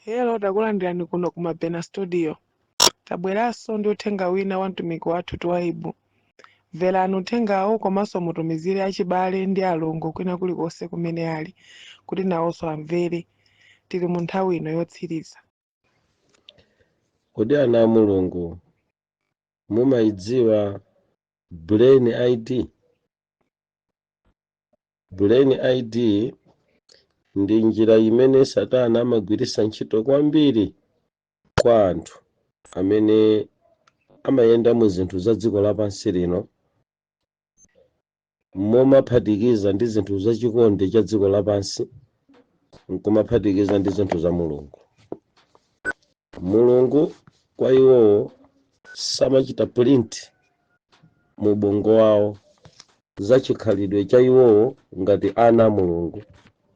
Hello, takulandirani kuno ku Mabena Studio. Tabweranso ndi uthenga wina wa mtumiki wathu Twaibu. Mverani uthengawo komanso mutumizire achibale ndi alongo kwina kulikonse kumene ali kuti nawonso amvere. Tili mu nthawi ino yotsiriza. Kodi ana a Mulungu, mumayidziwa Brain ID? Brain ID ndi njira imene Satana amagwiritsa ntchito kwambiri kwa anthu amene amayenda mu zinthu za dziko lapansi lino, momaphatikiza ndi zinthu zachikondi cha dziko lapansi, nkumaphatikiza ndi zinthu za Mulungu. Mulungu kwa iwowo samachita print mu ubongo wawo za chikhalidwe cha iwowo ngati ana a Mulungu,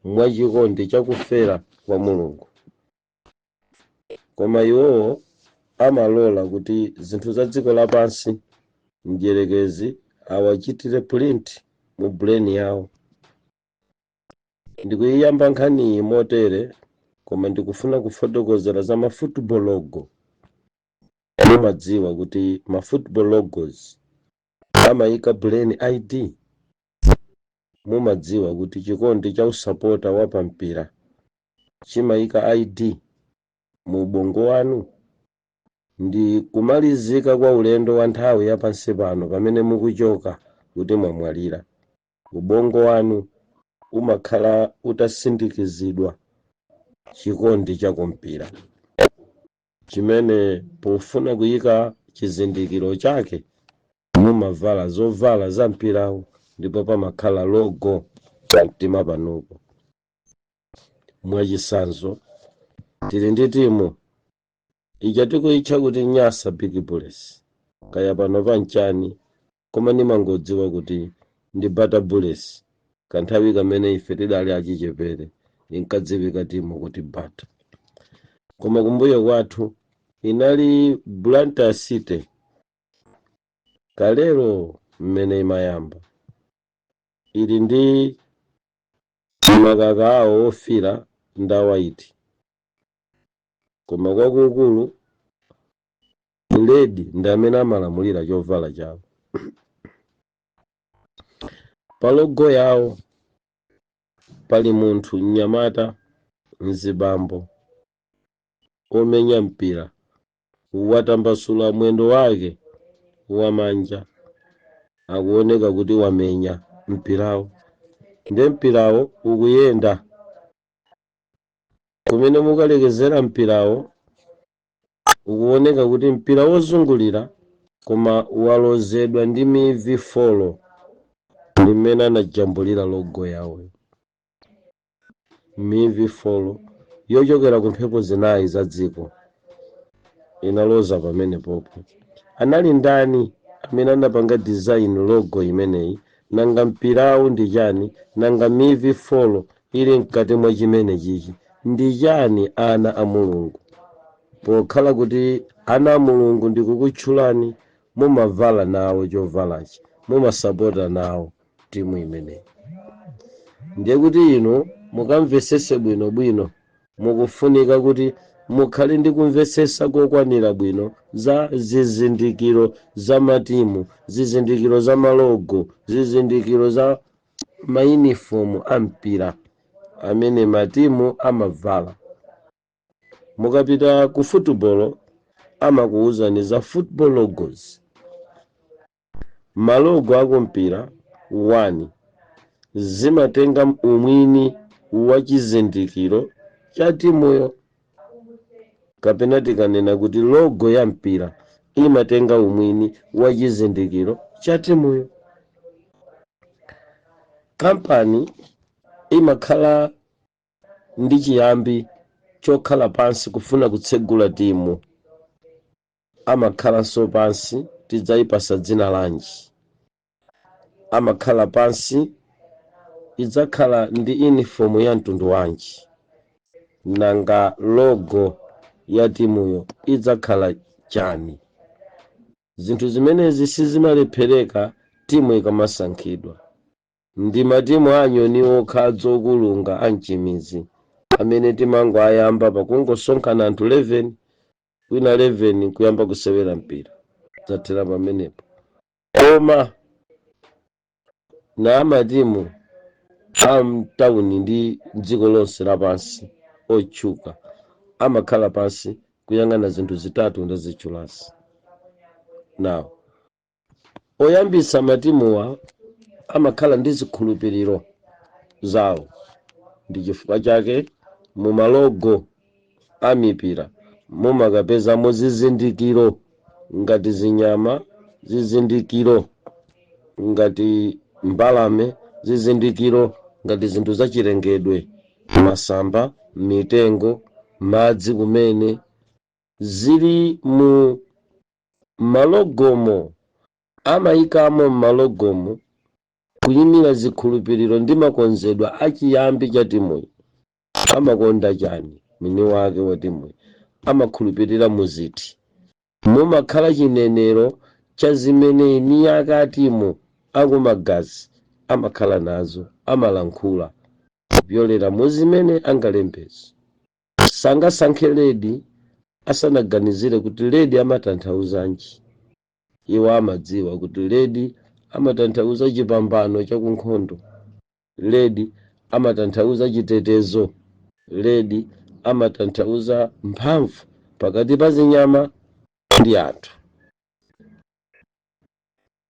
mwachikondi chakufera kwa Mulungu, koma iwowo amalola kuti zinthu za dziko lapansi, mdierekezi awachitire print mu brain yawo. Ndikuyiyamba nkhaniyi motere, koma ndikufuna kufotokozera za ma football logo. Mumadziwa kuti ma football logos amayika brain ID? Mumadziwa kuti chikondi cha usapota wa pampira chimayika ID mu ubongo wanu? Ndi kumalizika kwa ulendo wa nthawi yapansi pano, pamene mukuchoka kuti mwamwalira, ubongo wanu umakhala utasindikizidwa chikondi chakumpira, chimene pofuna kuyika chizindikiro chake mumavala zovala za mpirawo, ndipo pamakhala logo pamtima panupo. Mwachitsanzo, tili ndi timu ija tikuyitcha kuti Nyasa Big Bullets, kaya pano panchani, koma ndimangodziwa kuti ndi Bata Bullets. Kanthawi kamene ife tidali achichepere inkadziwika timu kuti Bata, koma kumbuyo kwathu inali Blantyre City kalero mmene imayamba, ili ndi makaka awo ofira ndi a white, koma kwakukulu red ndi amene amalamulira chovala chawo. Pa logo yawo pali munthu mnyamata, mzibambo omenya mpira, watambasula mwendo wake wamanja, akuoneka kuti wamenya mpirawo, ndiye mpirawo ukuyenda. Kumene mukalekezera mpirawo ukuoneka kuti mpira wozungulira, koma walozedwa ndi mivi four. Ndi mmene anajambulira logo yawo, mivi four yochokera ku mphepo zinayi za dziko inaloza pamene popo. Anali ndani amene anapanga design logo imeneyi? Nanga mpirawu ndi chani? Nanga mivi four ili mkati mwa chimene chichi ndi chani? Ana a Mulungu, pokhala kuti ana a Mulungu ndikukutchulani, mumavala nawo chovalachi, mumasapota nawo timu imeneyi, ndiye kuti inu mukamvesese bwinobwino, mukufunika kuti mukhale ndi kumvesesa kokwanira bwino za zizindikiro za matimu, zizindikiro za ma logo, zizindikiro za mayunifomu a mpira amene matimu amavala. Mukapita ku football amakuwuzani za football logos, ma logo akumpira. 1, zimatenga umwini wa chizindikiro cha timuyo, kapena tikanena kuti logo ya mpira imatenga umwini wa chizindikiro cha timuyo. Kampani imakhala ndi chiyambi chokhala pansi kufuna kutsegula timu, amakhalanso pansi, tidzayipasa dzina lanji? Amakhala pansi, idzakhala ndi uniform ya mtundu wanji? Nanga logo ya timuyo idzakhala chani? Zinthu zimenezi sizimalephereka timu ikamasankhidwa. Ndi matimu anyoni okha adzokulunga amchimizi. Amene timangoayamba pakungosonkhana anthu 11, wina 11 kuyamba kusewera mpira, zathera pamenepo. Koma na amatimu a mtawuni ndi dziko lonse lapansi otchuka amakhala pansi kuyang'ana zinthu zitatu ndazitchulazi. Now, oyambitsa matimuwa amakhala ndi zikhulupiriro zawo. Ndi chifukwa chake mu ma logo a mipira mumakapezamo zizindikiro ngati zinyama, zizindikiro ngati mbalame, zizindikiro ngati zinthu zachilengedwe, masamba, mitengo, madzi, kumene zili mu ma logomo. Amayikamo m'ma logomo kuyimira zikhulupiriro ndi makonzedwa achiyambi cha timuyi. Amakonda chani mwini wake wa timuyi? Amakhulupirira muziti? Mumakhala chinenero cha zimene eni ake a timu akumagazi amakhala nazo, amalankhula kupyolera mu zimene angalembeze. Sangasankhe red asanaganizire kuti red amatanthauzanji. Iwo amadziwa kuti red amatanthauza chipambano chakunkhondo, red amatanthauza chitetezo, red amatanthauza mphamvu pakati pa zinyama ndi anthu,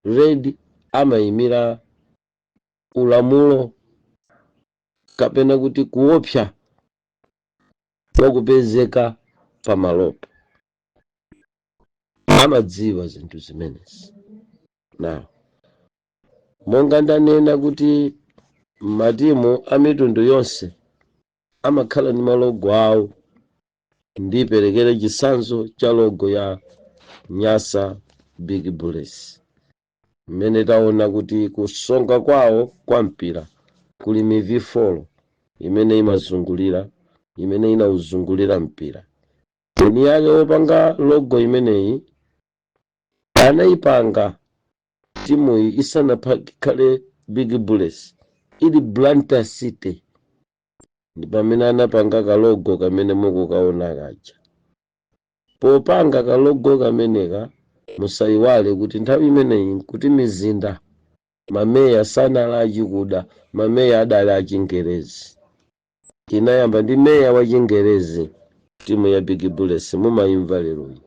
red amayimira ulamulo kapena kuti kuopsa kwakupezeka pamalopo. Amadziwa zinthu zimenezi. Now, monga ndanena kuti matimu a mitundu yonse amakhala ndi ma logo awo, ndiperekere chitsanzo cha logo ya Nyasa Big Bullets, mmene taona kuti kusonga kwawo kwa mpira kuli mivi 4 imene imazungulira, imene inauzungulira mpira. Eni yake wopanga logo imeneyi anayipanga timuyi isanakhale Big Bullets, ili Blantyre City, ndi pamene anapanga ka logo kamene mukukaona kaja. Popanga ka logo kameneka, musayiwale kuti nthawi imeneyi nkuti mizinda mameya sanali achikuda, mameya adali achingerezi. Inayamba ndi meya wa Chingerezi timu ya Big Bullets mumayimva leroyi,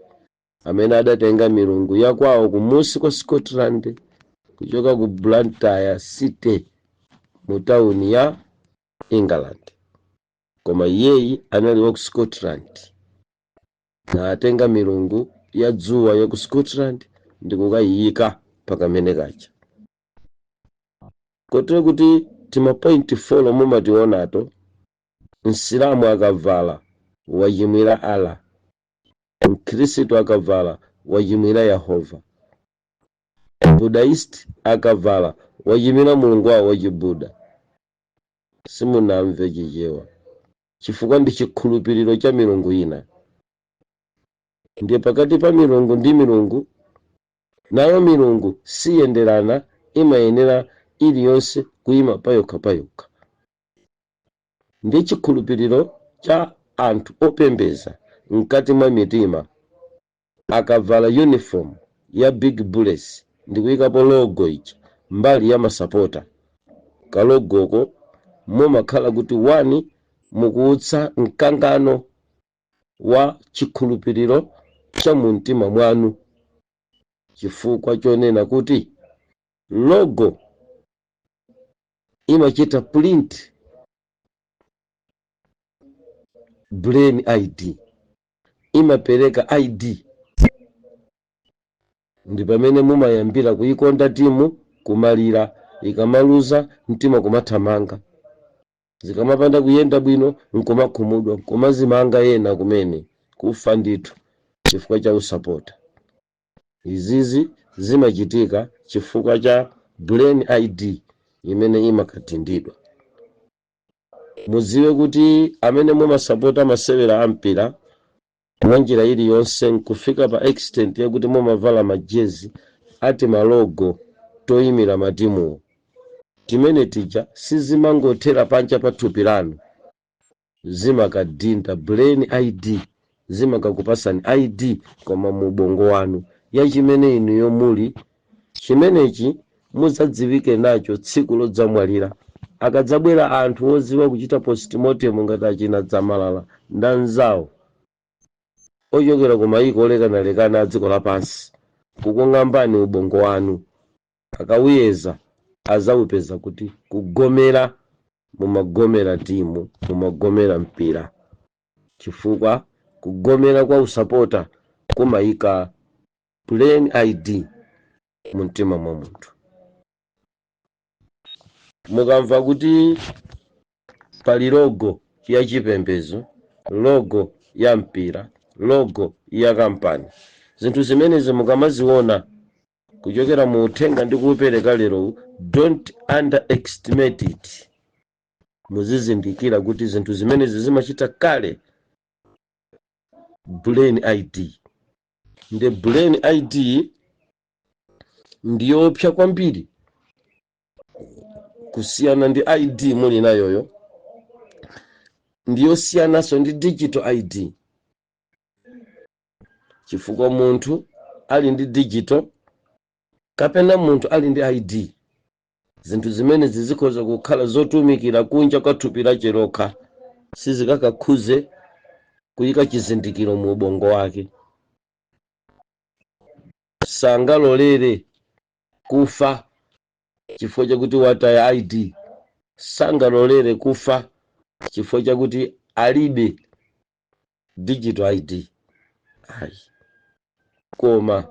amene adatenga milungu yakwawo kumusi kwa Scotland, kuchoka ku Blantyre City mu tawuni ya England, koma iyeyi anali wa ku Scotland, natenga milungu ya dzuwa ya ku Scotland ndi kukayiyika pakamene kaja, kotero kuti tima point 4 mumationato. Msilamu akavala wachimwira Allah, Mkhristu akavala wachimwira Yehova, Buddhist akavala wachimwira mulungu wawo wachibuda. Simunamve Chichewa, chifukwa ndi chikhulupiriro cha milungu ina. Ndiye pakati pa milungu ndi milungu, nayo milungu siyenderana, imayenera iliyonse kuyima payokha payokha. Ndi chikhulupiriro cha anthu opembeza mkati mwa mitima. Akavala uniform ya Big Bullets ndi kuyikapo logo ija mbali ya masapota, ka logoko, mumakhala kuti one, mukuutsa mkangano wa chikhulupiriro cha mumtima mwanu, chifukwa chonena kuti logo imachita print brain ID, imapereka ID. Ndi pamene mumayambira kuyikonda timu, kumalira ikamaluza, mtima kumathamanga, zikamapanda kuyenda bwino nkumakhumudwa, nkumazimanga, yena kumene kufa ndithu chifukwa cha usapota. Izizi zimachitika chifukwa cha brain ID imene imakatindidwa. Mudziwe kuti amene mumasapota masewera a mpira mwa njira iliyonse, nkufika pa extent yakuti mumavala majezi ati ma logo toyimira matimuwo timene tija, sizimangothera panja pa thupi lanu. Zimakadinda brain ID, zimakakupasani ID koma mu ubongo wanu ya chimene inuyo muli. Chimenechi mudzadziwike nacho tsiku lodzamwalira, akadzabwera anthu odziwa kuchita postmortem ngati achina Dzamalala ndanzawo ochokera ku mayiko olekanalekana a dziko lapansi, kukung'ambani ubongo wanu. Akawuyeza azawupeza kuti kugomera mumagomera timu, mumagomera mpira, chifukwa kugomera kwa usapota kumayika brain ID mu mtima mwa munthu. Mukamva kuti pali logo ya chipembedzo, logo ya mpira, logo ya kampani, zinthu zimenezi mukamaziona kuchokera mu uthenga ndi kuupereka lero, don't underestimate it. Muzizindikira kuti zinthu zimenezi zimachita kale brain ID. Ndi brain ID ndiyopsa kwambiri kusiyana ndi ID muli nayoyo, ndiyosiyananso ndi digital ID, chifukwa munthu ali ndi digital kapena munthu ali ndi ID, zinthu zimenezi zikhoza kukhala zotumikira kunja kwa thupi lache lokha, sizikakakhuze kuyika chizindikiro mu ubongo wake. Sangalolere kufa chifukwa chakuti wataya ID, sangalolere kufa chifukwa chakuti alibe digital ID, ayi. Koma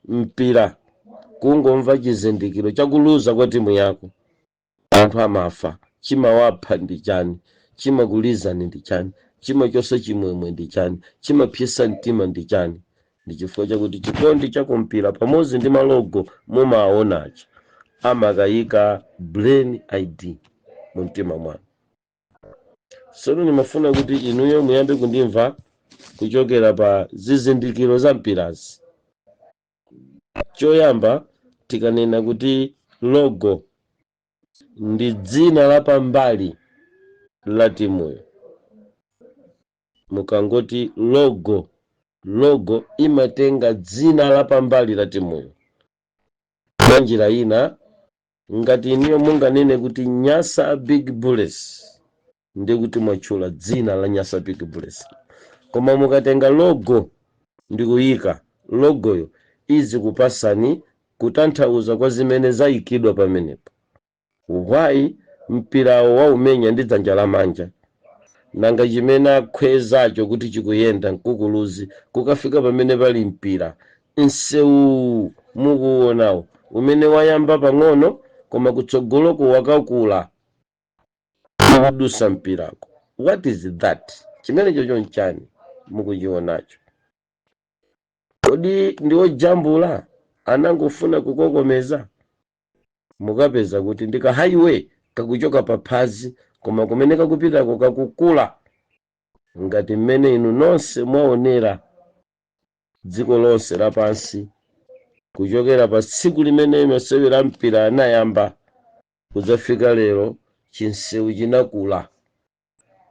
mpira, kungomva chizindikiro chakuluza kwa timu yako, anthu amafa. Chimawapha ndi chani? Chimakulizani ndi chani? Chimachotsa chimwemwe ndi chani? Chimapyesa mtima ndi chani? Ndi chifukwa chakuti chikondi chakumpira pamodzi ndi ma logo mumaonachi amakayika brain ID mu mtima mwanu. Tsono ndimafuna kuti inuyo muyambe kundimva kuchokera pa zizindikiro za mpirazi. Choyamba, tikanena kuti logo ndi dzina la pambali la timuyo, mukangoti logo, logo imatenga dzina la pambali la timuyo. Mwa njira ina, ngati inuyo munganene kuti Nyasa Big Bullets, ndi kuti mwatchula dzina la Nyasa Big Bullets. Koma mukatenga logo ndikuyika logoyo, izikupasani kutanthauza kwa zimene zayikidwa pamenepo. Why mpirawo waumenya ndi dzanja lamanja? Nanga chimene akhwezacho kuti chikuyenda mkukuluzi kukafika pamene pali mpira, msewu mukuuonawo umene wayamba pang'ono koma kutsogoloko wakakula ukudusa mpirako, what is that? Chimenecho chonchani mukuchionacho? Kodi ndi ojambula anangofuna kukokomeza? Mukapeza kuti ndi ka highway kakuchoka pa phazi, koma kumene kakupitako kakukula, ngati mmene inu nonse mwaonera dziko lonse lapansi kuchokera pa tsiku limene masewera mpira anayamba kudzafika lero. Chinsewu chinakula.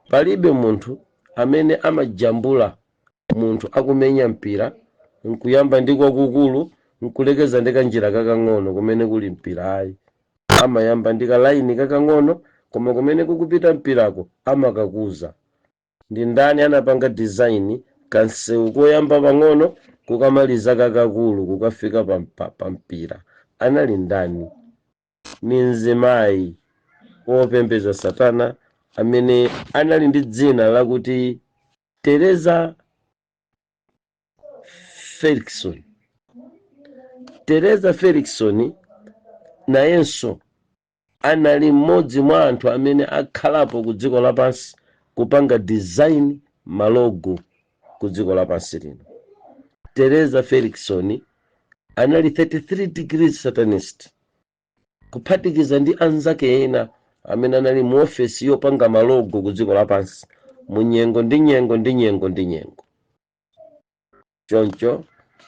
Palibe munthu amene amajambula munthu akumenya mpira nkuyamba ndi kwakukulu nkulekeza ndi kanjira kakang'ono kumene kuli mpira, ayi. Amayamba ndi kalaini kakang'ono, koma kumene kukupita mpirako amakakuza. Ndi ndani anapanga design kansewu koyamba pang'ono kukamaliza kakakulu kukafika pa mpira? Anali ndani? Ni mzimayi wopembedza satana amene anali ndi dzina lakuti Teresa Ferguson. Teresa Ferguson nayenso anali mmodzi mwa anthu amene akhalapo ku dziko lapansi kupanga design ma logo ku dziko lapansi lino. Teresa Ferguson anali 33 degrees satanist, kuphatikiza ndi anzake ena amene anali mu ofesi yopanga ma logo ku dziko lapansi mu nyengo ndi nyengo ndi nyengo ndi nyengo. Choncho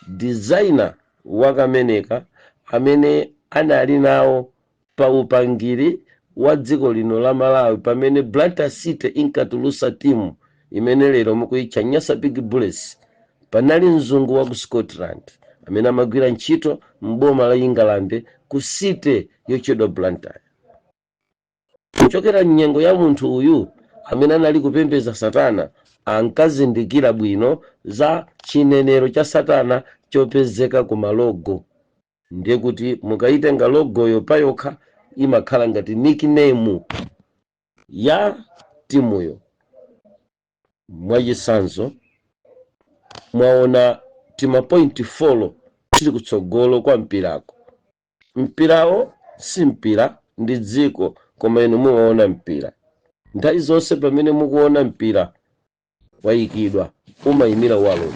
designer wakameneka amene anali nawo pa upangiri wa dziko lino la Malawi, pamene Blantyre City inkatulusa timu imene lero mukuyitcha Nyasa Big Bullets, panali mzungu wa ku Scotland amene amagwira ntchito m'boma la England ku city yotchedwa Blantyre. Kuchokera mnyengo ya munthu uyu amene anali kupembedza Satana, ankazindikira bwino za chinenero cha Satana chopezeka ku ma logo. Ndiye kuti mukayitenga logoyo payokha, imakhala ngati nickname ya timuyo. Mwachitsanzo, mwaona tima point 4 tili kutsogolo kwa mpirako. Mpirawo si mpira, ndi dziko, koma inu mumaona mpira. Nthawi zonse pamene mukuona mpira wayikidwa, umayimira world,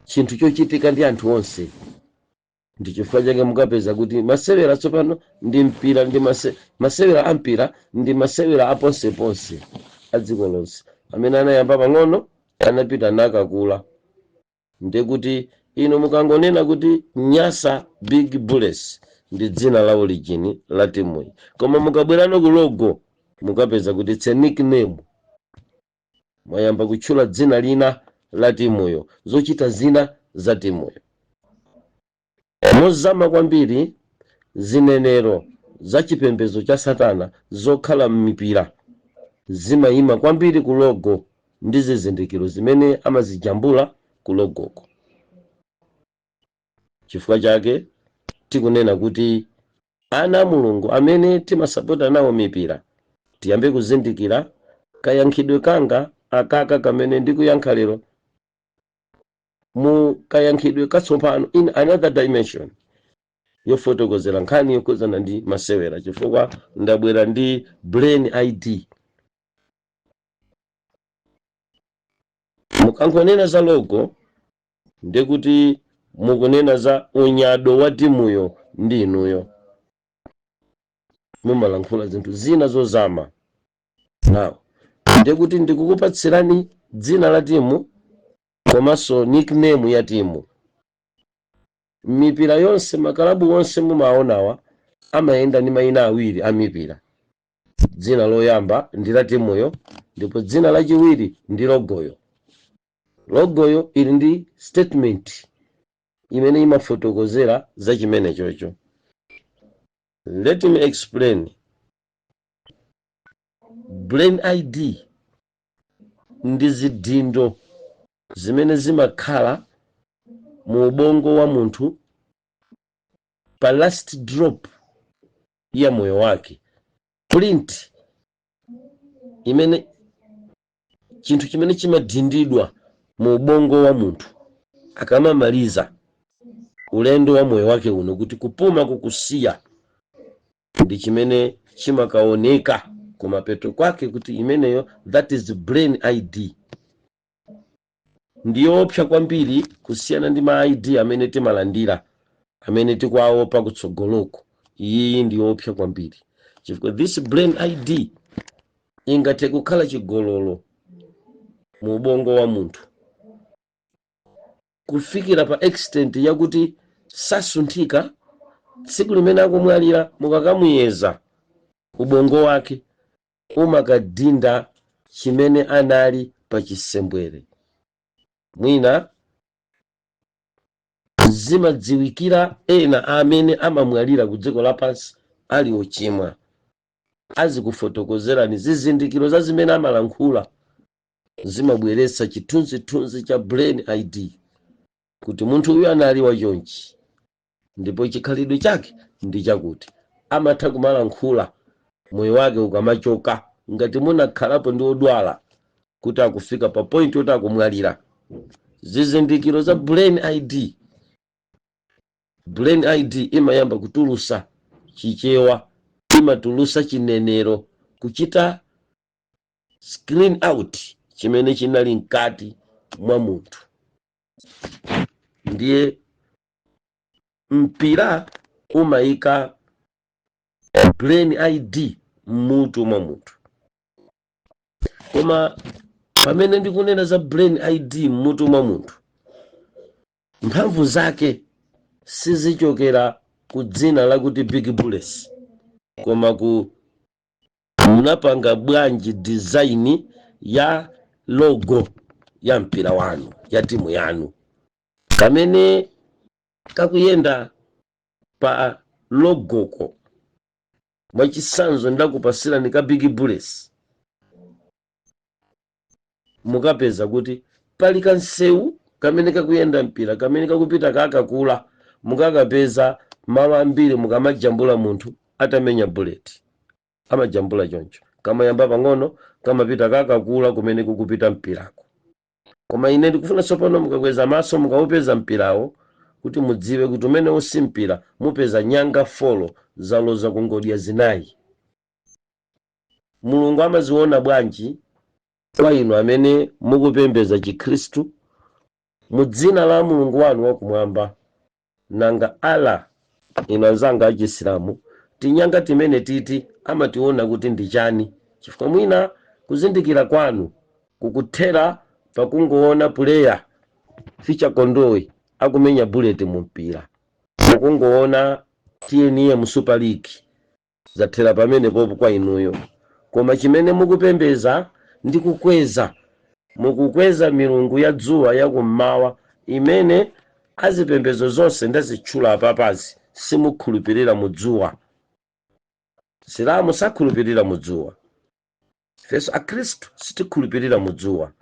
chinthu chochitika ndi anthu onse. Ndi chifukwa chake mukapeza kuti masewera tsopano ndi mpira, ndi masewera a mpira ndi masewera aponseponse a dziko lonse amene anayamba pang'ono, anapita nakakula. Ndiye kuti inu mukangonena kuti Nyasa Big Bullets, ndi dzina la origin la timuyi, koma mukabwerano ku logo, mukapeza kuti it's a nickname. Mwayamba kutchula dzina lina la timuyo, zochita zina za timuyo. Mozama kwambiri, zinenero za chipembedzo cha Satana zokhala m'mipira zimayima kwambiri ku logo ndi zizindikiro zimene amazijambula ku logoko. Chifukwa chake tikunena kuti ana a Mulungu amene timasapota nawo mipira, tiyambe kuzindikira kayankhidwe kanga akaka kamene ndikuyankha lero mu kayankhidwe katsopano, in another dimension yofotokozera nkhani yokhuzana ndi masewera, chifukwa ndabwera ndi brain ID. Mukangonena za logo, ndekuti mukunena za unyado wa timuyo ndi inuyo mumalankhula zinthu zina zozama nawo. Ndekuti ndikukupatsirani dzina la timu komanso nickname ya timu. Mipira yonse, makalabu onse mumaonawa amayenda ndi mayina awiri a mipira. Dzina loyamba ndi la timuyo, ndipo dzina lachiwiri ndi logoyo. Logoyo ili ndi statement imene imafotokozera za chimene chocho. Let me explain. Brain ID ndi zidindo zimene zimakhala mu ubongo wa munthu pa last drop ya moyo wake, print imene, chinthu chimene chimadindidwa mu ubongo wa munthu akamamaliza ulendo wa moyo wake uno, kuti kupuma kukusiya, ndi chimene chimakaoneka kumapeto kwake kuti imeneyo, that is brain ID. Ndiyoopsa kwambiri kusiyana ndi ma ID amene timalandira, amene tikuwaopa kutsogoloko. Iyiyi ndiyoopsa kwambiri chifukwa this brain ID ingathe kukhala chigololo mu ubongo wa munthu kufikira pa extent yakuti sasunthika. Tsiku limene akumwalira, mukakamuyeza ubongo wake, umakadinda chimene anali pa chisembwere. Mwina zimadziwikira ena amene amamwalira ku dziko lapansi ali ochimwa, azikufotokozerani zizindikiro za zimene amalankhula, zimabweretsa chithunzithunzi cha brain ID kuti munthu uyu anali wachonchi ndipo chikhalidwe chake ndi chakuti amatha kumalankhula moyo wake ukamachoka. Ngati munakhalapo ndi odwala kuti akufika pa point yoti akumwalira, zizindikiro za brain ID, brain ID imayamba kutulusa Chichewa, imatulusa chinenero, kuchita screen out chimene chinali mkati mwa munthu. Ndiye mpira umayika brain ID mmutu mwa munthu. Koma pamene ndikunena za brain ID mmutu mwa munthu, mphamvu zake sizichokera ku dzina lakuti Big Bullets, koma ku Munapanga bwanji design ya logo ya mpira wanu, ya timu yanu, kamene kakuyenda pa logoko? Mwachitsanzo, ndakupasirani ka Big Bullets. Mukapeza kuti pali kansewu kamene kakuyenda mpira, kamene kakupita kakakula. Mukakapeza malo ambiri mukamajambula munthu atamenya bullet, amajambula choncho, kamayamba pang'ono, kamapita kakakula kumene kukupita mpirako. Koma ine ndikufuna tsopano mukakweza maso, mukaupeza mpirawo, kuti mudziwe kuti umene usi mpira, mupeza nyanga four zaloza ku ngodya zinayi. Mulungu amaziona bwanji kwa inu amene mukupembedza Chikhristu mu dzina la Mulungu wanu wakumwamba? Nanga Allah, inu anzanga Achisilamu, tinyanga timene titi amationa kuti ndi chani? Chifukwa mwina kuzindikira kwanu kukuthera pakungoona player Feature Kondowe akumenya bullet mu mpira, mukungoona TNM Super League, zathera pamene popo kwa inuyo. Koma chimene mukupembeza ndi kukweza, mukukweza milungu ya dzuwa yakummawa, imene azipembedzo zonse ndazitchula apapazi simukhulupirira mu dzuwa. Silamu sakhulupirira mu dzuwa, ifenso Akhristu sitikhulupirira mu dzuwa.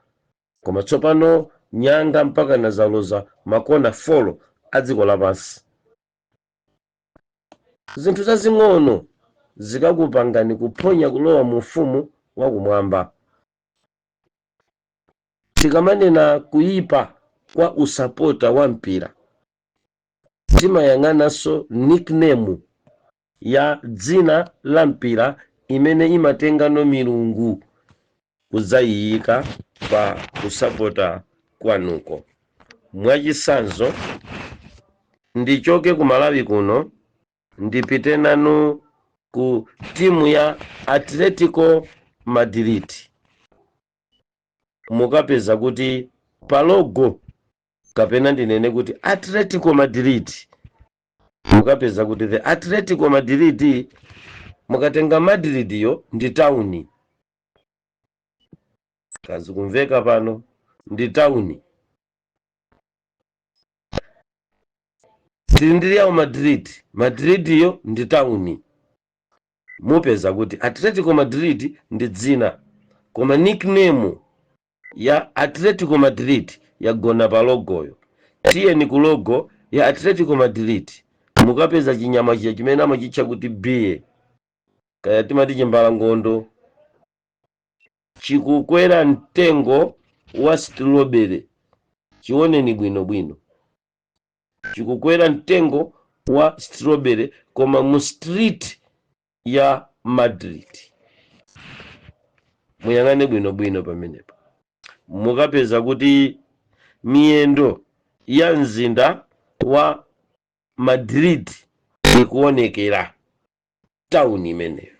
Koma tsopano nyanga mpaka nazaloza makona four a dziko lapansi. Zinthu zazing'ono zikakupangani kuphonya kulowa mu ufumu wakumwamba. Tikamanena kuyipa kwa usapota wa mpira, timayang'ananso nickname ya dzina la mpira imene imatengano milungu kudzayiyika pa kusapota kwanuko. Mwachitsanzo, ndichoke ku Malawi kuno, ndipite nanu ku timu ya Atletico Madrid. Mukapeza kuti pa logo, kapena ndinene kuti Atletico Madrid, mukapeza kuti the Atletico Madrid, mukatenga Madrid yo ndi tawuni, kazi kumveka pano, ndi tawuni. Tili ndi Real Madrid, Madrid yo ndi tawuni. Mupeza kuti Atletico Madrid ndi dzina, koma nickname ya Atletico Madrid yagona pa logoyo. Tiyeni ku logo ya Atletico Madrid, mukapeza chinyama chija chimene amachitcha kuti bee, kaya timati chimbalangondo, chikukwera mtengo wa strawberry. Chioneni bwinobwino, chikukwera mtengo wa strawberry, koma mu street ya Madrid. Muyang'ane bwinobwino pamenepo, mukapeza kuti miyendo ya mzinda wa Madrid ikuonekera tawuni imeneyo.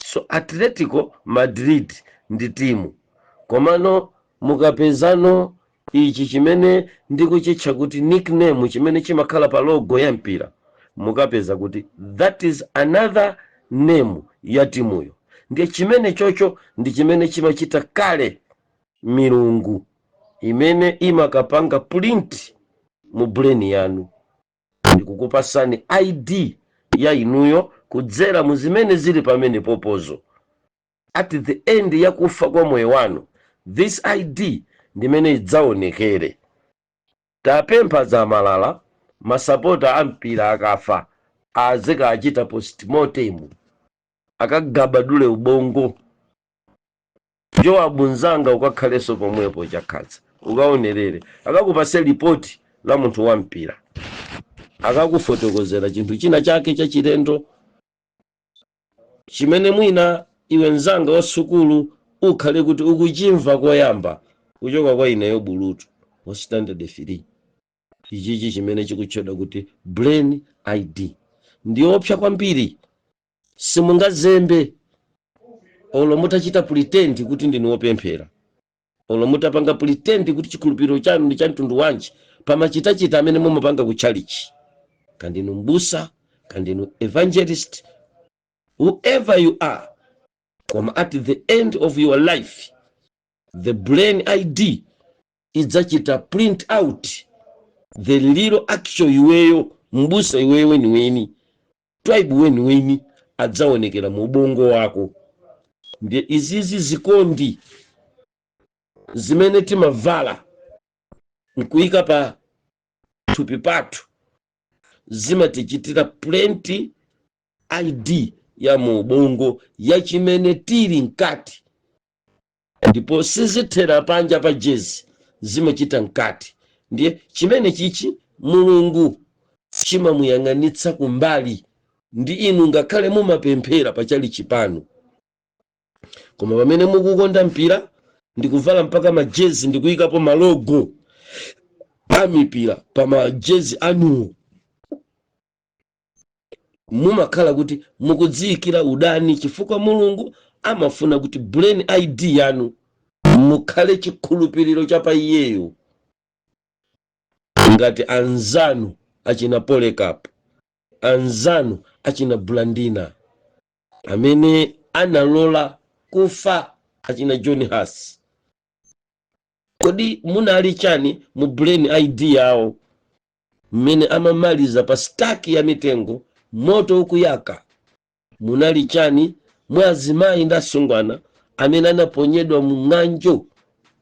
So Atletico Madrid ndi timu, komano mukapezano ichi chimene ndikuchitcha kuti nickname, chimene chimakhala pa logo ya mpira, mukapeza kuti that is another name ya timuyo. Ndiye chimene chocho ndi chimene chimachita kale milungu imene imakapanga print mu brain yanu ndikukupasani ID ya inuyo kudzera mu zimene zili pamene popozo. At the end ya kufa kwa moyo wanu, this ID ndimene idzaonekere. Tapempha za malala, masapota a mpira akafa azikachita postmortem, akagabadule ubongo. Joabu mzanga, ukakhalenso pomwepo chakhadza, ukaonerere, akakupase ripoti la munthu wa mpira, akakufotokozera chinthu china chake chachilendo chimene mwina iwe mzanga wa sukulu ukhale kuti ukuchimva koyamba kuchoka kwa ineyo bulutu wa standard 3. Ichichi chimene chikutchedwa kuti brain ID ndiopsa kwambiri. Simungazembe olo mutachita pretend kuti ndinu wopemphera, olo mutapanga pretend kuti chikhulupiriro chanu ndi cha mtundu wanji pamachitachita amene mumapanga ku chalichi, kandinu mbusa, kandinu evangelist, whoever you are. Koma at the end of your life, the brain ID idzachita print out the real actual iweyo, mbusa iweyo weniweni, Twaibu weniweni adzaonekera mu ubongo wako. Ndiye izizi zikondi zimene timavala nkuyika pa thupi pathu zimatichitira print ID ya mu ubongo ya chimene tili mkati, ndipo sizithera panja pa jezi, zimachita mkati. Ndiye chimene chichi Mulungu chimamuyang'anitsa kumbali ndi inu, ngakhale mumapemphera pachali chipano. Koma pamene mukukonda mpira ndikuvala mpaka majezi ndikuyikapo ma logo a mipira pa majezi anuwo, mumakhala kuti mukudziyikira udani, chifukwa Mulungu amafuna kuti brain ID yanu mukhale chikhulupiriro cha pa iyeyo. Ngati anzanu achina Polycarp, anzanu achina Blandina amene analola kufa, achina John Huss, kodi munali chani mu brain ID yawo mmene amamaliza pa stake ya mitengo, moto ukuyaka? Munali chani mwa azimayi ndi asungwana amene anaponyedwa mu ng'anjo,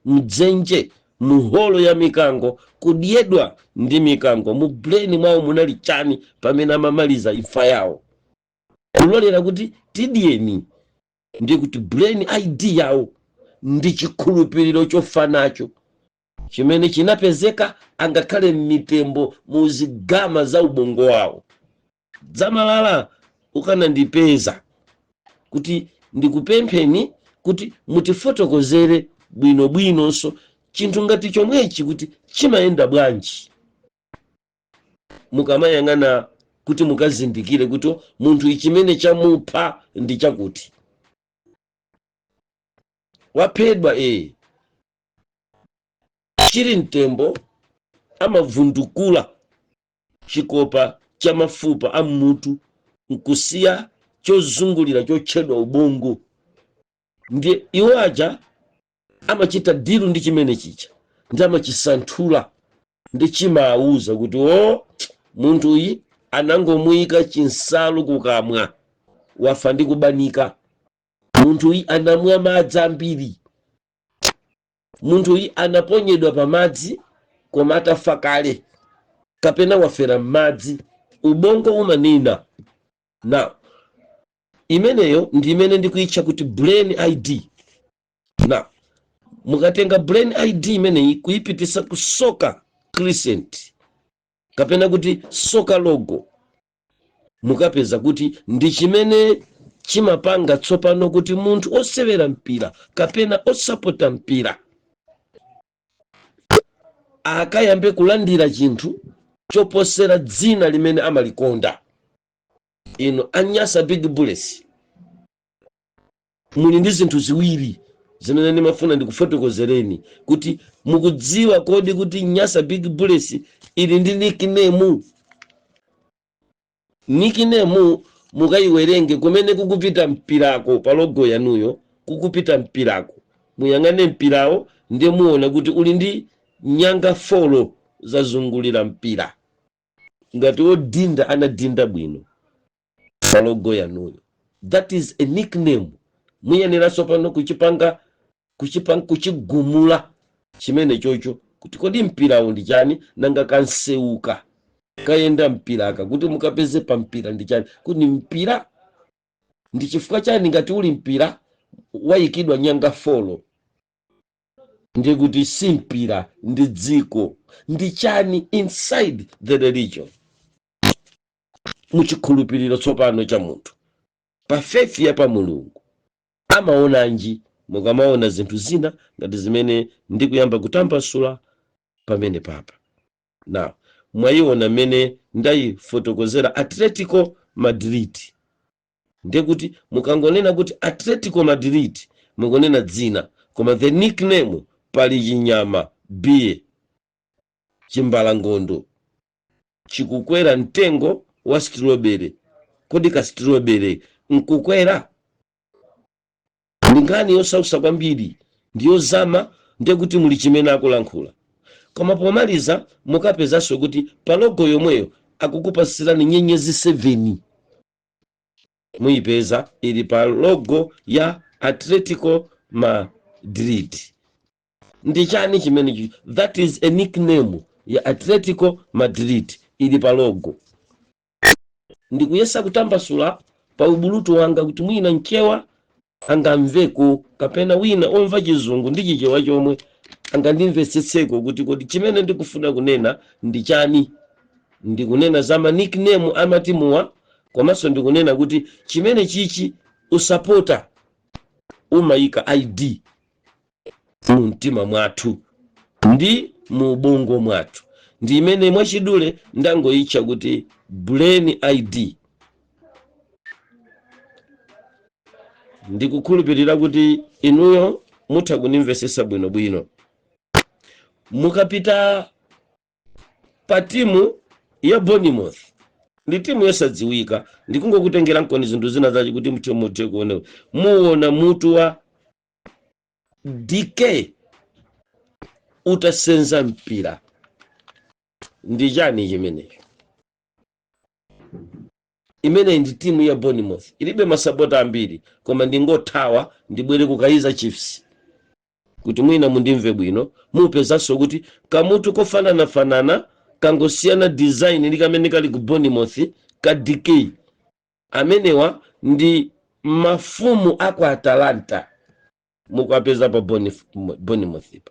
mdzenje, mu holo ya mikango, kudyedwa ndi mikango? Mu brain mwawo munali chani pamene amamaliza imfa yawo, kulolera kuti tidyeni? Ndi kuti brain ID yawo ndi chikhulupiriro chofa nacho chimene chinapezeka angakhale m'mitembo, mu zigama za ubongo wawo. Dzamalala ukanandipeza kuti ndikupempheni kuti mutifotokozere bwinobwinonso chinthu ngati chomwechi, kuti chimayenda bwanji mukamayang'ana, kuti mukazindikire kuti munthu chimene chamupha ndi chakuti waphedwa. Chili mtembo, amavundukula chikopa cha mafupa a mmutu nkusiya chozungulira chotchedwa ubongo. Ndiye iwo aja amachita deal ndi chimene chicha, ndi amachisanthula, ndi chimawuza kuti o, munthu uyi anangomuyika chinsalu kukamwa, wafa ndi kubanika. Munthu uyi anamwa madzi ambiri. Munthu uyi anaponyedwa pa madzi koma atafa kale, kapena wafera m'madzi. Ubongo umanena. Now, imeneyo ndi imene ndikuitcha kuti brain ID. Now, mukatenga brain ID imeneyi kuyipitisa ku soccer crescent, kapena kuti soccer logo, mukapeza kuti ndi chimene chimapanga tsopano kuti munthu osewera mpira kapena osapota mpira akayambe kulandira chinthu choposera dzina limene amalikonda. Ino Anyasa Big Bullets, muli ndi zinthu ziwiri zimene ndimafuna ndikufotokozereni kuti mukudziwa kodi kuti Nyasa Big Bullets ili ndi nickname? Nickname mukayiwerenge kumene kukupita mpirako pa logo yanuyo. Kukupita mpirako, muyang'ane mpirawo, ndiye muona kuti uli ndi nyanga four zazungulira mpira. Ngati wodinda anadinda bwino pa logo yanuyo, that is a nickname. Muyeneranso pano kuchipanga, kuchipanga, kuchigumula chimene chocho, kuti kodi mpirawo ndi chani? Nanga kanseuka kayenda mpiraka kuti mukapeze pa mpira ndi chani? Kuti mpira ndi chifukwa chani? Ngati uli mpira wayikidwa nyanga four, ndiye kuti si mpira, ndi dziko, ndi chani inside the religion, muchikhulupiriro tsopano cha munthu pa faith ya pa Mulungu amaonanji? Mukamaona zinthu zina ngati zimene ndikuyamba kutambasula pamene papa, now mwayiona mmene ndayifotokozera Atletico Madrid. Ndiye kuti mukangonena kuti Atletico Madrid, mukunena dzina, koma the nickname pali chinyama biye, chimbalangondo chikukwera mtengo wa strawberry. Kodi ka strawberry nkukwera? Ndi nkhani yosausa kwambiri, ndiyozama, ndiye kuti muli chimene akulankhula. Koma pomaliza mukapezanso kuti pa logo yomweyo akukupasirani nyenyezi 7, muyipeza ili pa logo ya Atletico Madrid. Ndi chani chimenechi? That is a nickname ya Atletico Madrid, ili pa logo. Ndikuyesa kutambasula pa ubulutu wanga kuti mwina mchewa angamveko, kapena wina omva Chizungu ndi Chichewa chomwe angandimvetsetseko kuti kodi chimene ndikufuna kunena ndi chani. Ndikunena za ma nickname amatimuwa, komanso ndikunena kuti chimene chichi usapota umayika ID mu mtima mwathu ndi mu ubongo mwathu, ndi imene mwachidule ndangoyitcha kuti brain ID. Ndikukhulupirira kuti inuyo mutha kundimvetsetsa bwinobwino. Mukapita pa timu ya Bournemouth, ndi timu yosadziwika, ndikungokutengera nkoni zinthu zina zachi kuti muthe kuona. Muona mutu wa DK utasenza mpira. Ndi chani chimenecho? Imeneyi ndi timu ya Bournemouth, ilibe masapota ambiri, koma ndingothawa ndibwere ku Kaizer Chiefs kuti mwina mundimve bwino. Mupezanso kuti kamutu kofananafanana, kangosiyana design ndi kamene kali ku Bournemouth ka DK. Amenewa ndi mafumu aku Atalanta, mukapeza pa Bournemouth pa.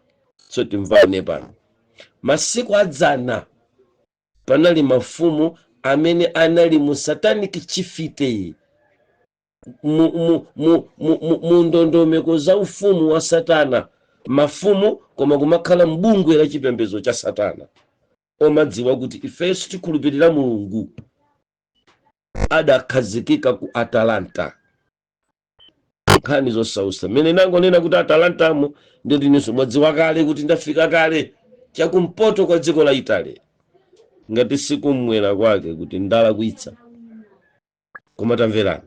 So timvane pano, masiku adzana panali mafumu amene anali mu satanic chieftain, mu ndondomeko za ufumu wa Satana, mafumu koma kumakhala mbungwe la chipembedzo cha Satana, omadziwa kuti ifenso tikhulupirira Mulungu, adakhazikika ku Atalanta. Nkhani zosausa mmene nangonena kuti Atalantamo, nditinso mwadziwa kale kuti ndafika kale chakumpoto kwa dziko la Italy, ngati sikumwera kwake, kuti ndalakwitsa. Koma tamverani,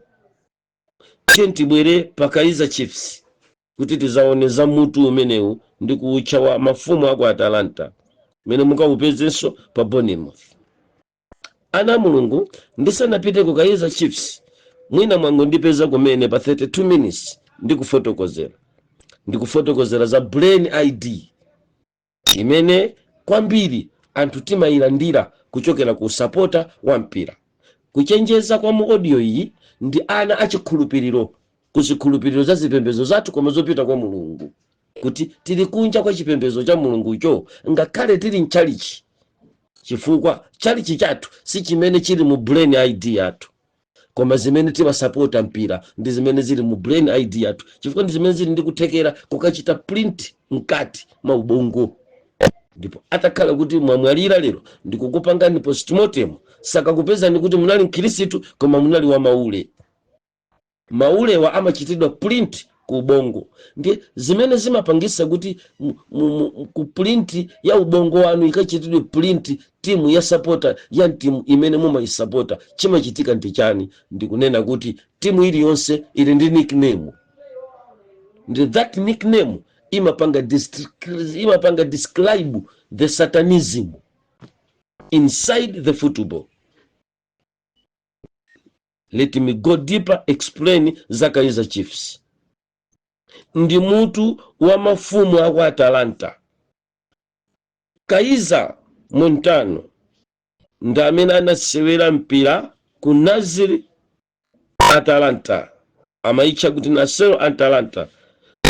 tiye tibwere pa Kaizer Chiefs kuti tizaone za mutu umenewu ndi kuutcha wa mafumu aku Atalanta mmene mukaupezenso pa Bournemouth. Ana Mulungu, ndisanapite ku Kaizer Chiefs, mwina mwangondipeza kumene pa 32 minutes, ndikufotokozera za brain ID imene kwambiri anthu timayilandira kuchokera ku sapota wa mpira. Kuchenjeza kwa mu audio iyi ndi ana achikhulupiriro ku zikhulupiriro za zipembedzo zathu koma zopita kwa Mulungu, kuti tili kunja kwa chipembedzo cha Mulungucho ngakhale tili mchalichi, chifukwa chalichi chathu si chimene chili mu brain ID yathu, koma zimene timasapota mpira ndi zimene zili mu brain ID yathu, chifukwa ndi zimene zili ndi kuthekera kukachita print mkati mwa ubongo. Ndipo atakhala kuti mwamwalira lero ndikukupangani postmortem, sakakupezani kuti munali mkhristu koma munali wa maule. Maulewa amachitidwa print ku ubongo. Ndi zimene zimapangisa kuti ku print ya ubongo wanu ikachitidwe print timu ya supporter ya timu imene mumayisapota, chimachitika ndi chani? Ndikunena kuti timu iliyonse ili ndi nickname, ndi that nickname imapanga describe the satanism inside the football. Let me go deeper, explain za Kaizer Chiefs. Ndi mutu wa mafumu aku Atalanta. Kaizer Motaung ndi amene anasewera mpira ku Nasr Atalanta, amayitcha kuti Nasr Atalanta,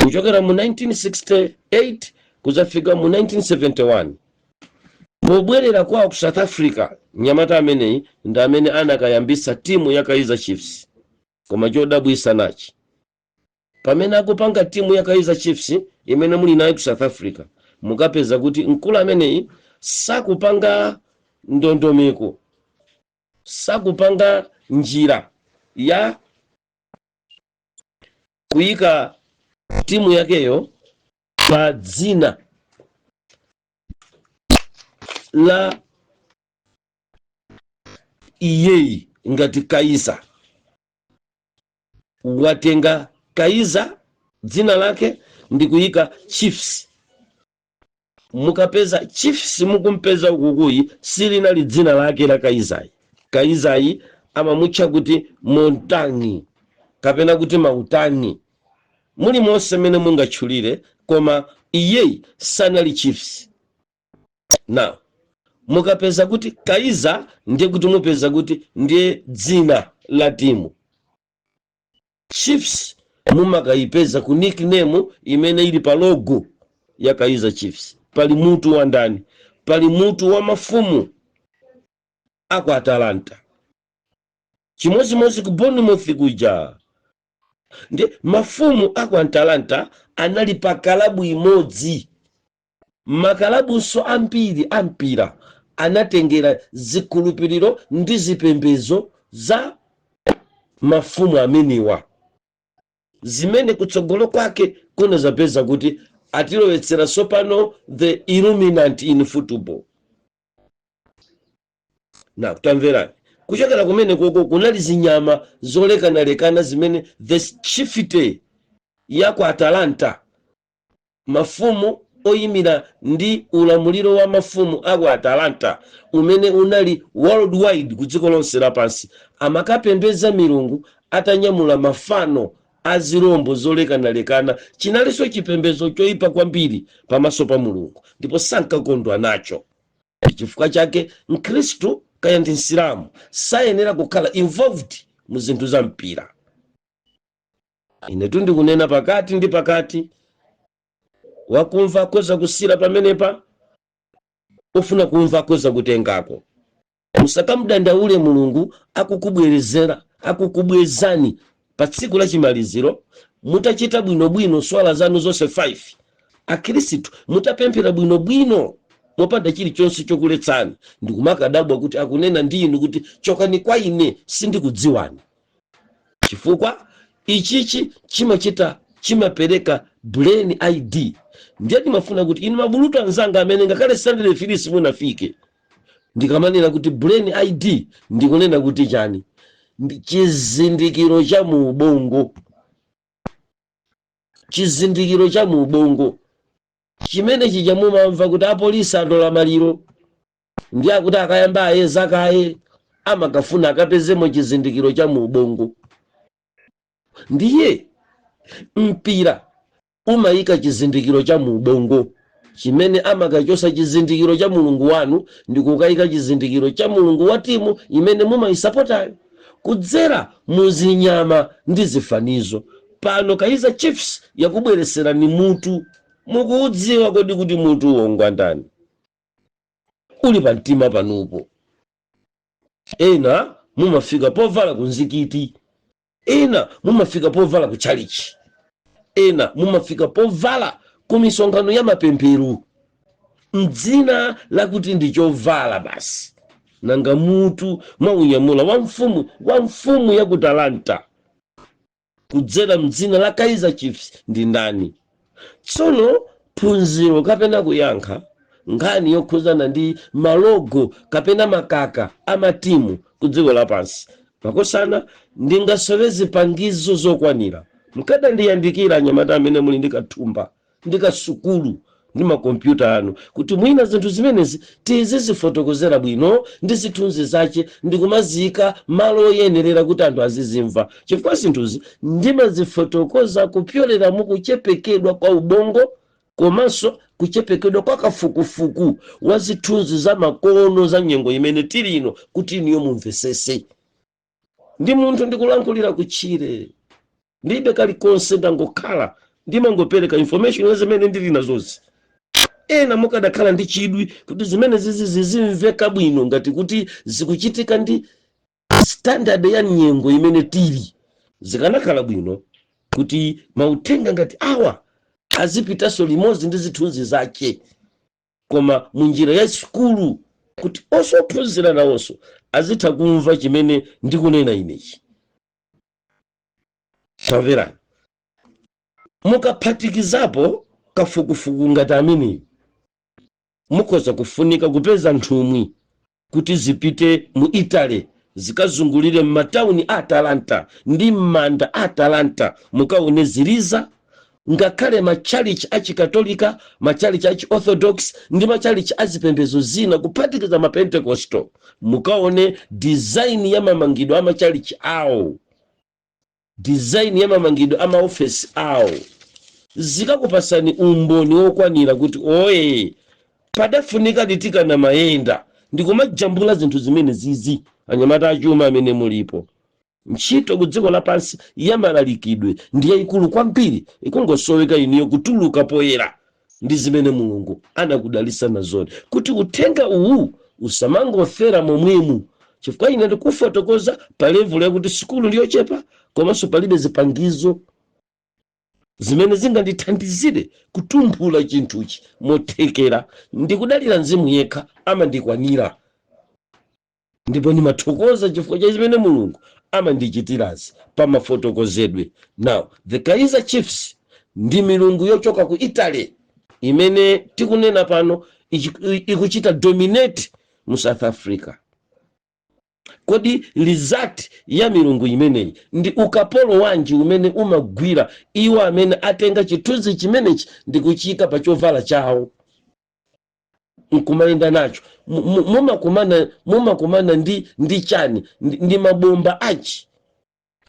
kuchokera mu 1968 kuzafika mu 1971. Pobwerera kwawo ku South Africa, mnyamata ameneyi ndi amene anakayambisa timu ya Kaizer Chiefs. Koma chodabwisa nachi, pamene akupanga timu ya Kaizer Chiefs imene muli nayo ku South Africa, mukapeza kuti mkulu ameneyi sakupanga ndondomeko, sakupanga njira ya kuyika timu yakeyo pa dzina la iyeyi ngati Kaizer. Watenga Kaizer Dzina lake ndikuyika Chiefs. Mukapeza Chiefs, mukumpeza ukukuyi, silinali dzina lake la Kaizayi. Kaizayi amamutcha kuti Montangi kapena kuti Mautangi, mulimonse mmene mungatchulire, koma iyeyi sanali Chiefs. Now mukapeza kuti Kaizer, ndiye kuti mupeza kuti ndiye dzina la timu. Chiefs mumakayipeza ku nickname imene ili pa logo ya Kaizer Chiefs. Pali mutu wa ndani? Pali mutu wa mafumu aku Atalanta, chimodzimodzi ku Bournemouth kuja. Ndi mafumu aku Atalanta anali pa kalabu imodzi. Makalabunso ambiri ampira anatengera zikhulupiriro ndi zipembedzo za mafumu amenewa, zimene kutsogolo kwake kunazapeza kuti atilowetsera tsopano the Illuminati in football. Na tamverani, kuchokera kumene koko kunali zinyama zolekanalekana zimene the chieftain ya ku Atalanta, mafumu oyimira ndi ulamuliro wa mafumu aku Atalanta umene unali worldwide, ku dziko lonse lapansi, amakapembedza milungu atanyamula mafano a zirombo zolekanalekana. Chinalinso chipembedzo choyipa kwambiri pamaso pa Mulungu, ndipo sankakondwa nacho. Chifukwa chake Mkhristu kaya ndi Msilamu sayenera kukhala involved mu zinthu za mpira. Inetu ndikunena pakati ndi pakati, wakumva akhoza kusira pamenepa, ufuna kumva akhoza kutengako. Musakamdandaule Mulungu akukubwerezera, akukubwezani pa tsiku la chimaliziro mutachita bwinobwino swala zanu zonse 5, Akhristu mutapemphera bwinobwino mopanda chilichonse chokuletsani, ndikumakadabwa kuti akunena ndi inu kuti, "Chokani kwa ine, sindikudziwani." Chifukwa ichichi chimachita chimapereka brain ID. Ndiye ndimafuna kuti inu mabulutu anzanga amene ngakhale standard 3 simunafike, ndikamanena kuti brain ID, ndikunena kuti chani? Ndi chizindikiro cha mu ubongo, chizindikiro cha mu ubongo chimene chija mumamva kuti apolisi atola maliro, ndi akuti akayamba ayeza kaye, amakafuna akapezemo chizindikiro cha mu ubongo. Ndiye mpira umayika chizindikiro cha mu ubongo chimene amakachosa chizindikiro cha Mulungu wanu ndi kukayika chizindikiro cha mulungu wa timu imene mumayisapotayo kudzera mu zinyama ndi zifanizo. Pano Kaizer Chiefs yakubwereserani mutu. Mukuudziwa kodi kuti mutu wongwa ndani uli pa mtima panupo? Ena mumafika povala ku mzikiti, ena mumafika povala ku chalichi, ena mumafika povala ku misonkhano ya mapemphero mdzina lakuti ndi chovala basi. Nanga mutu mwaunyamula wa mfumu ya ku Talanta kudzera mdzina la Kaizer Chiefs ndi ndani? Tsono phunziro kapena kuyankha nkhani yokhuzana ndi ma logo kapena makaka amatimu ku dziko lapansi, makosana, ndingasowe zipangizo zokwanira. Mkadandiyandikira anyamata amene muli ndi kathumba ndi kasukulu ndi makompyuta anu, kuti mwina zinthu zimenezi tizizifotokozera bwino ndi zithunzi zace, ndikumaziyika malo oyenerera kuti anthu azizimva, chifukwa zinthuzi ndimazifotokoza kupyolera mukuchepekedwa kwa ubongo komanso kuchepekedwa kwa kafukufuku wa zithunzi za makono za nyengo imene tili ino, kuti iniyo mumvesese. Ndi munthu ndikulankhulira kutchire, ndilibe kalikonse, ndangokhala ndimangopereka information ya zimene ndili nazozi. Ena mukadakhala ndi chidwi kuti zimene zizi zizimveka bwino ngati kuti zikuchitika ndi standard ya nyengo imene tili, zikanakhala bwino kuti mauthenga ngati awa azipitanso limodzi ndi zithunzi zace, koma munjira ya sukulu, kuti osophunzira nawonso azitha kumva chimene ndikunena inechi. Tamverani, mukaphatikizapo kafukufuku ngati ameneyi, mukhoza kufunika kupeza nthumwi kuti zipite mu Italy, zikazungulire m'matawuni a Atalanta ndi m'manda a Atalanta, mukaone ziliza. Ngakhale matchalichi achikatolika, matchalichi achi Orthodox ndi matchalichi azipembedzo zina, kuphatikiza Mapentecostal, mukaone design ya mamangidwe a matchalichi awo, design ya mamangidwe a maofesi awo, zikakupasani umboni wokwanira kuti oye padafunika litikana mayenda ndikumajambula zinthu zimene zizi. Anyamata achuma amene mulipo, ntchito ku dziko lapansi yamalalikidwe ndi yayikulu kwambiri, ikungosoweka iniyo kutuluka poyera ndi zimene Mulungu anakudalisa nazoni, kuti uthenga uwu usamangofera momwemu. Chifukwa ine ndikufotokoza pa level yakuti sukulu ndiyochepa, komanso palibe zipangizo zimene zingandithandizire kutumphula chinthuchi mothekera. Ndikudalira Mzimu yekha amandikwanira, ndipo ndimathokoza chifukwa cha zimene Mulungu amandichitirazi pamafotokozedwe. Now, the Kaizer Chiefs ndi milungu yochoka ku Italy imene tikunena pano ikuchita dominate mu South Africa. Kodi result ya milungu imeneyi ndi ukapolo wanji umene umagwira iwo amene atenga chithunzi chimenechi ndi kuchiyika pa chovala chawo nkumayenda nacho? Mumakumana ndi chani? Ndi mabomba achi?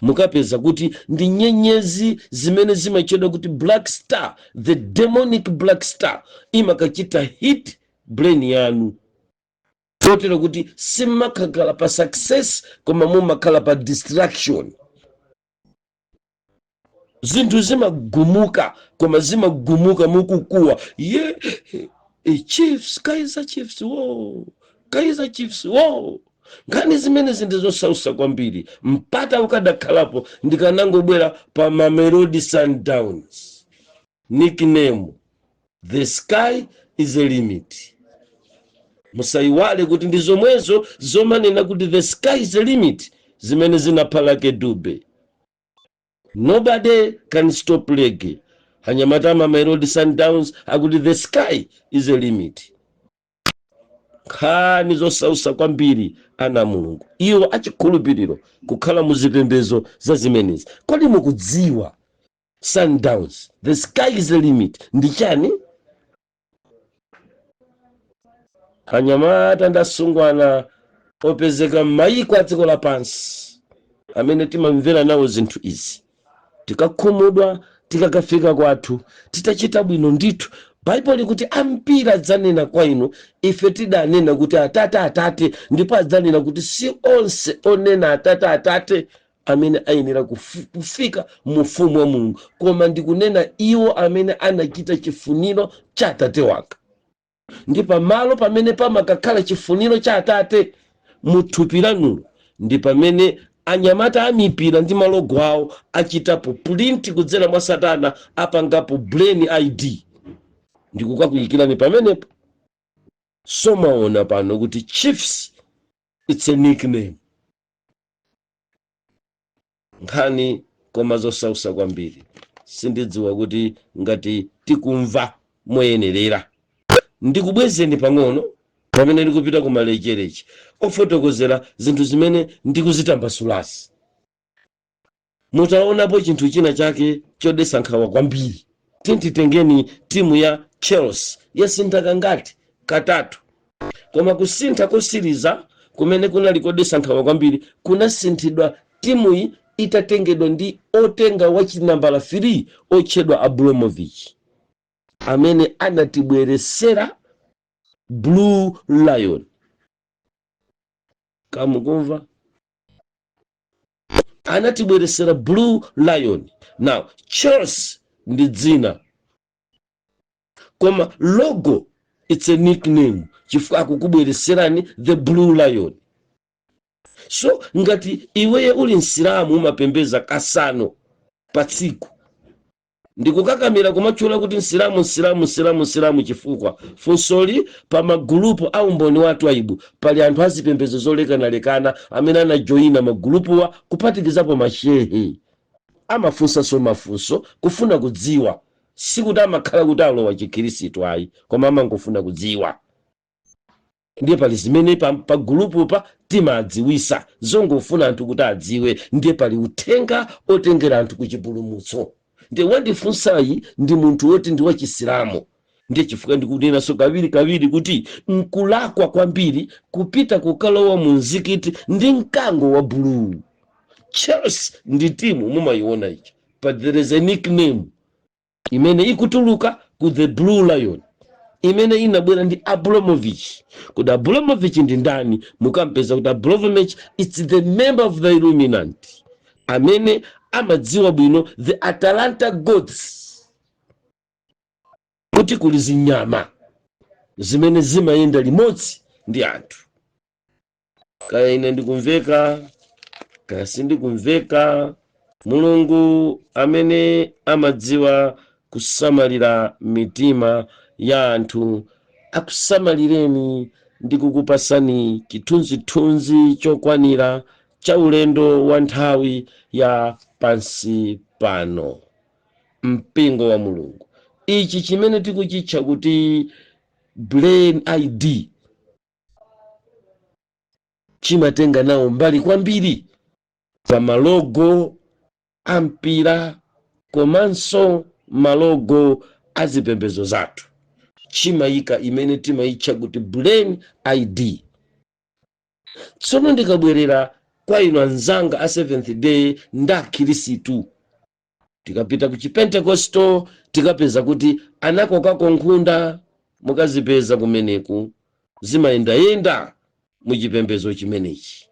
Mukapeza kuti ndi nyenyezi zimene zimatchedwa kuti black star, the demonic black star, imakachita hit brain yanu kotero kuti simmakhala pa success koma mumakhala pa distraction. Zinthu zimagumuka, koma zimagumuka mukukuwa ye Chiefs, Kaizer Chiefs wo, Kaizer Chiefs wo. Nkhani zimene zinthu zosausa kwambiri. Mpata ukadakhalapo ndikanangobwera pa Mamelodi Sundowns, nickname "The sky is a limit". Musayiwale kuti ndi zomwezo zomanena kuti "The sky is a limit" zimene zinapha Lucky Dube. "Nobody can stop reggae." Anyamata Mamelodi Sundowns akuti "The sky is a limit". Nkhani zosausa kwambiri, ana Mulungu, iwo achikhulupiriro kukhala muzipembezo za zimenezi. Kodi mukudziwa Sundowns, "The sky is the limit" ndi chani? Anyamata ndasungwana opezeka m'mayiko a dziko lapansi amene timamvera nawo zinthu izi, tikakhumudwa tikakafika kwathu titachita bwino ndithu, Baibulo likuti ambiri adzanena kwa inu, "Ife tidanena kuti Atate, Atate." Ndipo adzanena kuti si onse onena "Atate, Atate" amene ayenera kufika mu ufumu wa Mulungu, koma ndikunena iwo amene anachita chifuniro cha Atate wanga. Ndi pamalo pamene pamakakhala chifuniro cha Atate muthupi lanulo ndi pamene anyamata amipira ndi malogo awo achitapo print kudzera mwa Satana, apangapo brain ID ndikukakuyikirani pamenepo. Somaona pano kuti Chiefs, it's a nickname. Nkhani koma zosausa kwambiri. Sindidziwa kuti ngati tikumva moyenerera. Ndikubwezeni pang'ono pamene ndikupita ku malechereche ofotokozera zinthu zimene ndikuzitambasulasi. Mutaonapo chinthu china chake chodetsa nkhawa kwambiri. Titengeni timu ya Chelsea, yasintha kangati? Katatu. Koma kusintha kosiriza kumene kunali kodetsa nkhawa kwambiri kunasinthidwa timuyi itatengedwa ndi otenga wachinambala 3 otchedwa Abramovich, amene anatibweresera Blue Lion. Kamukumva? Anatibweresera Blue Lion. Now, Chelsea ndi dzina, koma logo, it's a nickname, chifukwa akukubwereserani the Blue Lion. So ngati iweye uli Msilamu, umapembeza kasanu pa tsiku, ndikukakamira kumatchula kuti Msilamu, Msilamu, Msilamu, Msilamu, chifukwa funsoli pa magulupu a umboni wathu aibu pali anthu azipembedzo zolekanalekana amene anajoyina magulupuwa, kuphatikizapo mashehe, amafunsanso mafunso kufuna kudziwa. Sikuti amakhala kuti alowa Chikhirisitu ayi, koma amangofuna kudziwa. Ndiye pali zimene pa gulupupa timadziwisa zongofuna anthu kuti adziwe. Ndiye pali uthenga otengera anthu ku chipulumutso. Ndiye wandifunsayi ndi munthu woti ndi wachisilamu. Ndiye chifukwa ndikunenanso kawiri kawiri kuti nkulakwa kwambiri kupita kukalowa mu mzikiti ndi mkango wa blue. Chelsea ndi timu mumayiona ichi, but there is a nickname imene ikutuluka ku the Blue Lion imene inabwera ndi Abramovich. Kuti Abramovich ndi ndani? Mukampeza kuti Abramovich, it's the member of the Illuminati amene amadziwa bwino the Atalanta gods, kuti kuli zinyama zimene zimayenda limodzi ndi anthu. Kaya ine ndikumveka, kaya sindikumveka, Mulungu amene amadziwa kusamalira mitima ya anthu akusamalireni ndi kukupasani chithunzithunzi chokwanira cha ulendo wa nthawi ya pansi pano. Mpingo wa Mulungu, ichi chimene tikuchitcha kuti brain ID chimatenga nawo mbali kwambiri pa ma logo a mpira komanso ma logo a zipembedzo zathu. Chimayika imene timayitcha kuti brain ID. Tsono ndikabwerera kwa inu anzanga a Seventh Day ndi Akhirisitu, tikapita ku Chipentekosto tikapeza kuti anakokako nkhunda. Mukazipeza kumeneku zimayendayenda muchipembedzo chimenechi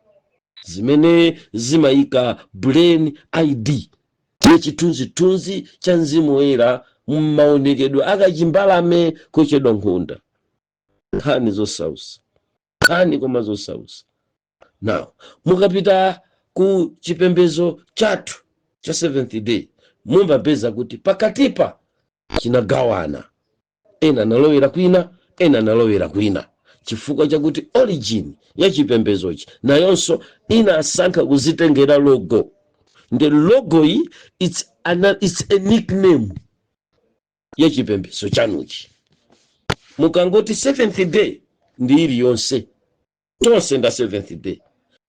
zimene zimayika brain ID yachithunzithunzi cha Mzimu Woyera mmaonekedwe akachimbalame kochedwa nkhunda. Nkhani zosausa, nkhani koma zosausa. Now mukapita ku chipembedzo chathu cha Seventh Day, mumapeza kuti pakatipa chinagawana, ena analowera kwina, ena analowera kwina, chifukwa chakuti origin ya chipembezochi nayonso inasankha kuzitengera logo. Ndi logo iyi, it's a nickname ya chipembezo chanuchi. Mukangoti Seventh Day ndi iliyonse, tonse nda Seventh Day,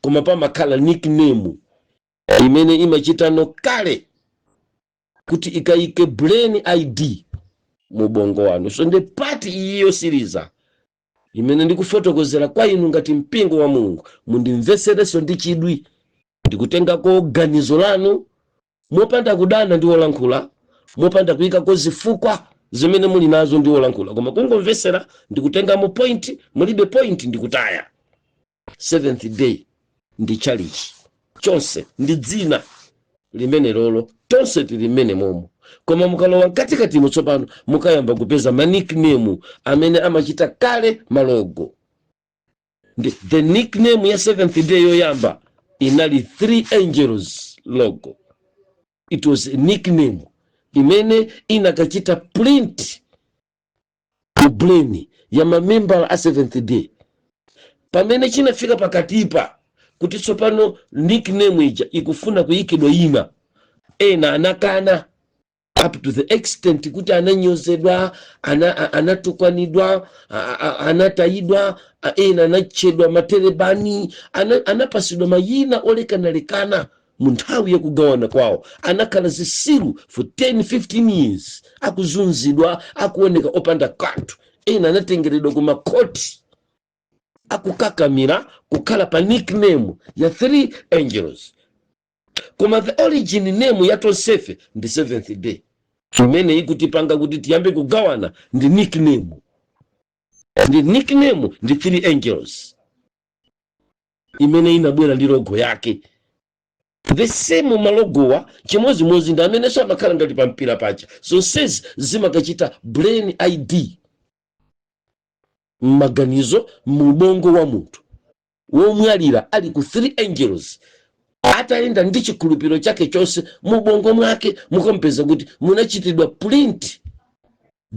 koma pamakhala nickname imene imachitano kale kuti ikayike brain ID mu bongo wanu. So ndi part iyi yosiriza imene ndikufotokozera kwa inu ngati mpingo wa Mulungu. Mundimveserenso ndi chidwi, ndikutengako ganizo lanu mopanda kudana ndi wolankhula, mopanda kuyikako zifukwa zimene muli nazo ndi wolankhula, koma kungomvesera ndikutengamo point. Mulibe point, ndikutaya. Seventh Day ndi chalichi chonse, ndi dzina limene lolo tonse tili mmene momo. Koma mukalowa mkatikatimo tsopano mukayamba kupeza ma nickname amene amachita kale ma logo. Ndi the nickname ya Seventh Day yoyamba inali Three Angels logo. It was a nickname imene inakachita print ku brain ya mamembala a Seventh Day. Pamene chinafika pakatipa kuti tsopano nickname ija ikufuna kuyikidwa ina, ena anakana up to the extent kuti ananyozedwa, anatukwanidwa, anatayidwa, ena anatchedwa materebani, anapasidwa mayina olekanalekana. Mu nthawi yakugawana kwawo anakhala zisilu for 10 15 years, akuzunzidwa, akuoneka opanda kanthu. Ena anatengeredwa ku makhoti akukakamira kukhala pa nickname ya Three Angels. Koma the origin name ya tonsefe ndi Seventh Day. Imene ikutipanga kuti tiyambe kugawana ndi nickname, ndi nickname ndi Three Angels imene inabwera ndi logo yake. The same ma logowa chimozimozi ndi amenenso amakhala ngati pa mpira paja. Zonsezi zimakachita brain ID m'maganizo, mu ubongo wa munthu womwalira ali ku Three Angels, atayenda ndi chikhulupiriro chake chonse. Mu ubongo mwake mukampeza kuti munachitidwa print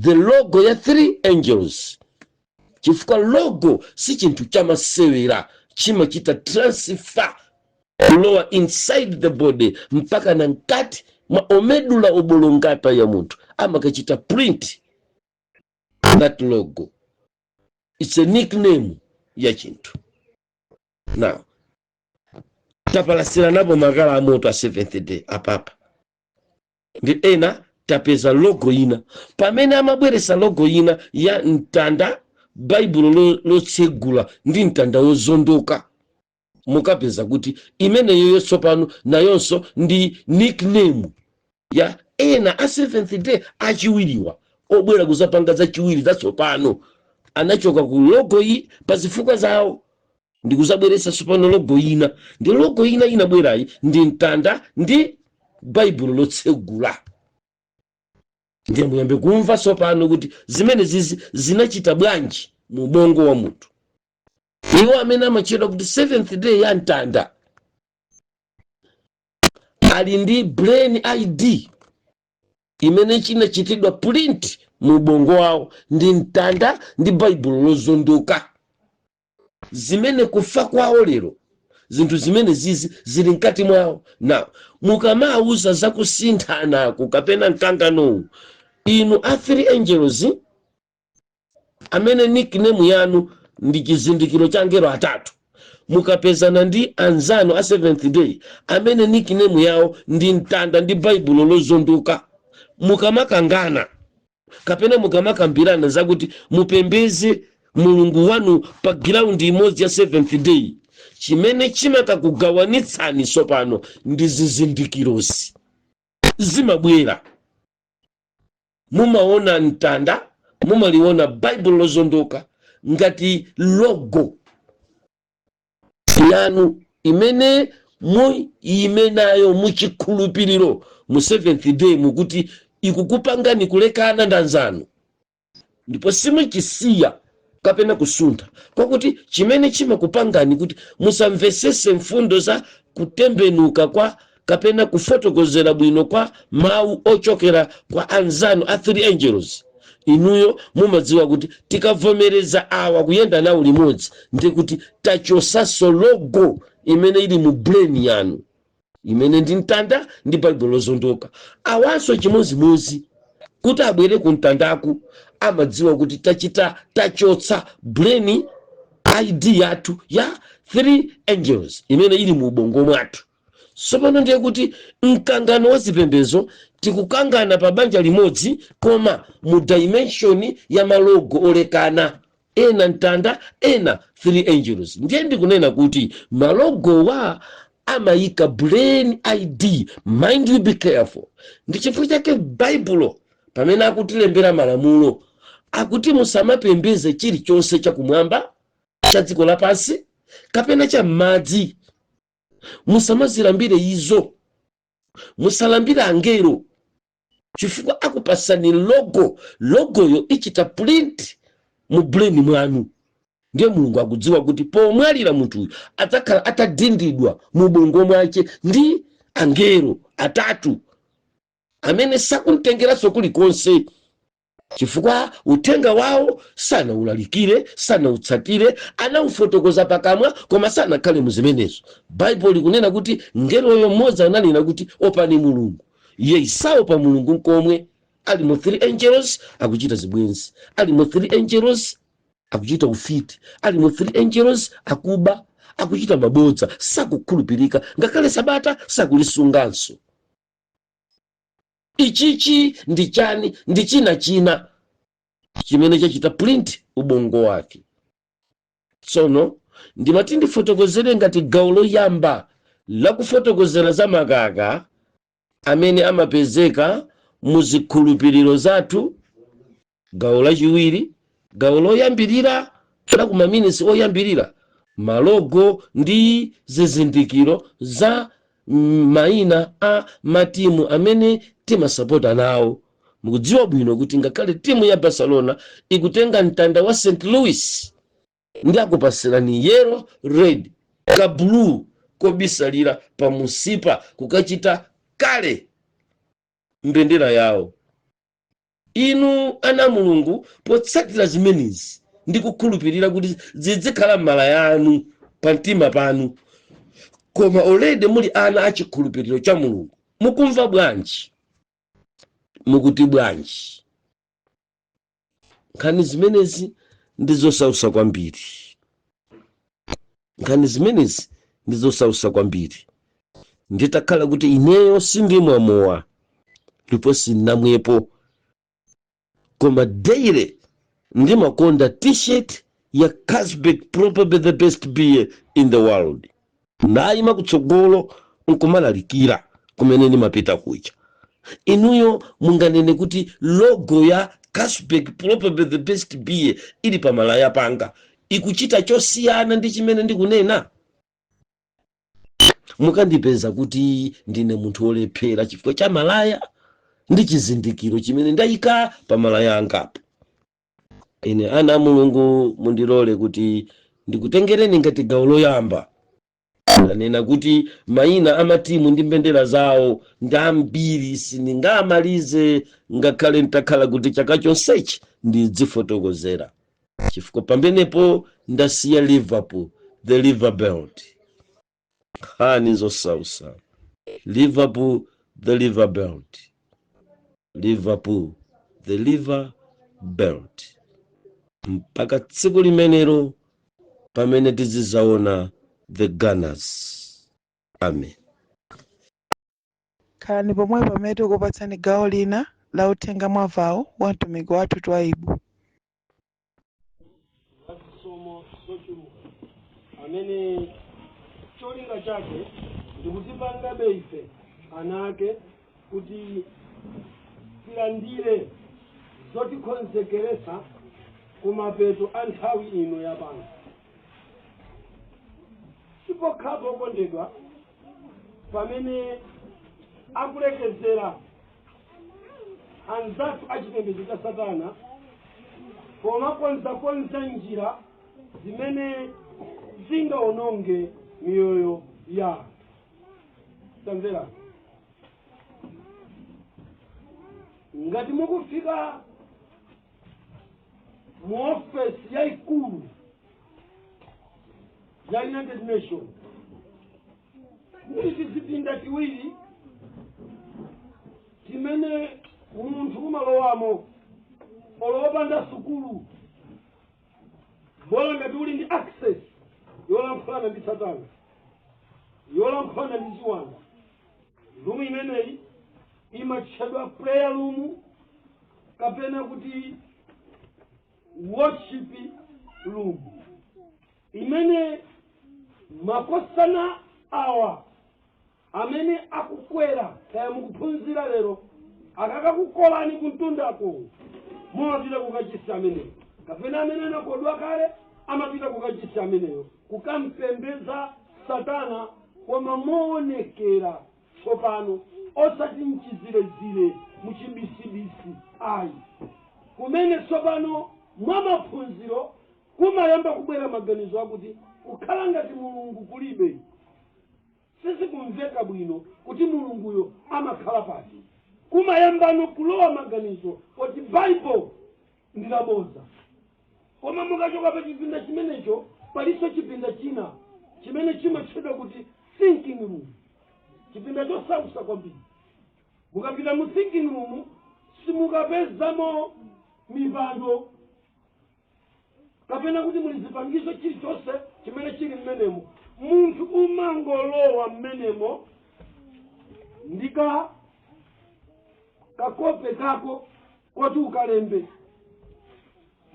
the logo ya Three Angels, chifukwa logo si chinthu chamasewera. Chimachita transfer kulowa inside the body mpaka na mkati mwa medulla oblongata ya munthu, amakachita print that logo. It's a nickname ya chinthu. Now tapalasira napo makala amoto a Seventh Day apapa. Ndi ena tapeza logo ina. Pamene amabweresa logo ina ya mtanda, Baibulo lotsegula ndi mtanda wozondoka, mukapeza kuti imeneyo tsopano nayonso ndi nickname ya ena a Seventh Day achiwiriwa obwera kuzapanga zachiwiri zatsopano. Anachoka ku logo iyi pa zifukwa zawo ndi kuzabweretsa tsopano logo ina. Ndi logo ina inabwerayi ndi mtanda ndi Baibulo lotsegula. Ndiye muyambe kumva tsopano kuti zimene zizi zinachita bwanji mu ubongo wa munthu. Iwo amene amatchedwa kuti Seventh Day ya mtanda ali ndi brain ID imene chinachitidwa print mu ubongo wawo ndi mtanda ndi Baibulo lozondoka, zimene kufa kwawo lero zinthu zimene zizi zili mkati mwawo. Na mukamauza zakusinthanaku kapena mkanganowu, inu a Three Angels amene nickname yanu ndi chizindikiro cha angelo atatu, mukapezana ndi anzanu a Seventh Day amene nickname yawo ndi mtanda ndi Baibulo lozondoka, mukamakangana kapena mukamakambirana zakuti mupembeze Mulungu wanu pa ground imodzi ya Seventh Day, chimene chimakakugawanitsani tsopano ndi zizindikirozi zimabwera. Mumaona mtanda, mumaliona Baibulo lozondoka ngati logo yanu imene muyime nayo muchikhulupiriro mu Seventh Day, mukuti ikukupangani kulekana ndi anzanu, ndipo simuchisiya kapena kusuntha, kwakuti chimene chimakupangani kuti musamvesese mfundo za kutembenuka kwa kapena kufotokozera bwino kwa mawu ochokera kwa anzanu a Three Angels, inuyo mumadziwa kuti tikavomereza awa kuyenda nawo limodzi, ndi kuti tachosaso logo imene ili mu brain yanu, imene ndi mtanda ndi Baibulo lozondoka. Awanso chimozimozi, kuti abwere ku mtandaku, amadziwa kuti tachita tachotsa brain ID yathu ya Three Angels imene ili mu ubongo mwathu. Tsopano ndiye kuti mkangano wa zipembezo, tikukangana pa banja limodzi, koma mu dimension ya ma logo olekana, ena mtanda, ena Three Angels. Ndiye ndikunena kuti ma logowa amayika brain ID. Mind you, be careful. Ndi chifukwa chake Baibulo pamene akutilembera malamulo akuti musamapembeze chilichonse chakumwamba, cha dziko lapansi kapena cha m'madzi. Musamazilambire izo, musalambire angelo, chifukwa akupasani logo. Logoyo ichita print mu brain mwanu. Ndiye Mulungu akudziwa kuti pomwalira munthuyu adzakhala atadindidwa mu ubongo mwace ndi angelo atatu amene sakumtengeranso kulikonse, chifukwa uthenga wawo sanawulalikire, sanautsatire, anawufotokoza pakamwa, koma sanakhale mu zimenezo. Baibulo likunena kuti ngeloyo mmodzi ananena kuti, "Opani Mulungu." Iye isaopa Mulungu nkomwe. Ali mu Three Angels akuchita zibwenzi, ali mu Three Angels akuchita ufiti, ali mu Three Angels akuba, akuchita mabodza, sakukhulupirika, ngakhale sabata sakulisunganso. Ichichi ndi chani? Ndi china china chimene chachita print ubongo wake. Tsono ndimati ndifotokozere ngati gawo loyamba lakufotokozera za makaka amene amapezeka mu zikhulupiriro zathu. Gawo lachiwiri, gawo loyambirira la kumaminisi oyambirira, ma logo ndi zizindikiro za mayina a matimu amene timasapota nawo. Mukudziwa bwino kuti ngakhale timu ya Barcelona ikutenga mtanda wa St Louis ndi akupasirani yellow, red, ka blue kobisalira pamusipa kukachita kale mbendera yawo. Inu ana Mulungu, potsatira zimenezi ndi kukhulupirira kuti zizikhala m'mala yanu pamtima panu, koma already muli ana achikhulupiriro cha Mulungu, mukumva bwanji? Mukuti bwanji? Nkhani zimenezi ndi zosausa kwambiri. Nkhani zimenezi ndi zosausa kwambiri. Nditakhala kuti ineyo sindimwa mowa. Ndipo sindinamwepo, koma daily ndimakonda T-shirt ya Carlsberg, probably the best beer in the world. Ndayima kutsogolo nkumalalikira kumene ndimapita kuja. Inuyo munganene kuti logo ya Carlsberg, probably the best beer, ili pamalaya panga ikuchita chosiyana ndi chimene ndikunena? Mukandipeza kuti ndine munthu wolephera chifukwa cha malaya ndi chizindikiro chimene ndayika pa malaya angapo. Ine, ana a Mulungu, mundilole kuti ndikutengereni ngati gawo loyamba. Ndanena kuti mayina a matimu ndi mbendera zawo ndi ambiri, sindingamalize ngakhale ntakhala kuti chaka chonsechi ndidzifotokozera, chifukwa pamenepo ndasiya Liverpool, the Liverbelt. Nkhani zosausa. Liverpool, the Liverbelt, Liverpool, the Liverbelt, mpaka tsiku limenelo pamene tizizaona the Gunners. Amen. Khalani pomwe pamene tikupatsani gawo lina la uthenga mwavawo wa mtumiki wathu Twaibu. Zisomo zochuluka amene cholinga chake ndikutipangabe ife ana ake kuti tilandire zotikonzekeretsa kumapeto a nthawi ino yapano. Sipokhapo, okondedwa, pamene akulekezera anzathu achipembedzo cha Satana pomakonzakonza njira zimene zingaononge miyoyo ya anthu. Tamverani, ngati mukufika mu ofesi yayikulu ya United Nation, muli tizipinda tiwiri timene munthu umalowamo olo wopanda sukulu, bola ngati uli ndi access yolankhulana ndi Satana, yolankhulana ndi ziwanda. Room imeneyi imatchedwa prayer room kapena kuti worship room, imene makosana awa amene akukwera, kaya mukuphunzira lero, akakakukolani kumtundako mumapita kukachisi ameneyo, kapena amene anakodwa kale amapita kukachisi ameneyo kukampembedza Satana, koma moonekera tsopano, osati mchizirezire, muchibisibisi ayi, kumene tsopano mwa maphunziro kumayamba kubwera maganizo akuti kukhala ngati Mulungu kulibe, sizikumveka bwino kuti Mulunguyo amakhala pati. Kumayambano kulowa maganizo kuti Baibo ndi labodza. Koma mukachoka pa chipinda chimenecho, palinso chipinda china chimene chimatchedwa kuti thinking room, chipinda chosausa kwambiri. Mukapita mu thinking room simukapezamo mipando kapena kuti muli zipangizo chilichonse chimene chili mmenemo. Munthu umangolowa mmenemo ndi ka kakope kako koti ukalembe.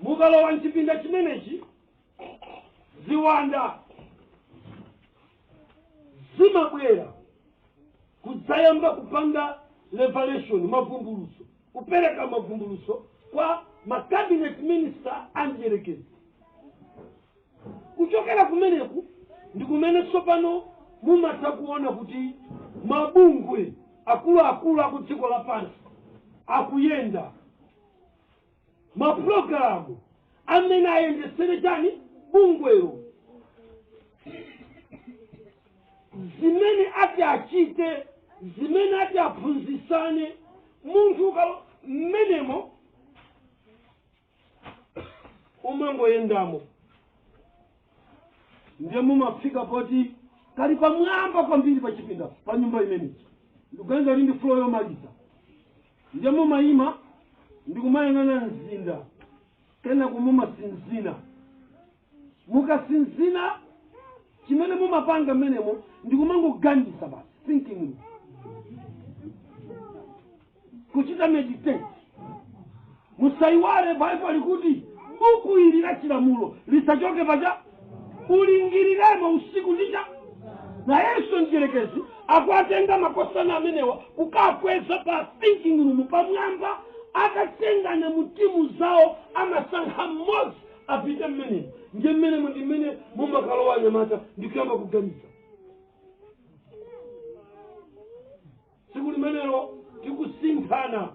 Mukalowa mchipinda chimenechi, ziwanda zimabwera kudzayamba kupanga revelation, mavumbuluso, kupereka mavumbuluso kwa ma cabinet minister a mdierekezi. Kuchokera kumeneku ndi kumene tsopano mumatha kuona kuti mabungwe akuluakulu aku dziko lapansi akuyenda, mapulogalamu amene ayendesere chani bungwelo, zimene ati achite, zimene ati aphunzisane. Munthu mmenemo umangoyendamo, ndiye mumafika poti kali pamwamba kwambiri pa chipinda pa nyumba imeneyi, ndikuganiza kuti ndi floor yomaliza. Ndiye mumayima ndikumayang'ana mzinda, kenako mumasinzina. Mukasinzina, chimene mumapanga mmenemo ndikumangoganiza basi, thinking. Kuchita meditate. Musaiwale Baibulo likuti buku ili la chilamulo lisachoke pacha, ulingiriremo usiku ndicha. Nayenso mdierekezi akuatenga makosana amenewa kukakweza pa thinking room pamwamba. Akatengana mu timu zawo, amasankha mmodzi apite mmenemo. Ndiye mmenemo ndi mmene mumakalowa anyamata ndikuyamba kuganiza. Tsiku limenelo tikusinthana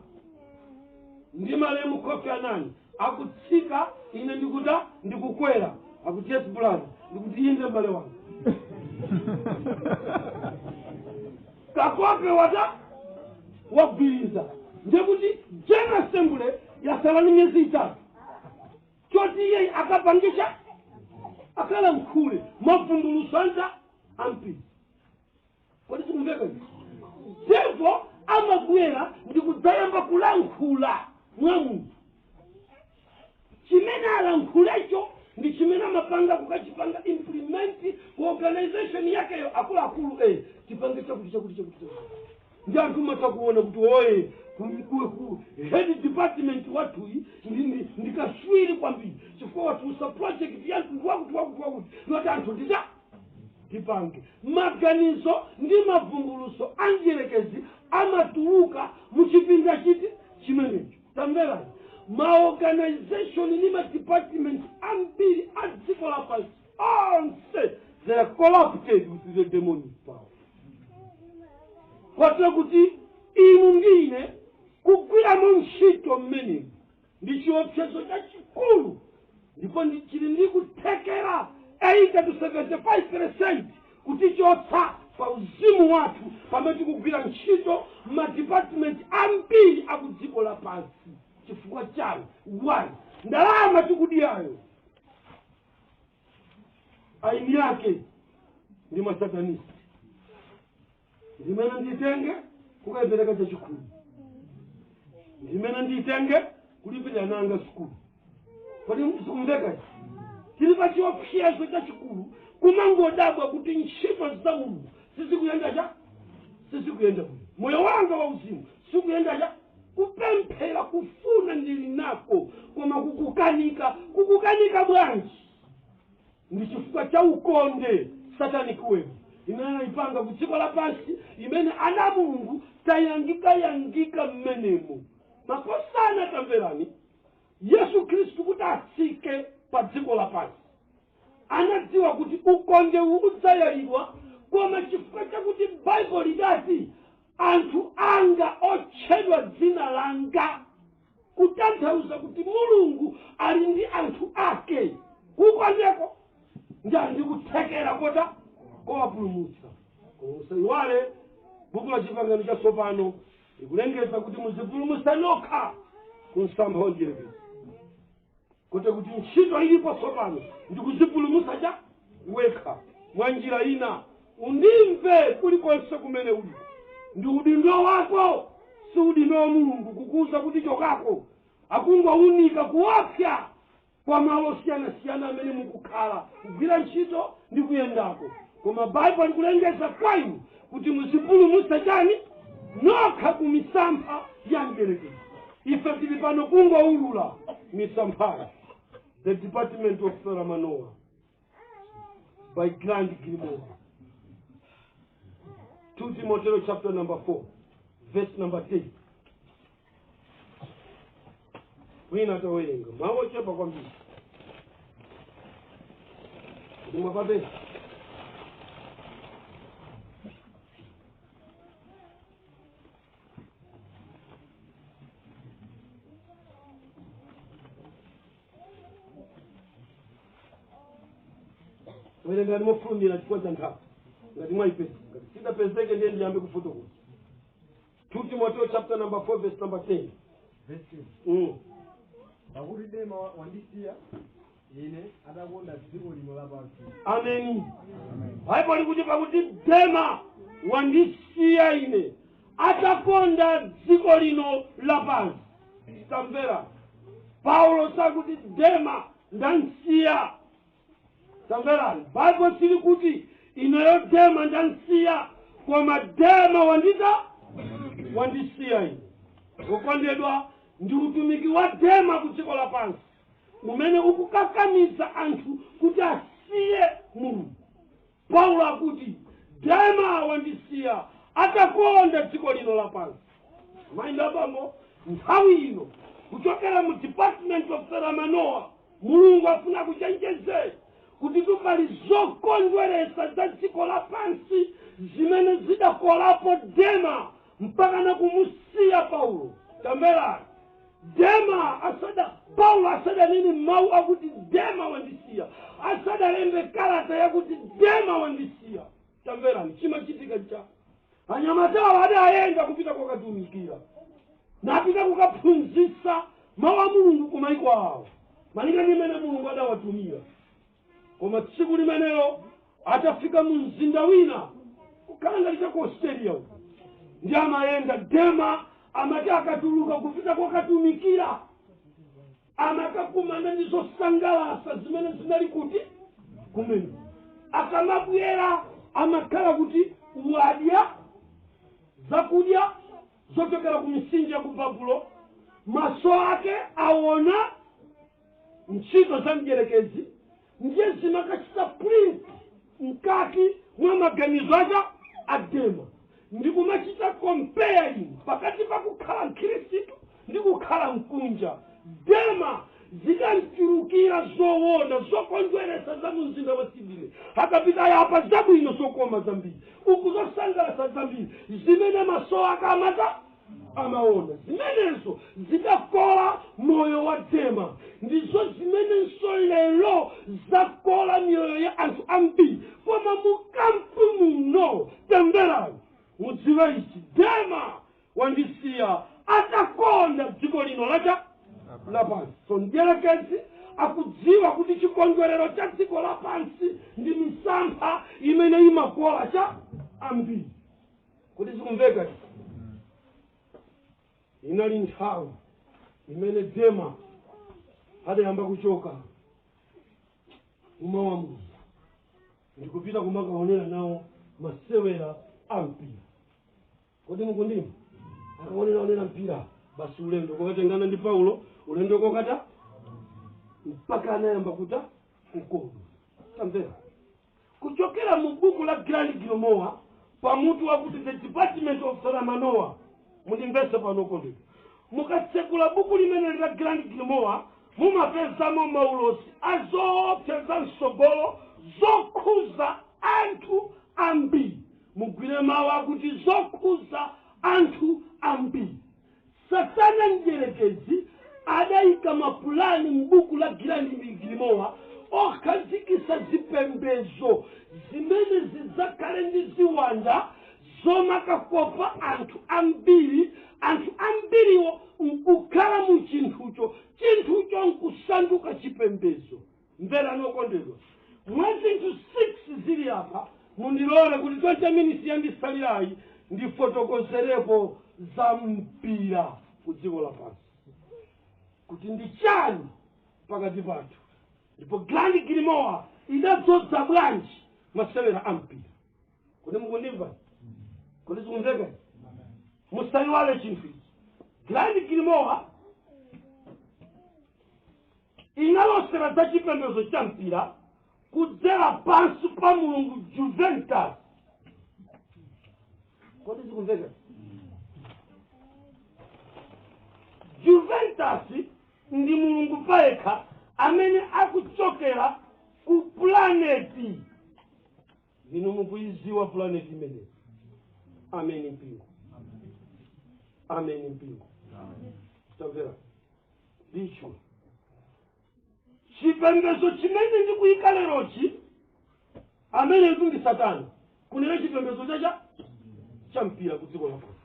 ndi malemu Kofi Annan, akutsika, ine ndikuta ndikukwera. Akuti, "Yes brother." Ndikuti, "Inde m'bale wanga." Kakope wata wagwiriza. Ndekuti General Assembly yasala ni miyezi 3 choti iye akapangisha akalankhule mavumbuluso anta ampisi. Kodi sikumveka izi? Devil amabwera ndikudzayamba kulankhula mwa munthu. Chimene alankhulecho ndi chimene amapanga kukachipanga implement ku organization yakeyo. Akuluakulu, tipange chakuti, chakuti, chakuti, chakuti. Ndi anthu umatha kuona kuti oye ku head department wathuyi ndikaswiri kwambiri, chifukwa watulusa project ya mtundu wakuti, wakuti, wakuti, yoti anthu ndita tipange. Maganizo ndi mavumbuluso a mdierekezi amatuluka muchipinda chiti? Chimenecho. Tamverani, maorganization ndi madepartment ambiri a dziko lapansi onse, they are corrupted with the demonic power, kotero kuti inu ndi ine kugwiramo ntchito mmenemu ndi chiopsezo chachikulu, ndipo chili ndi kuthekera 80 to 75% kutichotsa pa uzimu wathu pamene tikugwira ntchito madepartment ambiri aku dziko lapansi. Chifukwa chani? One, ndalama tikudyayo aini yake ndi masatanist. Ndimene nditenge kukayipereka chachikhumi, ndimene nditenge kulipirira nanga sukulu. Kodi sikumveka izi? Tili pa chiopsezo chachikulu, kumangodabwa kuti ntchito za Mulungu sizikuyenda cha sizikuyenda bwino, moyo wanga wauzimu sikuyenda cha kupemphera, kufuna ndili nako koma kukukanika. Kukukanika bwanji? Ndi chifukwa cha ukonde, satanic web imene anayipanga ku dziko lapansi, imene ana Mulungu tayangikayangika mmenemo. Makosana, tamverani, Yesu Khristu kuti atsike pa dziko lapansi anadziwa kuti ukondewu udzayalidwa, koma chifukwa chakuti Baibulo lidati, "Anthu anga otchedwa dzina langa," kutanthauza kuti Mulungu ali ndi anthu ake kukondeko ndi ali ndi kuthekera kota kowapulumutsa. Koma musayiwale, buku la Chipangano Chatsopano likulengeza kuti muzipulumutsa nokha ku msampha wa mdierekezi, kote kuti ntchito ilipo tsopano ndikuzipulumutsa cha wekha mwa njira ina. Undimve, kulikonse kumene uli, ndi udindo wako, si udindo wa Mulungu kukuuza kuti chokako. Akungowunika kuopsa kwa malo osiyanasiyana amene mukukhala, kugwira ntchito ndi kuyendako, koma Baibulo likulengeza kwa inu kuti muzipulumutsa chani? Nokha ku misampha ya mdierekezi. Ife tili pano kungoulula misamphayo. The Department of Saramanoa by Grand Grimoire, 2 Timoteo chapter number 4 verse number 10. Wina atawerenga, mawu ochepa kwambiri. Kuti mwapapeza? Werengani mofulumira chifukwa cha nthawi, ngati mwayipeza. Ngati sidapezeke, ndiye ndiyambe kufotokoza. 2 Timoteo chapter number 4 verse number 10. Verse 10. Pakuti Dema wandisiya ine atakonda dziko lino lapansi. Ameni. Baibulo likuti, "Pakuti Dema wandisiya ine atakonda dziko lino lapansi." Tamvera, Paulo sakuti Dema ndansiya. Tamverani, Baibulo sili kuti ineyo Dema ndansiya, koma Dema wandita wandisiya ine. Wokondedwa, ndi utumiki wa Dema ku dziko lapansi umene ukukakamiza anthu kuti asiye Mulungu. Paulo akuti Dema wandisiya atakonda dziko lino lapansi. Amayi ndi abambo, nthawi ino kuchokera mu Department of Theramanoa, Mulungu afuna kuchenjezera kuti tupali zokondweresa za dziko lapansi zimene zidakolapo Dema mpaka na kumusiya Paulo. Tamverani, Dema asada, Paulo asadanene mawu akuti Dema wandisiya, asadalembe kalata yakuti Dema wandisiya, tamverani chimachitika cha anyamatawo adayenda kupita kwakatumikira, napita kukaphunzitsa mawu a Mulungu kumaiko awo malinga ndi imene Mulungu adawatumira. Koma tsiku limenelo atafika mu mzinda wina kukhala ngati cha ku Australia uko, ndi amayenda Dema amati akatuluka kupita kwakatumikira amakakumana ndi zosangalatsa zimene zinali kuti kumene. Akamabwera amakhala kuti wadya zakudya zochokera ku mitsinje ya ku Babulo, maso ake aona ntchito za mdierekezi, ndiye zimakachita print mkati mwa maganizo ake a Dema ndi kumachita comparing pakati pa kukhala mkhristu ndi kukhala mkunja. Dema zikamchulukira zoona zokondweretsa za mumzinda wa Sydney. Akapita yapa zabwino zokoma zambiri, uku zosangalatsa zambiri zimene maso ake amata amaona, zimenezo zidakola moyo wa Dema. Ndizo zimenenso lero zakola miyoyo ya anthu ambiri. Koma mu camp muno, temberani mudziwe ichi: Dema wandisiya atakonda dziko lino lacha lapansi. So mdierekezi akudziwa kuti chikondwerero cha dziko lapansi ndi misampha imene imakola cha ambiri. Kuti zikumveka izi? Inali nthawi imene Dema adayamba kuchoka mumawu a Mulungu ndikupita kumakaonera nawo masewera a mpira. Kodi mukundimva? Akaoneraonera mpira basi, ulendo kokatengana ndi Paulo, ulendo kokata mpaka anayamba kuta kukodwa. Tamvera, kuchokera mu buku la Grand Grimoire pamutu wakuti The Department of Saramanoa. Mundimvese pano kondedwa, mukatsekula buku limene la Grand Grimoire mumapezamo maulosi azoopsa za msogolo zokhuza anthu ambiri. Mugwire mawu akuti zokhuza anthu ambiri. Satana mdierekezi adayika mapulani m'buku la Grand Grimoire okhazikisa zipembezo zimene zidzakhale ndi ziwanda zomakakopa anthu ambiri, anthu ambiriwo nkukhala mu chinthucho, chinthucho nkusanduka chipembezo. Mverani okondedwa, mwa zinthu 6 zili apa, mundilole kuti 20 minutes yandisalirayi ndifotokozerepo za mpira ku dziko lapansi kuti ndi chani pakati pathu, ndipo Grand Grimoire idadzodza bwanji masewera a mpira. Kodi mukundimva? Kodi zikumveka? Musayiwale chinthu ichi: Grand Grimoire inalosera za chipembedzo cha mpira kudzera pansi pa mulungu Juventus. Kodi zikumveka? Juventus ndi mulungu payekha amene akuchokera ku planet. Inu mukuiziwa planet imeneyi? Ameni mpingo, ameni mpingo. Tamvera, ndicho chipembedzo chimene ndikuyika lerochi, amene ndi Satana kunena chipembedzo chacha cha mpira ku dziko lapansi.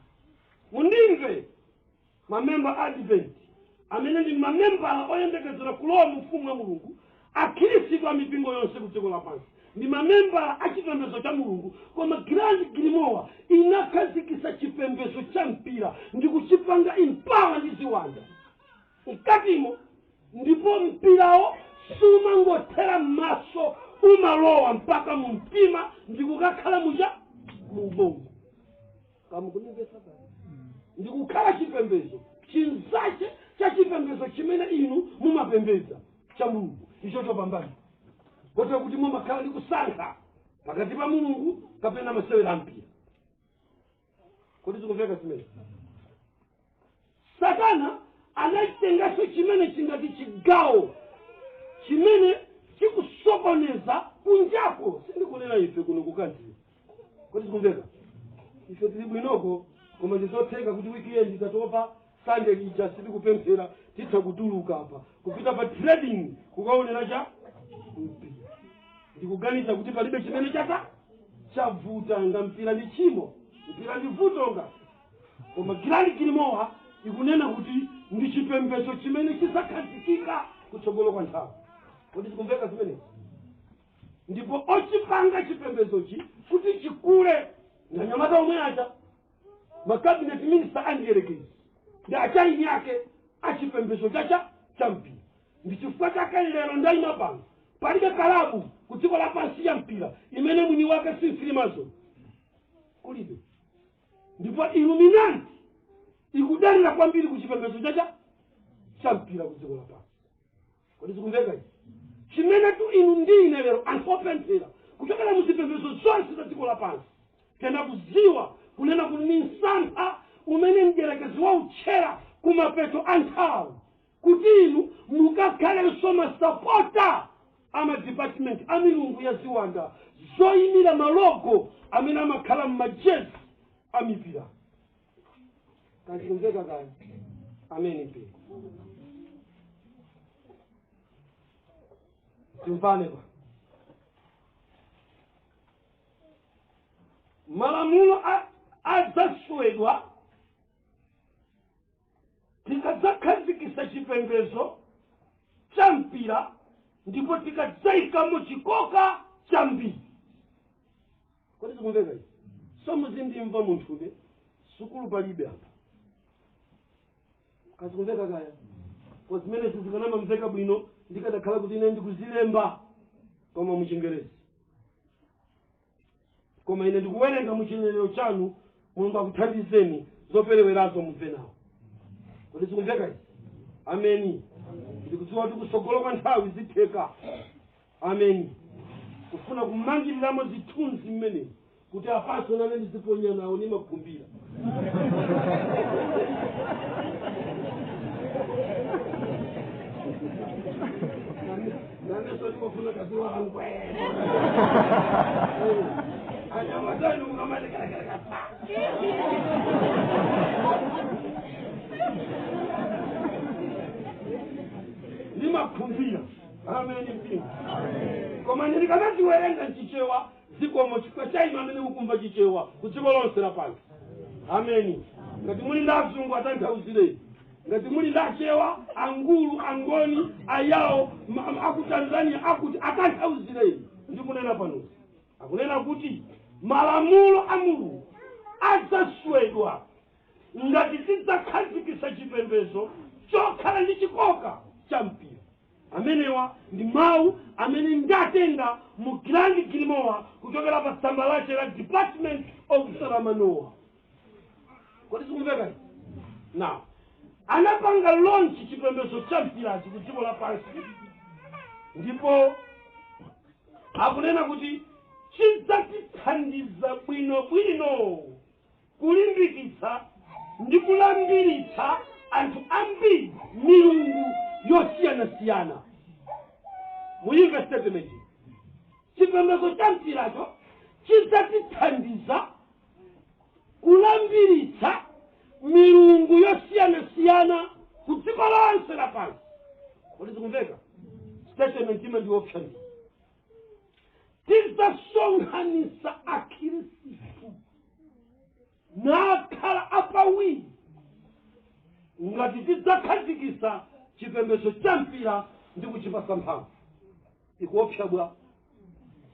Mundimve, mamemba a Advent amene ndi mamembala oyembekezera kulowa mu ufumu wa Mulungu, akhristu a mipingo yonse ku dziko lapansi, ndi mamembala a chipembedzo cha Mulungu. Koma Grand Grimoire inakhazikitsa chipembedzo cha mpira ndi kuchipanga empower ndi ziwanda mkatimo, ndipo mpirawo sumangothera m'maso, umalowa mpaka mu mtima ndi kukakhala mucha mu ubongo. Kamukundimvetsa? Ndikukhala chipembedzo chinzache cha chipembedzo chimene inu mumapembedza cha Mulungu, icho chopambana, kotero kuti mumakhala ndi kusankha pakati pa Mulungu kapena masewera ampira. Kodi zikumveka zimene? Satana anachitenganso chimene chingati chigawo chimene chikusokoneza kunjako. Sindikunena ife kuno ku country. Kodi zikumveka? Ife tili bwinoko, koma ndizotheka kuti weekend tatopa, Sunday ija sitikupemphera, titha kutuluka apa kupita pa trading kukaonera cha mpira. Ndikuganiza kuti palibe chimene chata chavuta nga mpira ndi chimo, mpira ndi vuto nga. Koma Grand Grimoire ikunena kuti ndi chipembedzo chimene chizakhazikika kutsogolo kwa nthawi. Kodi zikumveka zimenezi? Ndipo ochipanga chipembedzochi kuti chikule ndi anyamata omwe aja, ma cabinet minister andiyerekezi ndi achaini ake achipembedzo chacha cha mpira. Ndi chifukwa chake lero ndayima pano, palibe kalabu ku dziko lapansi ya mpira imene mwini wake si Freemason, kulibe. Ndipo Illuminati ikudalira kwambiri ku chipembedzo chacha cha mpira ku dziko lapansi. Kodi zikumveka izi? Chimene tu inu ndi ine lero, anthu opemphera kuchokera mu zipembedzo zonse za dziko lapansi, tena kuziwa kunena kuti ni msampha umene mdierekezi wautchera kumapeto a nthawi, kuti inu mukakhalenso masapota a madipatimenti a milungu ya ziwanda zoyimira ma logo amene amakhala m'majezi a mipira. Kachikumveka kaya? Ameni. Mpira, timvane pa malamulo adzaswedwa tikadzakhazikisa chipembedzo cha mpira ndipo tikadzayikamo chikoka chambiri. Kodi zikumveka izi? So muzindimva munthune, sukulu palibe apa. Kazikumveka kaya? Kwa zimene zizikanamamveka bwino ndikadakhala kuti ine ndikuzilemba koma muchingerezi, koma ine ndikuwerenga muchinenero chanu. Mulungu akuthandizeni, zoperewerazo mumve nawo. Kodi zikumveka izi? Ameni. Ndikudziwa kuti kutsogolo kwa nthawi zitheka. Ameni. Kufuna kumangiriramo zithunzi mmenemu kuti apaso nane ndiziponya nawo, nimakhumbira. Nanenso ndimafuna kaziwala ngwe anyamatani mukamalekelekele. Ndimakhumbira. Ameni mpingo. Koma ndikanaziwerenga mchichewa, zikomo chifukwa cha inu amene mukumva Chichewa ku dziko lonse lapansi. Ameni. Ngati muli ndi azungu, atanthauzireni. Ngati muli ndi Achewa, Angulu, Angoni, Ayawo, aku Tanzania, akuti atanthauzireni. Ndikunena panozi, akunena kuti malamulo a Mulungu adzaswedwa ngati tidzakhazikitsa chipembedzo chokhala ndi chikoka cha mpira. Amenewa ndi mawu amene ndatenga mu Grand Grimoire kuchokera pa tsamba lache la Department of Saramanoa. Kodi zikumveka izi? Now anapanga launch chipembedzo cha mpirachi ku dziko lapansi, ndipo akunena kuti chidzatithandiza bwinobwino kulimbikitsa ndi kulambiritsa anthu ambiri milungu yosiyanasiyana. Muyimve statement: chipembedzo cha mpiracho chidzatithandiza kulambiritsa milungu yosiyanasiyana ku dziko lonse lapansi. Kodi zikumveka? Statement ime ndi option. Tidzasonkhanitsa akhristu nakhala apawiri ngati tidzakhazikitsa chipembedzo cha mpira ndi kuchipasa mphamvu. Ikuopsa bwa?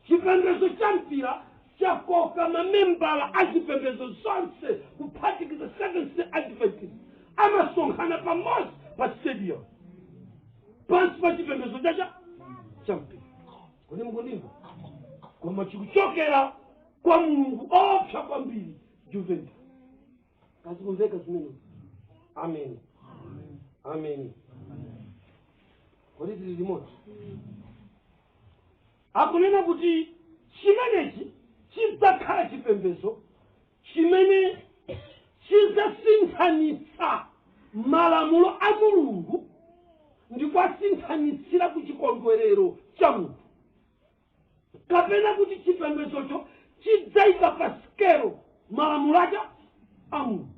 Chipembedzo cha mpira chakoka mamembala a zipembedzo zonse, kuphatikiza Seventh Day Adventist, amasonkhana pamodzi pa stadium pansi pa chipembedzo chacha cha mpira. Kodi mukundimva? Koma chikuchokera kwa mulungu opsa kwambiri, Juventus. Kazikumveka zimene? Amen, amen. Kodi tili limodzi? Akunena kuti chimenechi chidzakhala chipembedzo chimene chidzasinthanitsa malamulo a Mulungu ndi kwasinthanitsira ku chikondwerero cha munthu, kapena kuti chipembedzocho chidzayika pa sikelo malamulo aja a Mulungu.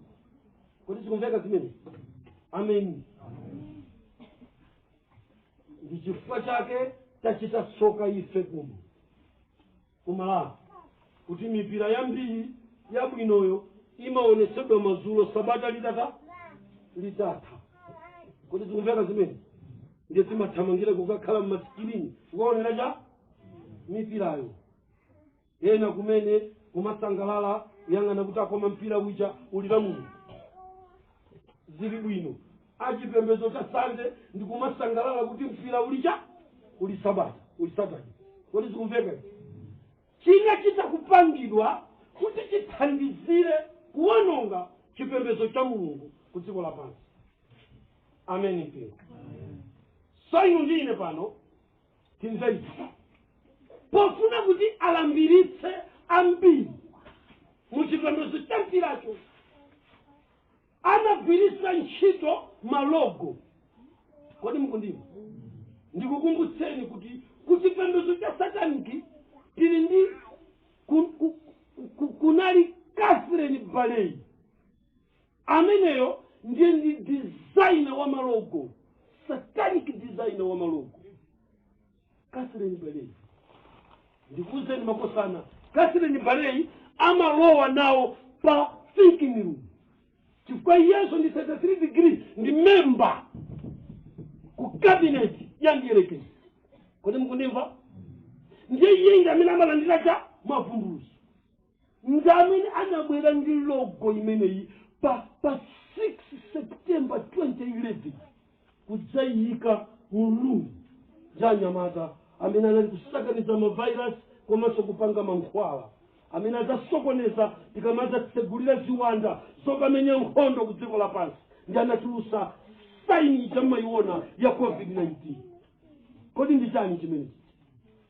Kodi zikumveka zimene? Amen. Ndi chifukwa chake tachita tsoka ife kuno kuMalawi kuti mipira yambiri yabwinoyo imaonetsedwa madzulo, sabata litatha. Kodi zikumveka zimene? Ndiye timathamangira kukakhala mmasikirini kukaonera cha mipirayo. Ena kumene kumasangalala kuyang'ana kuti akoma mpira uja ulira muno, zili bwino. Achipembedzo cha Sande ndikumasangalala kuti mpira ulicha uli sabata, uli Saturday. Kodi zikumveka? China chita kupangidwa kuti chithandizire kuwononga chipembedzo cha Mulungu ku dziko lapansi. Amen, mpingo. So inu ndi ine pano timve izi: pofuna kuti alambiritse ambiri mu chipembedzo cha mpiracho, amagwiritsa ntchito malogo. Kodi mukundimva? Ndikukumbutseni kuti ku chipembedzo cha satanic tili ndi kunali Catherine Baley. Ameneyo ndiye ndi designer wa malogo, satanic designer wa malogo, Catherine Baley. Ndikuwuzeni makosana, Catherine Baley amalowa nawo pa thinking room chifukwa iyenso ndi 33 degree, ndi member ku cabinet ya ndiyerekezi. Kodi mukundimva? Ndiye iye ndi amene amalandira cha mavumbuluso, ndi amene anabwera ndi logo imeneyi pa 6 September 2011 kudzayika mu room ya anyamata amene anali kusakaniza mavirus komanso kupanga mankhwala amene adzasokoneza tikamadzatsegulira ziwanda zokamenya nkhondo ku dziko lapansi. Ndi anatulusa sign ija mmayiona ya COVID-19. Kodi ndi chani chimenechi?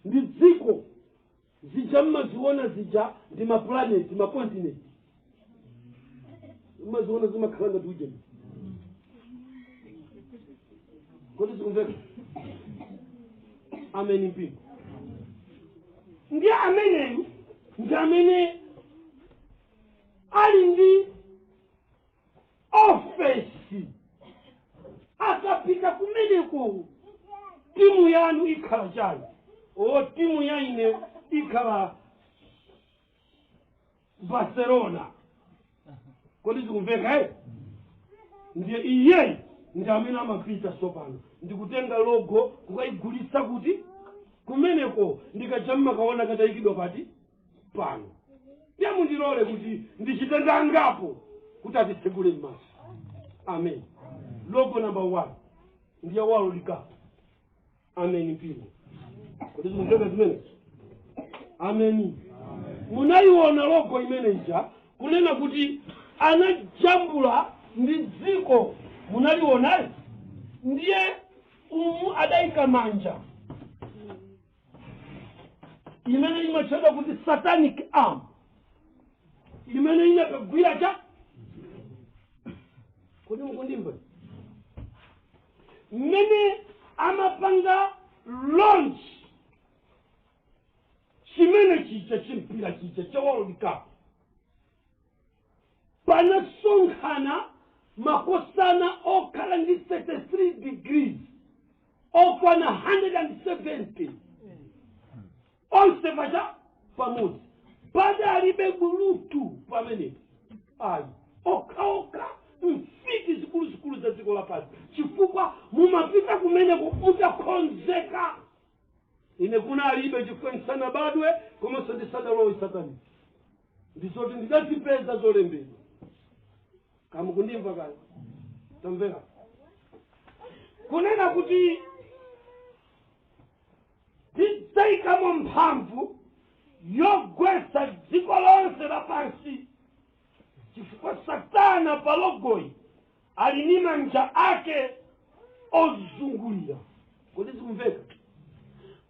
Ndi dziko zija mmaziona zija, ndi maplanet, macontinent mmaziona zimakhala ngati ujeni. Kodi zikumveka? Amen, mpingo. Ndiye ameneyu ndi amene ali ndi ofesi. Akapita kumeneko, timu yanu ikhala chani? O, timu ya ine ikhala Barcelona. Kodi zikumveka? Eh, ndiye iyeyi ndi amene amapita sopano ndikutenga logo kukayigulitsa kuti kumeneko ndikaja mmakaona katayikidwa pati pano. Ndiye mundilole kuti ndichite ndangapo kuti atitsegule m'maso. Amen. Logo number one ndiye World Cup. Amen, mpingo. Kodi zikumveka zimene? Amen. Munayiona logo imene ija, kunena kuti anajambula ndi dziko, munalionayo? Ndiye umu adayika manja imene imatchedwa kuti satanic arm, imene inakagwira cha. Kodi mukundimva? Mmene amapanga launch chimene chicha chimpira chicha cha World Cup, panasonkhana makosana okhala ndi 33 degrees okwana 170 onse pacha pamodzi. Padalibe bulutu pamenepo ayi, okhaokha mfiti zikuluzikulu za dziko lapansi, chifukwa mumapita kumeneko mutakonzeka. Ine kunalibe, chifukwa ndisanabadwe komanso ndisadalowe satani, ndizoti ndidazipeza zolembedwa. Kamukundimva kale? Tamvera kunena kuti tidzayikamo mphamvu yogwetsa dziko lonse lapansi. Chifukwa Satana pa logoyi ali ni manja ake ozungulira. Kodi zikumveka?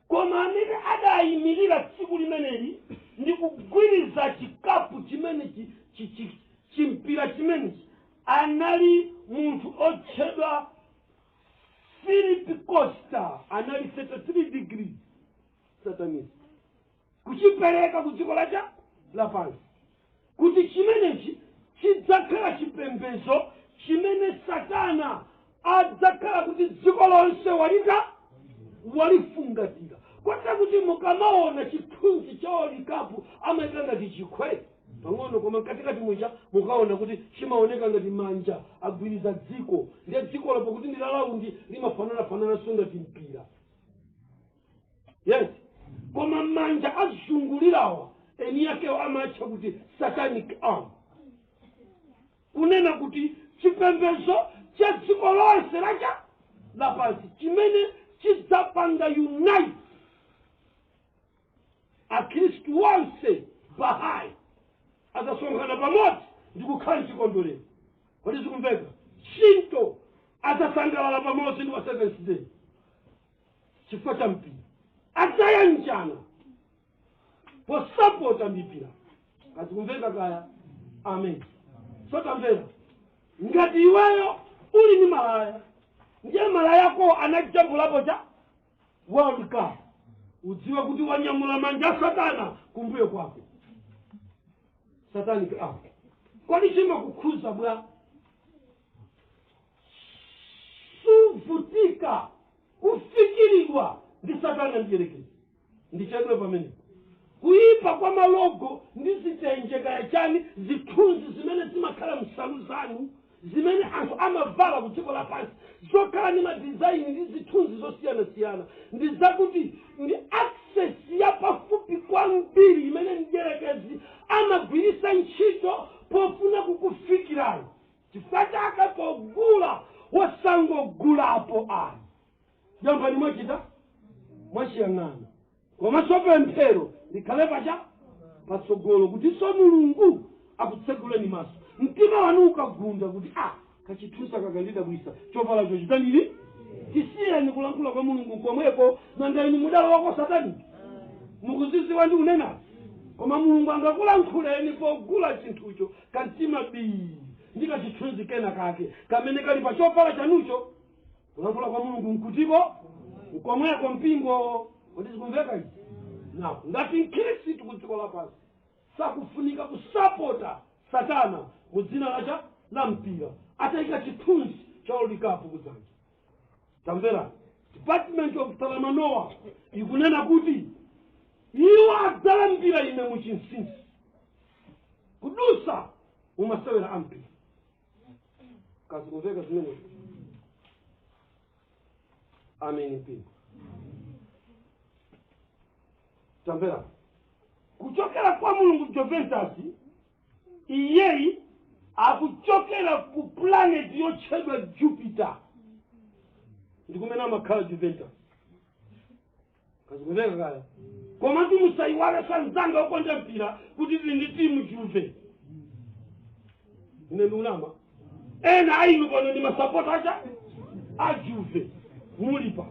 Koma amene adayimirira tsiku limeneli ndi kugwiriza chikapu chimenechi, chimpira chimenechi, anali munthu otchedwa Philip Costa. Anali 33 degree satanist, kuchipereka ku dziko lacha lapansi kuti chimenechi chidzakhala chipembedzo chimene Satana adzakhala kuti dziko lonse walita walifungatira, kotera kuti mukamaona chithunzi cha World Cup amayika ngati chikhwe pang'ono, koma mkatikati muja mukaona kuti chimaoneka ngati manja agwiriza dziko. Ndiye dzikolo pakuti ndi la round, limafananafanananso ngati mpira, yes, koma manja azungulirawa eni yakewo amatcha kuti satanic arm, kunena kuti chipembedzo cha dziko lonse lacha lapansi chimene chidzapanga unite Akhristu onse Bahai adzasonkhana pamodzi ndi kukhala mchikondwerero. Kodi zikumveka? Shinto adzasangalala pamodzi ndi wa Seventh Day chifukwa cha mpira, adzayanjana posapota mipira. Kazikumveka kaya? Amen. So tamvera, ngati iweyo uli ni malaya, ndiye malaya ako anajambulapo cha World Cup, udziwe kuti wanyamula manja a Satana kumbuyo kwako, satanic arm. Kodi chimakukhuza bwa? Suvutika kufikiridwa ndi Satana ndiyerekezi. Ndichedwe pamene kuyipa kwa malogo ndi zitenje kaya chani, zithunzi zimene zimakhala msalu zanu zimene anthu amavala ku dziko lapansi, zokhala ndi madizaini ndi zithunzi zosiyanasiyana, ndi zakuti ndi access yapafupi kwambiri imene mdierekezi amagwirisa ntchito pofuna kukufikirani. Chifukwa chake pogula wosangogulapo ayi, yambani mwachita mwachiyang'ana, komanso pemphero likhale pacha patsogolo kutinso Mulungu akutseguleni maso. Mtima wanu ukagunda kuti a kachithunzi kakandidabwisa, chovalacho chitanini, tisiyeni kulankhula kwa Mulungu komweko. Nanga inu mudalowako satanic, mukuziziwa ndi kunenazi, koma Mulungu angakulankhuleni pogula chinthucho, kamtima bii ndi kachithunzi kena kake kamene kali pa chovala chanucho. Kulankhula kwa Mulungu nkutiko nkomweko, mpingo. Kodi zikumveka izi? Now, ngati Mkhristu ku dziko lapansi sakufunika kusapota Satana mu dzina lacha la mpira atayika chithunzi cha World Cup kudzanja, tamvera, Department of Talamanoa ikunena kuti iwo adzalambira ine mu chinsinsi kudusa mumasewera a mpira. Kazikumveka zimenezi? Amen, mpingo. Tamvera, kuchokera kwa Mulungu, Juventus iyeyi akuchokera ku planet yotchedwa Jupiter, ndi kumene amakhala Juventus. Kazikumveka kaya? Komatu musayiwale, sanzanga okonda mpira, kuti tili ndi timu Juve. Ine ndikunama? Ena ainu pano ndi masapota acha a Juve mulipa,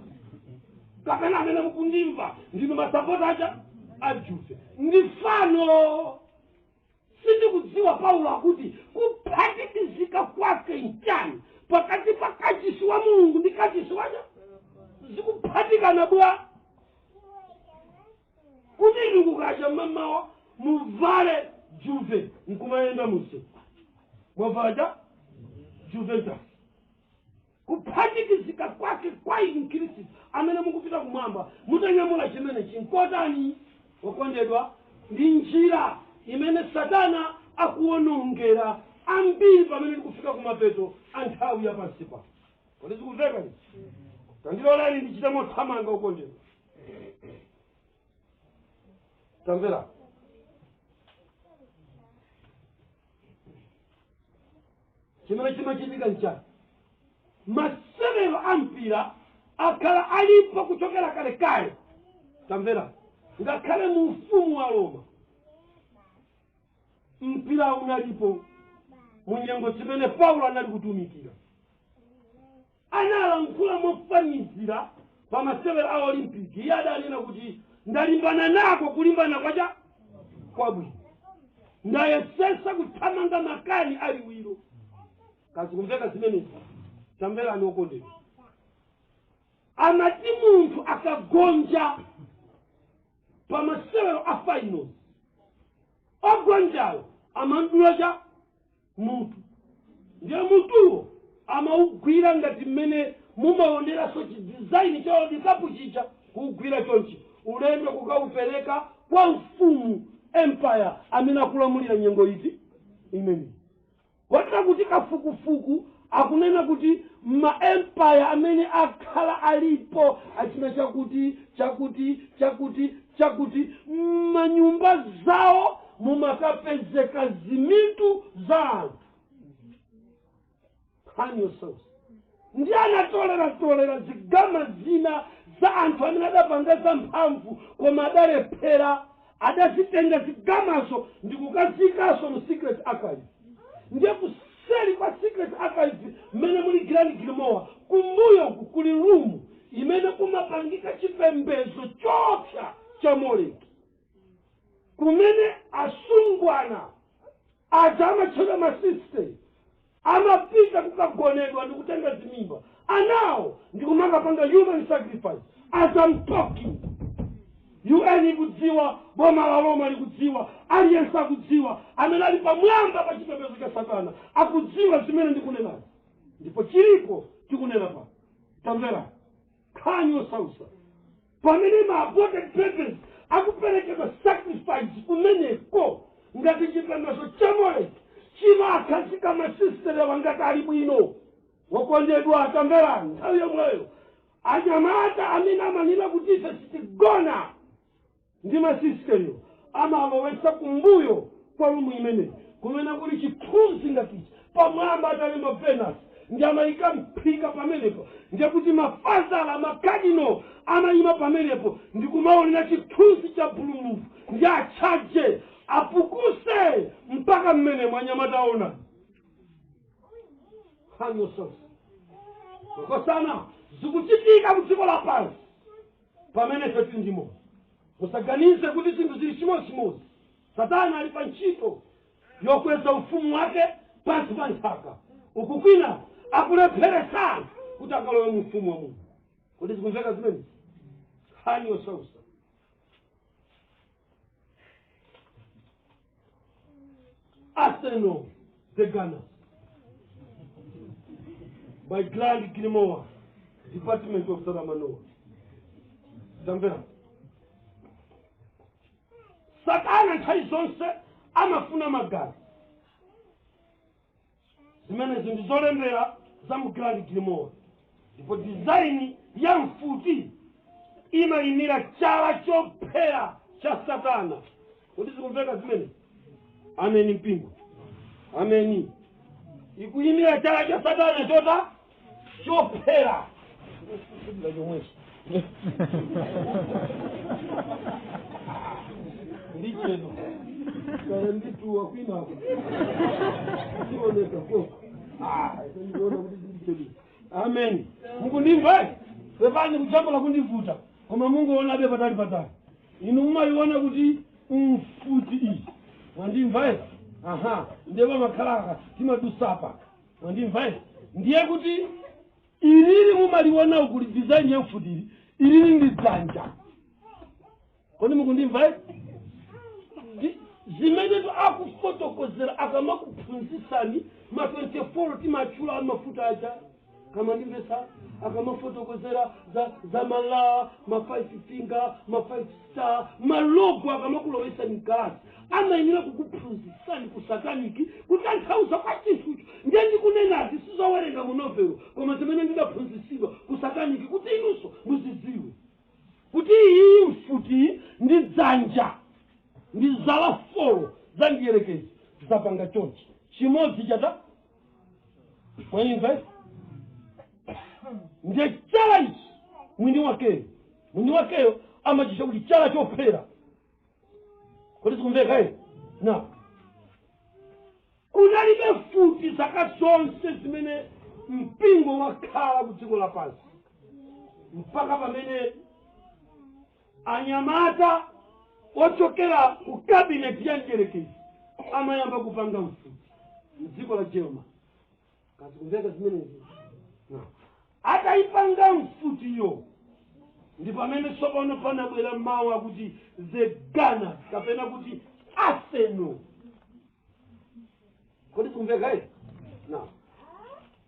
kapena amene mukundimva ndinu masapota acha a Juve. Ndi fano. Sindikudziwa Paulo akuti kuphatikizika kwake nchani pakati pa kachisi wa Mulungu ndi kachisi wacha? Zikuphatikana bwa kuti inu kukacha mmamawa muvale Juve nkumayenda munsewu mwavala cha Juventus? Kuphatikizika kwake kwa inu Mkhristu amene mukupita kumwamba mutanyamula chimene chinkotani, okondedwa? Ndi njira imene Satana akuwonongera ambiri pamene tikufika kumapeto a nthawi yapansi pano. Kodi zikumveka izi? Tandiloleni ndichite mothamanga, okondedwa. Tamvera, chimene chimachitika nchani? Masewero a mpira akhala alipo kuchokera kalekale. Tamvera, ngakhale mu ufumu wa Roma mpira unalipo. Mu nyengo zimene Paulo anali kutumikira, analankhula mofanizira pa masewera a Olimpiki. Iye adanena kuti, "Ndalimbana nako kulimbana kwacha kwabwino, ndayesesa kuthamanga makani aliwiro." Kazikumveka zimenezi? Tamverani okondedwa, amati munthu akagonja pa masewero a finals, ogonjawo amandula cha mutu. Ndiye mutuwo amaugwira ngati mmene mumaoneranso chidesign cha World Cup chija, kuugwira chonchi, ulendo kukaupereka kwa mfumu, empire amene akulamulira nyengo iti imeneyi. Kotera kuti kafukufuku akunena kuti ma empire amene akhala alipo, achina chakuti chakuti chakuti chakuti, m'manyumba zawo mumakapezeka zimitu za anthu. Nkhani yosausa. Ndi anatoleratolera zigama zina za anthu amene adapanga za mphamvu koma adalephera, adazitenga zigamazo ndi kukazikanso mu secret archive. Ndiye kuseri kwa secret archive mmene muli Grand Grimoire, kumbuyoku kuli room imene kumapangika chipembedzo chopsa cha Moleki, kumene asungwana aja amatchedwa masiste amapita kukagonedwa ndi kutenga zimimba anawo ndikumakapanga human sacrifice. As I'm talking, UN ikudziwa, boma la Roma likudziwa, aliyense akudziwa amene ali pamwamba pa chipembedzo cha Satana akudziwa zimene ndikunenazi, ndipo chilipo tikunena pano. Tamvera nkhani yosausa. Pamene ma aborted babies akuperekedwa sacrifice kumeneko ngati chipembedzo cha Moleki, chimakhazika masisterewa ngati ali bwino. Wokondedwa, tamverani, nthawi yomweyo anyamata amene amanena kuti ife sitigona ndi masisteriyo amalowetsa kumbuyo kwa room imeneyi kumene kuli chithunzi ngatichi, pamwamba atalemba Venus, ndi amayika mphika pamenepo. Ndiye kuti mafazala, makadino amayima pamenepo ndikumaonera chithunzi cha bululufu, ndi atchaje apukuse mpaka mmene mwanyamata aona. Nkhani yosausa, makosana, zikuchitika ku dziko lapansi pamene ife tili ndimo. Musaganize kuti zinthu zili chimodzimodzi. Satana ali pa ntchito yokweza ufumu wake pansi pa nthaka, uku kwina akulepheretsa anthu kuti akalowe mu ufumu wa Mulungu. Kodi zikumveka zimenezi? Nkhani yosausa. Arsenal the Gunners by Grand Grimoire, Department of Saramanoa. Tamvera, Satana nthawi zonse amafuna magazi. Zimenezi ndi zolembera za mu Grand Grimoire. Ndipo design ya mfuti imayimira chala chophera cha Satana. Kodi zikumveka zimene? Ameni mpingo, ameni. Ikuyimira chala cha Satana chota chophera chomwechi ndicheno kaya ndituwa kwinako sioneka koko. Ndiona kuti ndicheno. Amen, mukundimva? Pepani kujambula kundivuta, koma munguonabe patali patali. Inu mumayiona kuti mfuti iyi, mwandimva? Aha, ndiye pamakhalaka timadusapa, mwandimva? Ndiye kuti ilili mumaliona ukuli design ya mfuti ili, ilili ndi dzanja. Kodi mukundimva? Zimene akufotokozera akamakuphunzitsani ma 24 timatchula mafuta aja, kamandimvesa, akamafotokozera za mala ma 5 finger, ma 5 star, malogo, akamakulowesani mkalasi amayenera kukuphunzitsani ku satanic kutanthauza kwa chinthucho. Ndiye ndikunenazi sizowerenga mu novelo, koma zimene ndidaphunzitsidwa ku satanic kuti inunso muzidziwe kuti iyi mfuti ndi dzanja, ndi zala four za mdierekezi zapanga chonchi, chimodzi chata, mwayimva? Ndiye chala ichi mwini wakeyo amachisha kuti chala chophera. Kodi sikumveka? Na Kunalibe mfuti zaka zonse zimene mpingo wakhala ku dziko lapansi, mpaka pamene anyamata ochokera ku kabineti ya mdierekezi amayamba kupanga mfuti mdziko la German. Kazikumveka zimenezi? No. Atayipanga mfutiyo, ndi pamene tsopano panabwera mawu akuti the Gunners kapena kuti Arsenal. Kodi kumveka ii? No.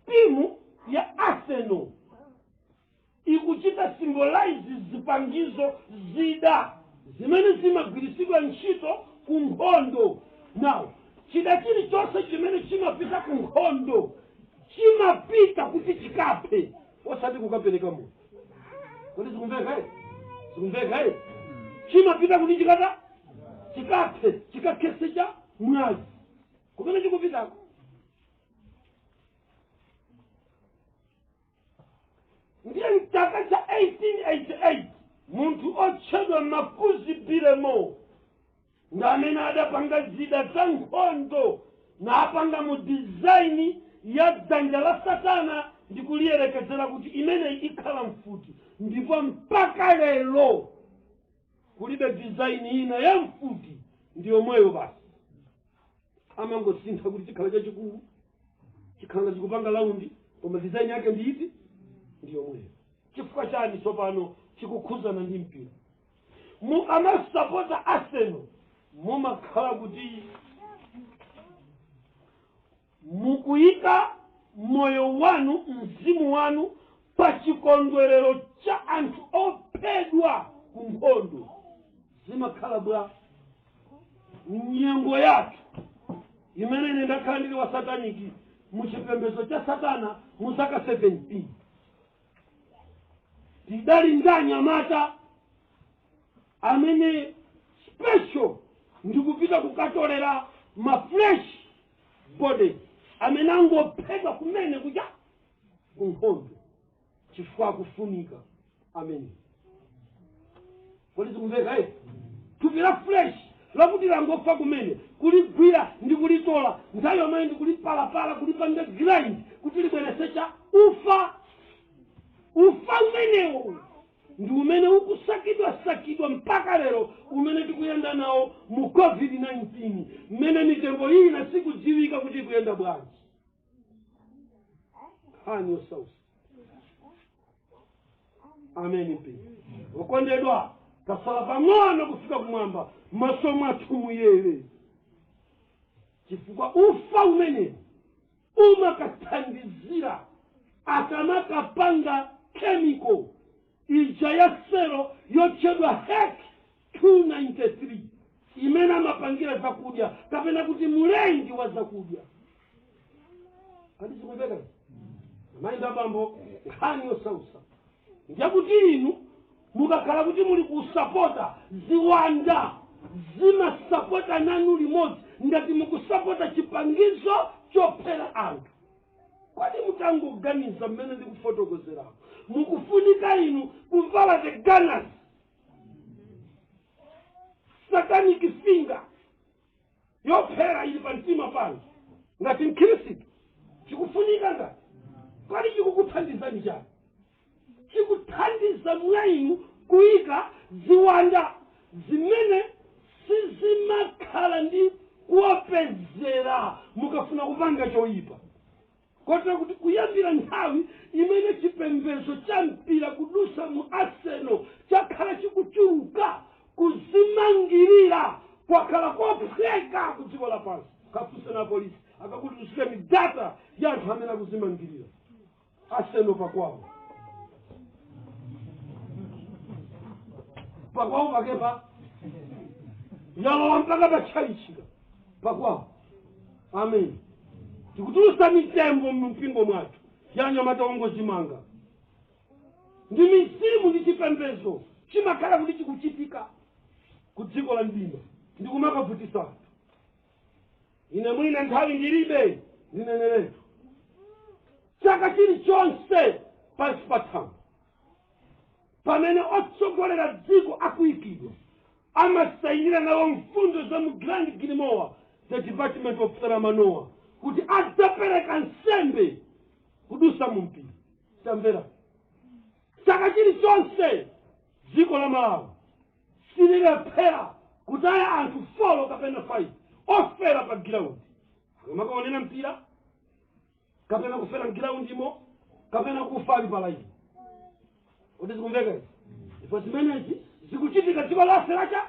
Timu ya Arsenal ikuchita symbolize zipangizo, zida zimene zimagwiritsidwa ntchito ku nkhondo. Now, chida chilichonse chimene chimapita ku nkhondo chimapita kuti chikaphe, osati kukapereka moyo. Kodi zikumveka ii? Zikumveka ii? Chimapita kuti chikata chikaphe, chikakhetse cha mwazi kumene chikupitako. Ndiye mchaka cha 1888 munthu otchedwa Makuzi Bilemo ndi amene adapanga zida za nkhondo, napanga mu design ya dzanja la Satana ndi kuliyerekezera kuti imeneyi ikhala mfuti. Ndipo mpaka lero kulibe design ina ya mfuti, ndi yomweyo basi. Amangosintha kuti chikhala chachikulu, chikhala chikupanga round, koma design yake ndi iti? Ndi yomweyo. Chifukwa chani tsopano chikukhuzana ndi mpira? Mukamasapota Arsenal, mumakhala kuti mukuyika moyo wanu, mzimu wanu pa chikondwerero cha anthu ophedwa ku nkhondo. Zimakhala bwa nyengo yathu imene ine ndakhala ndili wa satanic, mu chipembedzo cha satana, mu zaka 17, tidali ndi anyamata amene special ndikupita kukatolera ma fresh bodies amene angophedwa kumene kuja ku nkhondo, chifukwa akufunika amene. Kodi zikumveka ii? Thupi la fresh lakuti langofa kumene, kuligwira ndi kulitola nthawi yomwe ndi kulipalapala, kulipanga grind kuti libwerese cha ufa. Ufa umenewo ndi umene ukusakidwasakidwa mpaka lero, umene tikuyenda nawo mu COVID-19, mmene mitembo ina sikudziwika kuti ikuyenda bwanji. Nkhani yosausa. Ameni. Mpingo okondedwa, tasala pang'ono kufika kumwamba, maso mwathu muyere, chifukwa ufa umenewu umakathandizira akamakapanga chemical ija ya selo yotchedwa HEK 293, imene amapangira zakudya kapena kuti mulengi wa zakudya. Kodi zikumveka, amayi ndi abambo? Nkhani yosausa ndiyakuti inu mukakhala kuti muli kusapota ziwanda, zimasapota nanu limodzi ngati mukusapota chipangizo chophera anthu. Kodi mutangoganiza mmene ndikufotokozerapo, mukufunika inu kuvala the Gunners satanic finger yophera ili pa mtima panu ngati mkhristu? Chikufunika ngati? Kodi chikukuthandizani chani? Chikuthandiza mwa inu kuyika ziwanda zimene sizimakhala ndi kuopezera mukafuna kupanga choyipa, kotero kuti kuyambira nthawi imene chipembedzo cha mpira kudusa mu Arsenal chakhala chikuchuluka, kuzimangirira kwakhala kophweka ku dziko lapansi. Kafunse na polisi, akakutulutsireni data ya anthu amene akuzimangirira Arsenal pakwawo, pakwawo pakepa yalowa mpaka patchalichika pakwawo. Amen. Tikutulusa mitembo mumpingo mwathu ya anyamata ongozimanga ndi mizimu ndi chipembedzo chimakhala kuti chikuchitika ku dziko la mdima ndi kumakavutisa anthu. Ine mwina nthawi ndilibe, ndineneretu: chaka chilichonse pansi pa thambo, pamene otsogolera dziko akuyikidwa, amasayinira nawo mfundo za mu Grand Grimoire, the Department of Saramanoa. Kuti adzapereka nsembe kudusa mu mpira. Tamvera, chaka chilichonse dziko la Malawi sililephera kutaya anthu 4 kapena 5 ofera pa ground, akamakaonera mpira, kapena kufera mgiraundimo, kapena kufa ali pa line. Kuti zikumveka izi? Ndipo zimenezi zikuchitika dziko lonse lacha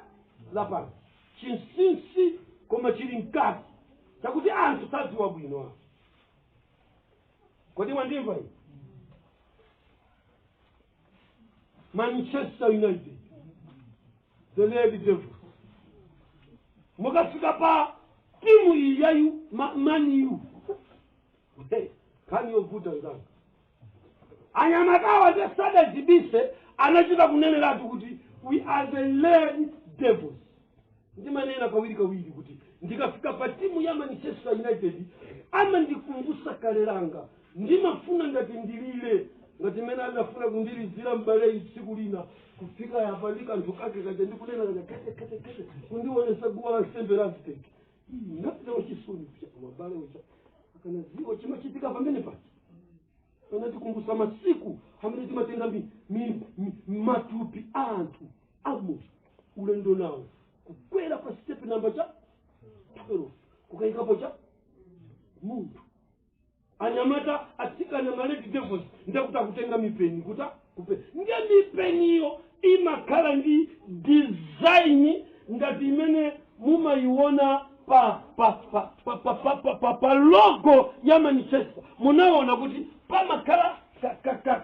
lapansi, chinsinsi koma chili mkati chakuti anthu sadziwa bwino. Kodi mwandimva iyi? Manchester United, the Red Devils, mukafika pa timu iyi yayu Man U, hey, nkhani yovuta nzanga. Anyamatawa sadadzibise, anachita kuneneratu kuti we are the Red Devils. Ndimanena kawiri kawiri kuti ndikafika pa timu ya Manchester United amandikumbusa kale langa, ndimafuna ngati ndilile, ngati mene adafuna kundilizira mbaleyi tsiku lina, kufika yapa ndi kanthu kake kaja ndikunena kaja, kete kete kete, kundionesa guwa la nsembe la Aztec. Napita wachisoni mabale ucha akanaziwa chimachitika pamene paja, anatikumbusa masiku amene timatenga matupi a anthu amoyo ulendo nawo kukwera pa step namba cha 12 kukayikapo cha munthu. Anyamata, atsikana, ma Red Devils, ndekuti akutenga mipeni kuta kupe. Ndiye mipeniyo imakhala ndi design ngati imene mumayiona pa logo ya Manchester. Munaona kuti pamakhala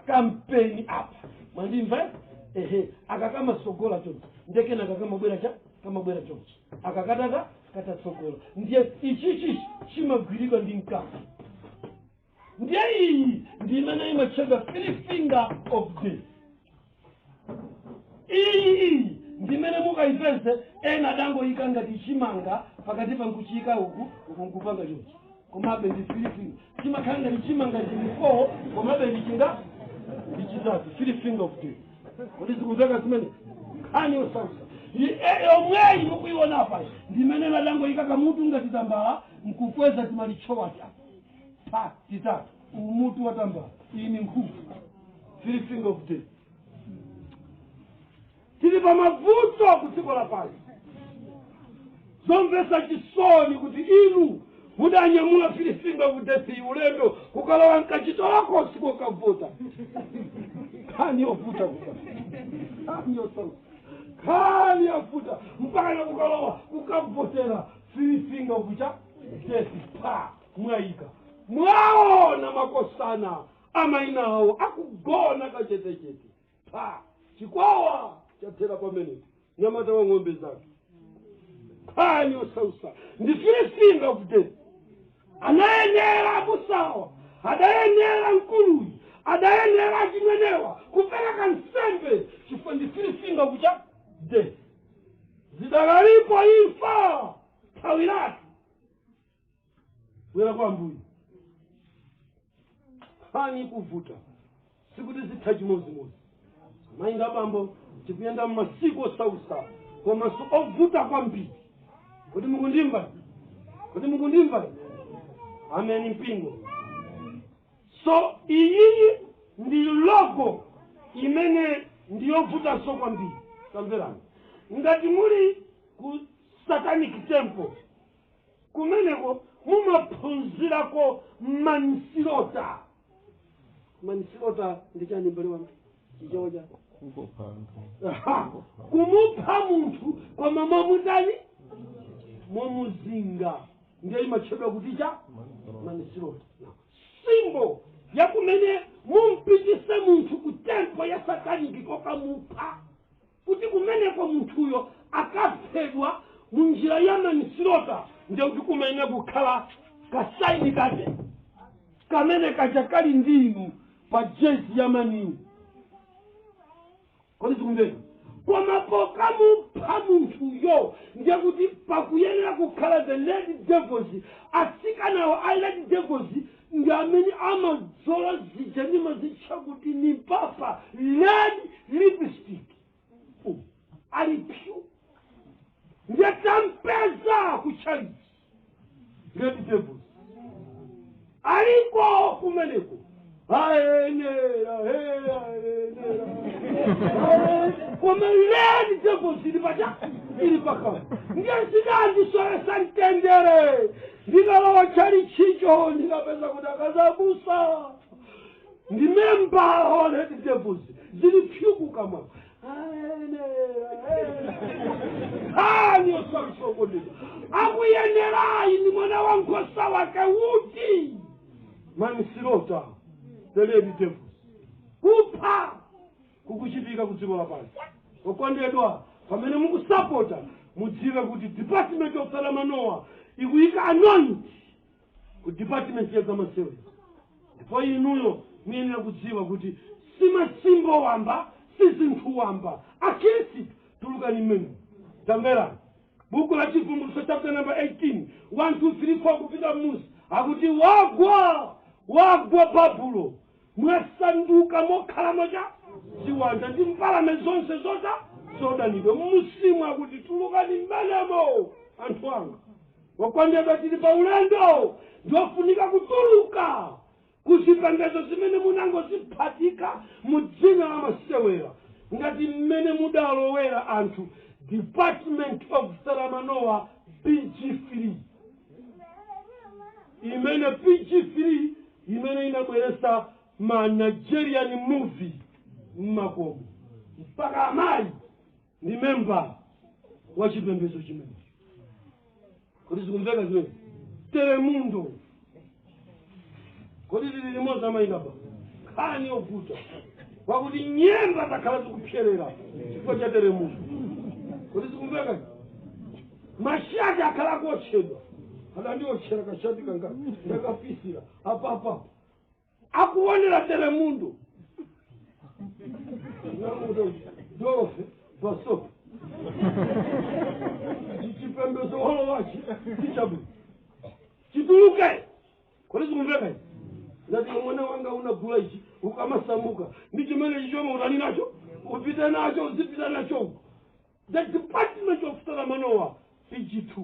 kampeni apa, mwandimva eh? Ehe, aka kamasogola chonchi, ndekena aka kamabwera cha kamabwera chonchi, aka kataka katatsogola, ndiye ichichi chimagwirika ndi mkati. Ndiye iyi ndi imene imatchedwa three finger of death. Iyi ndi imene mukayipeze ena adangoyika ngati chimanga pakati pa nkuchiyika uku uku nkupanga chonchi, komabe ndi three finger. Chimakhala ngati chimanga chili four, komabe ndi chinga ndi chitatu, three finger of death. Kodi zikumveka zimene? Nkhani yosausa yomweyi mukuiona apa ndi imene adangoyika kamutu ngati tambala nkukweza timalitchowati apa pa titatu, umutu wa tambala, iyi ni nkhuku, three finger of death. Tili pa mavuto ku dziko lapansi, zomvetsa chisoni kuti inu mudanyamula three finger of death ulendo kukalowa mkachitolokosi kokavota. Nkhani yovuta kuka, nkhani yosausa, nkhani yovuta, mpaka nakukalowa kukavotera three finger of cha death pa mwayika. Mwaona makosana amayina awo akugona kachetechete pa chikwawa chathera pamenepo, nyamata wa ng'ombe zake. Nkhani yosausa ndi three finger of death. Anayenera abusawa, adayenera mkuluyu, adayenera achimwenewa kupereka nsembe chifukwa ndi three finger kucha death. Zidakalipo imfa thawiratu, bwera kwa Ambuye. Nkhani kuvuta, sikuti zitha chimodzimodzi. Mayi ndi abambo, tikuyenda mmasiku osausa komanso ovuta kwambiri. Kodi mukundimva? Kodi mukundimva? Ameni mpingo. So iyiyi ndi logo imene ndiyovutanso kwambiri. Tamverani, ngati muli ku satanic temple, kumeneko mumaphunzirako manslaughter. Manslaughter ndi chani, mbale wanga? Chichewa cha Aha. Kumupha munthu koma momutani, momuzinga, ndiye imatchedwa kuti cha manslaughter. Symbol yakumene mumpitise munthu ku temple ya satanic kokamupha, kuti kumeneko munthuyo akaphedwa munjira ya manslaughter, ndiye kuti kumayenera kukhala ka sign kake kamene kaja kali ndinu pa jezi ya Man U. Kodi zikumveka? Koma pokamupha munthuyo, ndiye kuti pakuyenera kukhala the Red Devils. Atsikanawo a Red Devils ndi amene amadzola zija ndimazitcha kuti ni papa red lipstick. Ali pyu, ndiye tampeza ku chalichi Red Devils. Aliko kumeneko ayenera, ayenera, koma Red Devils ili pacha, ili pakama. Ndiye zidandisowesa mtendere. Ndikalowa chali chicho, ndikapeza kuti akazabusa ndi member wa Red Devils, zili pyuku kamwa, nkhani yosawisokondedwa. Akuyenerayi ni mwana wa nkhosa wake uti? Manslaughter, the Red Devils. Kupha kukuchitika ku dziko lapansi. Okondedwa, pamene mukusapota, mudziwe kuti Department of Salamanoa ikuyika anoint ku department ya zamasewera, ndipo inuyo muyenera kudziwa kuti si masimbo wamba, si zinthu wamba. Akhristu, tulukani mmene. Tamverani buku la Chivumbulutso chapter number 18, 1, 2, 3, 4 kupita m'musi, akuti wagwa, wagwa Babulo, mwasanduka mokhalamo cha ziwanda ndi mbalame zonse zota zodanidwa. Mmusimu akuti tulukani mmenemo, anthu anga. Wakondedwa, tili pa ulendo, ndiofunika kutuluka kuzipembedzo zimene munangoziphatika mu dzina la masewera, ngati mmene mudalowera anthu Department of Salamanoa PG3, imene PG3 imene inabweresa ma Nigerian movie mmakomo, mpaka amayi ndi member wa chipembedzo chimenecho. Kodi zikumveka zimene? Telemundo, kodi tili limodzi, amayinaba? Nkhani yovuta wakuti nyemba zakhala zikupserera chifukwa cha Telemundo. Kodi zikumveka? Mashati akhala akuotchedwa, adandiotchera kashati kanga ndakapisira apapapa akuonera Telemundo. Dorofe basope chipembedzo walowachi chichabwino, chituluke. Kodi zikumveka izi? Ngati mwana wanga unagula ichi, ukamasamuka ndi chimene chichomwe utani nacho, upite nacho, uzipita nacho uko. The Department of Salamanoa PG2,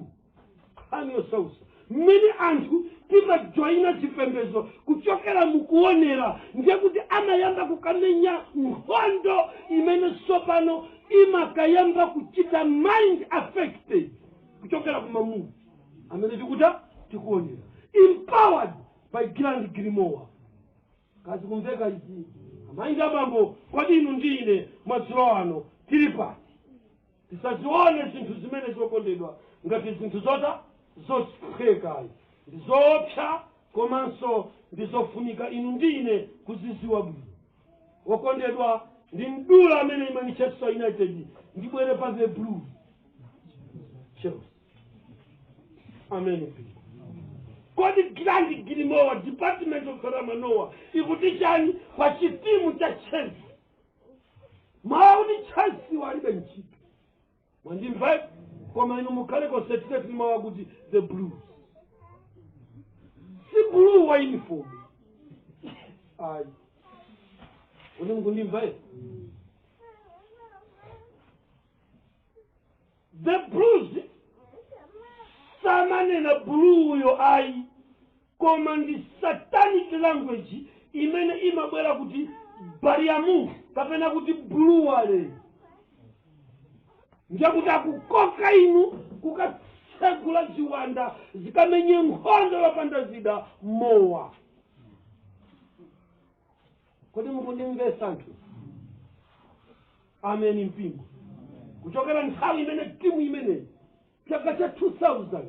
nkhani yosausa mmene anthu timajoyina chipembedzo kuchokera mukuonera. Ndiye kuti amayamba kukamenya nkhondo imene tsopano imakayamba kuchita mind affected kuchokera kuma movie amene tikuta tikuonera, empowered by Grand Grimoire. Kazi kumveka izi, amayi ndi abambo? Kodi inu ndi ine madzulo ano tili pati? Tisazione zinthu zimene zokondedwa ngati zinthu zota zophwekayi. Ndi zoopsa, komanso ndi zofunika inu ndi ine kuziziwa bwino. Wokondedwa, ndi mdula amene Manchester United, ndibwere pa the blue Chelsea amene mpingo. Kodi Grand Grimoire, Department of Saramanoa ikuti chani pa chitimu cha Chelsea? Mawu kuti Chelsea walibe ntchito, mwandimva? Koma inu mukhale concentrate ndi mawu akuti the Blues. Si blue wa uniform, ayi. Kodi mukundimva? The Blues samanena blueyo, ayi, koma ndi satanic language imene imabwera kuti bariamu kapena kuti bluwale. Ndiye kuti akukoka inu kukatsegula ziwanda zikamenye nkhondo yopanda zida, mowa. Kodi mukundimvesa, anthu? Ameni mpingo. Kuchokera nthawi imene timu imeneyi chaka cha 2000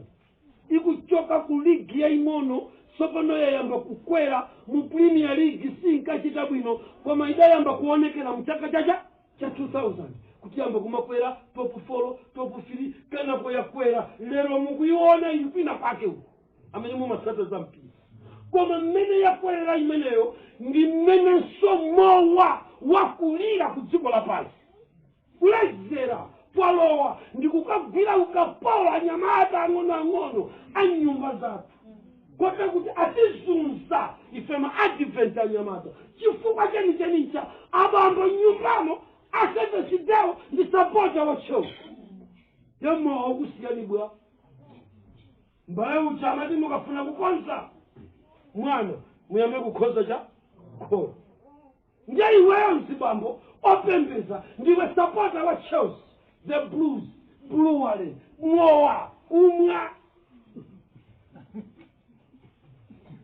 ikuchoka ku ligi yaing'ono, tsopano yayamba kukwera mu Premier League. Sinkachita bwino, koma idayamba kuonekera mu chaka chacha cha 2000 kuti yamba kumakwera top 4, top 3, kenapo yakwera. Lero mukuiona ili kwina kwake uko, amene mumatsata za mpira. Koma mmene yakwerera imeneyo ndi mmenenso mowa wakulira ku dziko lapansi. Kulezera kwalowa ndi kukagwira ukapolo anyamata ang'onoang'ono a nyumba zathu, kote kuti atizunza ife ma Advent anyamata chifukwa chenichenicha abambo nyumbamo a Seventh Day ndi supporter wa Chelsea. Yemowa ukusiyani bwa mbale uja amati mukafuna kukonza. Mwana muyambe kukhoza cha kholo. Ndiye iweyo mzibambo opembeza, ndiwe supporter wa Chelsea, the Blues, Brewery, mowa kumwa,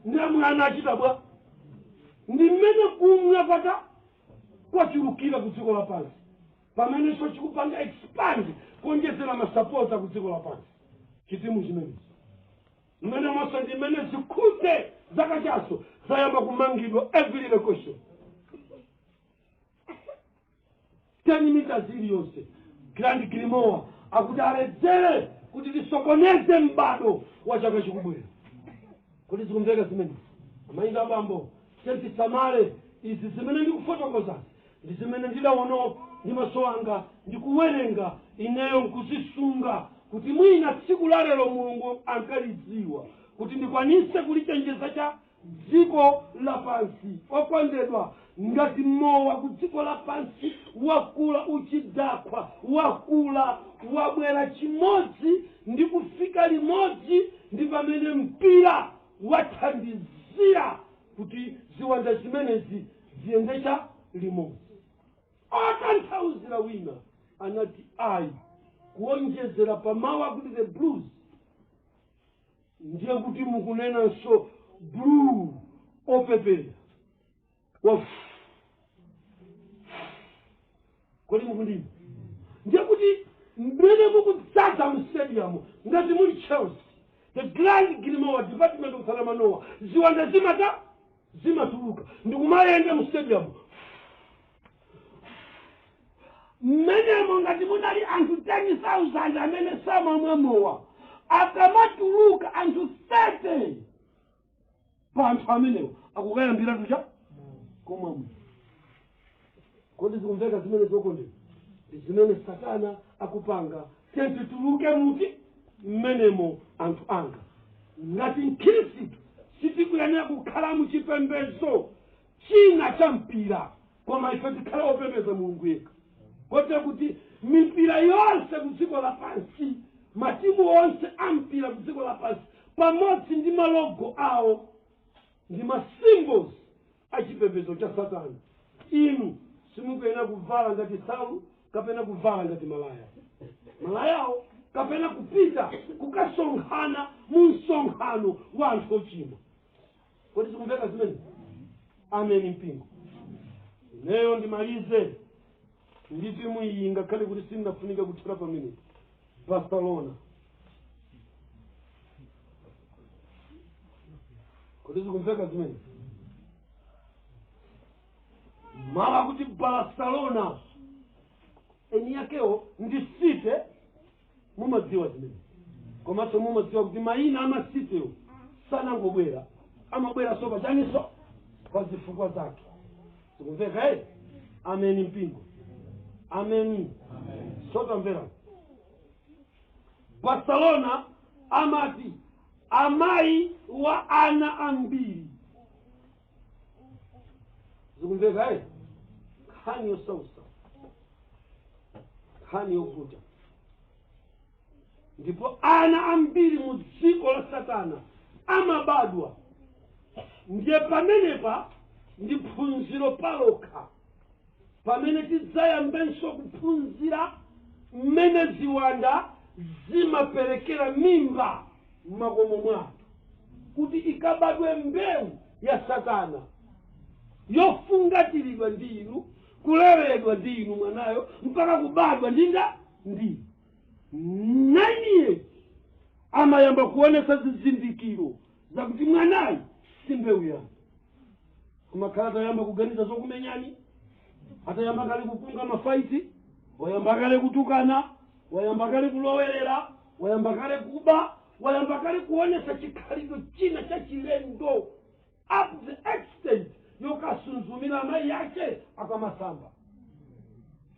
ndiye mwana achita bwa? Ndi mmene kumwa kwata kwachulukira ku dziko lapansi, pamenenso chikupanga expand, kuonjezera masapota ku dziko lapansi chitimu chimenechi. Mmene monso ndi mmene zikhute zakachaso zayamba kumangidwa every location, 10 meters iliyonse. Grand Grimoire akuti aledzere kuti tisokoneze m'bado wa chaka chikubwera. Kuti zikumveka zimenezi, amayi ndi abambo? Tisamale. Izi zimene ndikufotokozazi ndi zimene ndidaona ndi maso anga, ndikuwerenga ineyo nkuzisunga kuti mwina tsiku la lero Mulungu ankalidziwa kuti ndikwanise kulichenjeza cha dziko lapansi. Okondedwa, ngati mowa ku dziko lapansi wakula, uchidakwa wakula, wabwera chimodzi ndi kufika limodzi ndi pamene mpira wathandizira kuti ziwanda zimenezi ziyende cha limodzi. Otanthauzira wina anati ayi, kuonjezera pamawu akuti the Blues, ndiye kuti mukunenanso blue opepera wa. Kodi mukundimva? Ndiye kuti mmene mukudzaza mu stadium, ngati muli Chelsea, the Grand Grimoire, Department of Salamanoa, ziwanda zimata zimatuluka ndikumayenda mu stadium mmenemo. Ngati munali anthu 10,000 amene samamwa mowa, akamatuluka anthu 30 pa anthu amenewo akukayambira tucha komwamwe. Kodi zikumveka zimene, zokondedwa? Ndi zimene Satana akupanga. Tituluke muti mmenemo, anthu anga. Ngati Mkhristu sitikuyenera kukhala muchipembedzo china cha mpira, koma ife tikhale opembedza Mulungu yekha, kotero kuti mipira yonse ku dziko lapansi, matimu onse a mpira ku dziko lapansi pamodzi ndi malogo awo ndi ma symbols achipembedzo cha Satana, inu simukuyenera kuvala ngati salu kapena kuvala ngati malaya malayawo kapena kupita kukasonkhana mu msonkhano wa anthu ochimwa. Kodi zikumveka zimene? Ameni mpingo. Ineyo ndimalize ndi timu iyi, ngakhale kuti sindinafunika kuthera pamenepo, Barcelona. Kodi zikumveka zimene? Mawu kuti Barcelona eni yakewo ndi city, mumadziwa zimene, komanso mumadziwa kuti mayina ama citywo sanangobwera, amabwera so pachaniso pa zifukwa zake. Zikumveka eh? Ameni mpingo, ameni. Sotamvera, Barcelona amati amayi wa ana ambiri. Zikumveka eh? Nkhani yosausa, nkhani yovuta. Ndipo ana ambiri mu dziko la Satana amabadwa. Ndiye pamenepa ndi phunziro palokha, pamene tidzayambenso kuphunzira mmene ziwanda zimaperekera mimba m'makomo mwathu kuti ikabadwe mbewu ya Satana yofungatiridwa ndi inu, kuleredwa ndi inu, mwanayo mpaka kubadwa ndinda ndi 9 years amayamba kuonesa zizindikiro zakuti mwanayi si mbewu yanu. Amakhala atayamba kuganiza zokumenyani, atayamba kale kukunga mafaiti, wayamba kale kutukana, wayamba kale kulowerera, wayamba kale kuba, wayamba kale kuonesa chikhalidwe china cha chilendo, up to the extent yokasunzumira amayi yake akamasamba.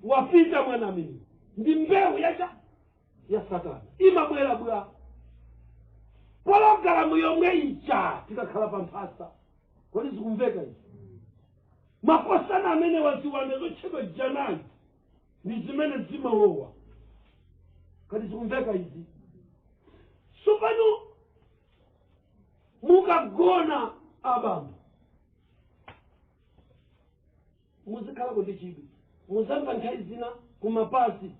Wapita mwana amene ndi mbewu yacha ya Satana. Imabwera bwa pologalamu yomwe ija tikakhala pa mphasa. Kodi zikumveka izi? Makosana amene waziwanda zotchedwa janayi ndi zimene zimalowa. Kodi zikumveka izi? Tsopano mukagona Abambo, muzikhalako ndi chidwi, muzamva nthawi zina kumapazi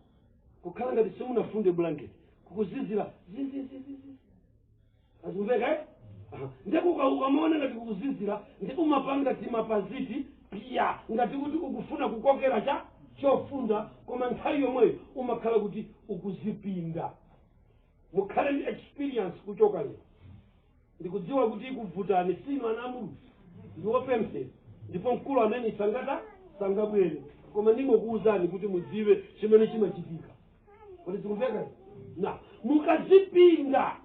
kukhala ngati simunafunde blanket, kukuzizira zizizizizi. Azikumveka, eh? Ndiye ukamaona ngati kukuzizira, ndi umapanga timapaziti piya, ngati kuti ukufuna kukokera cha chofunda, koma nthawi yomweyo umakhala kuti ukuzipinda. Mukhale ndi experience kuchoka lero. Ndikudziwa kuti ikuvutani, sinu ana amulungu, ndi wopemphera, ndipo mkulu amene sangata sangabwere, koma ndingokuwuzani kuti mudziwe chimene chimachitika. Kuti zikumveka na mukazipinda,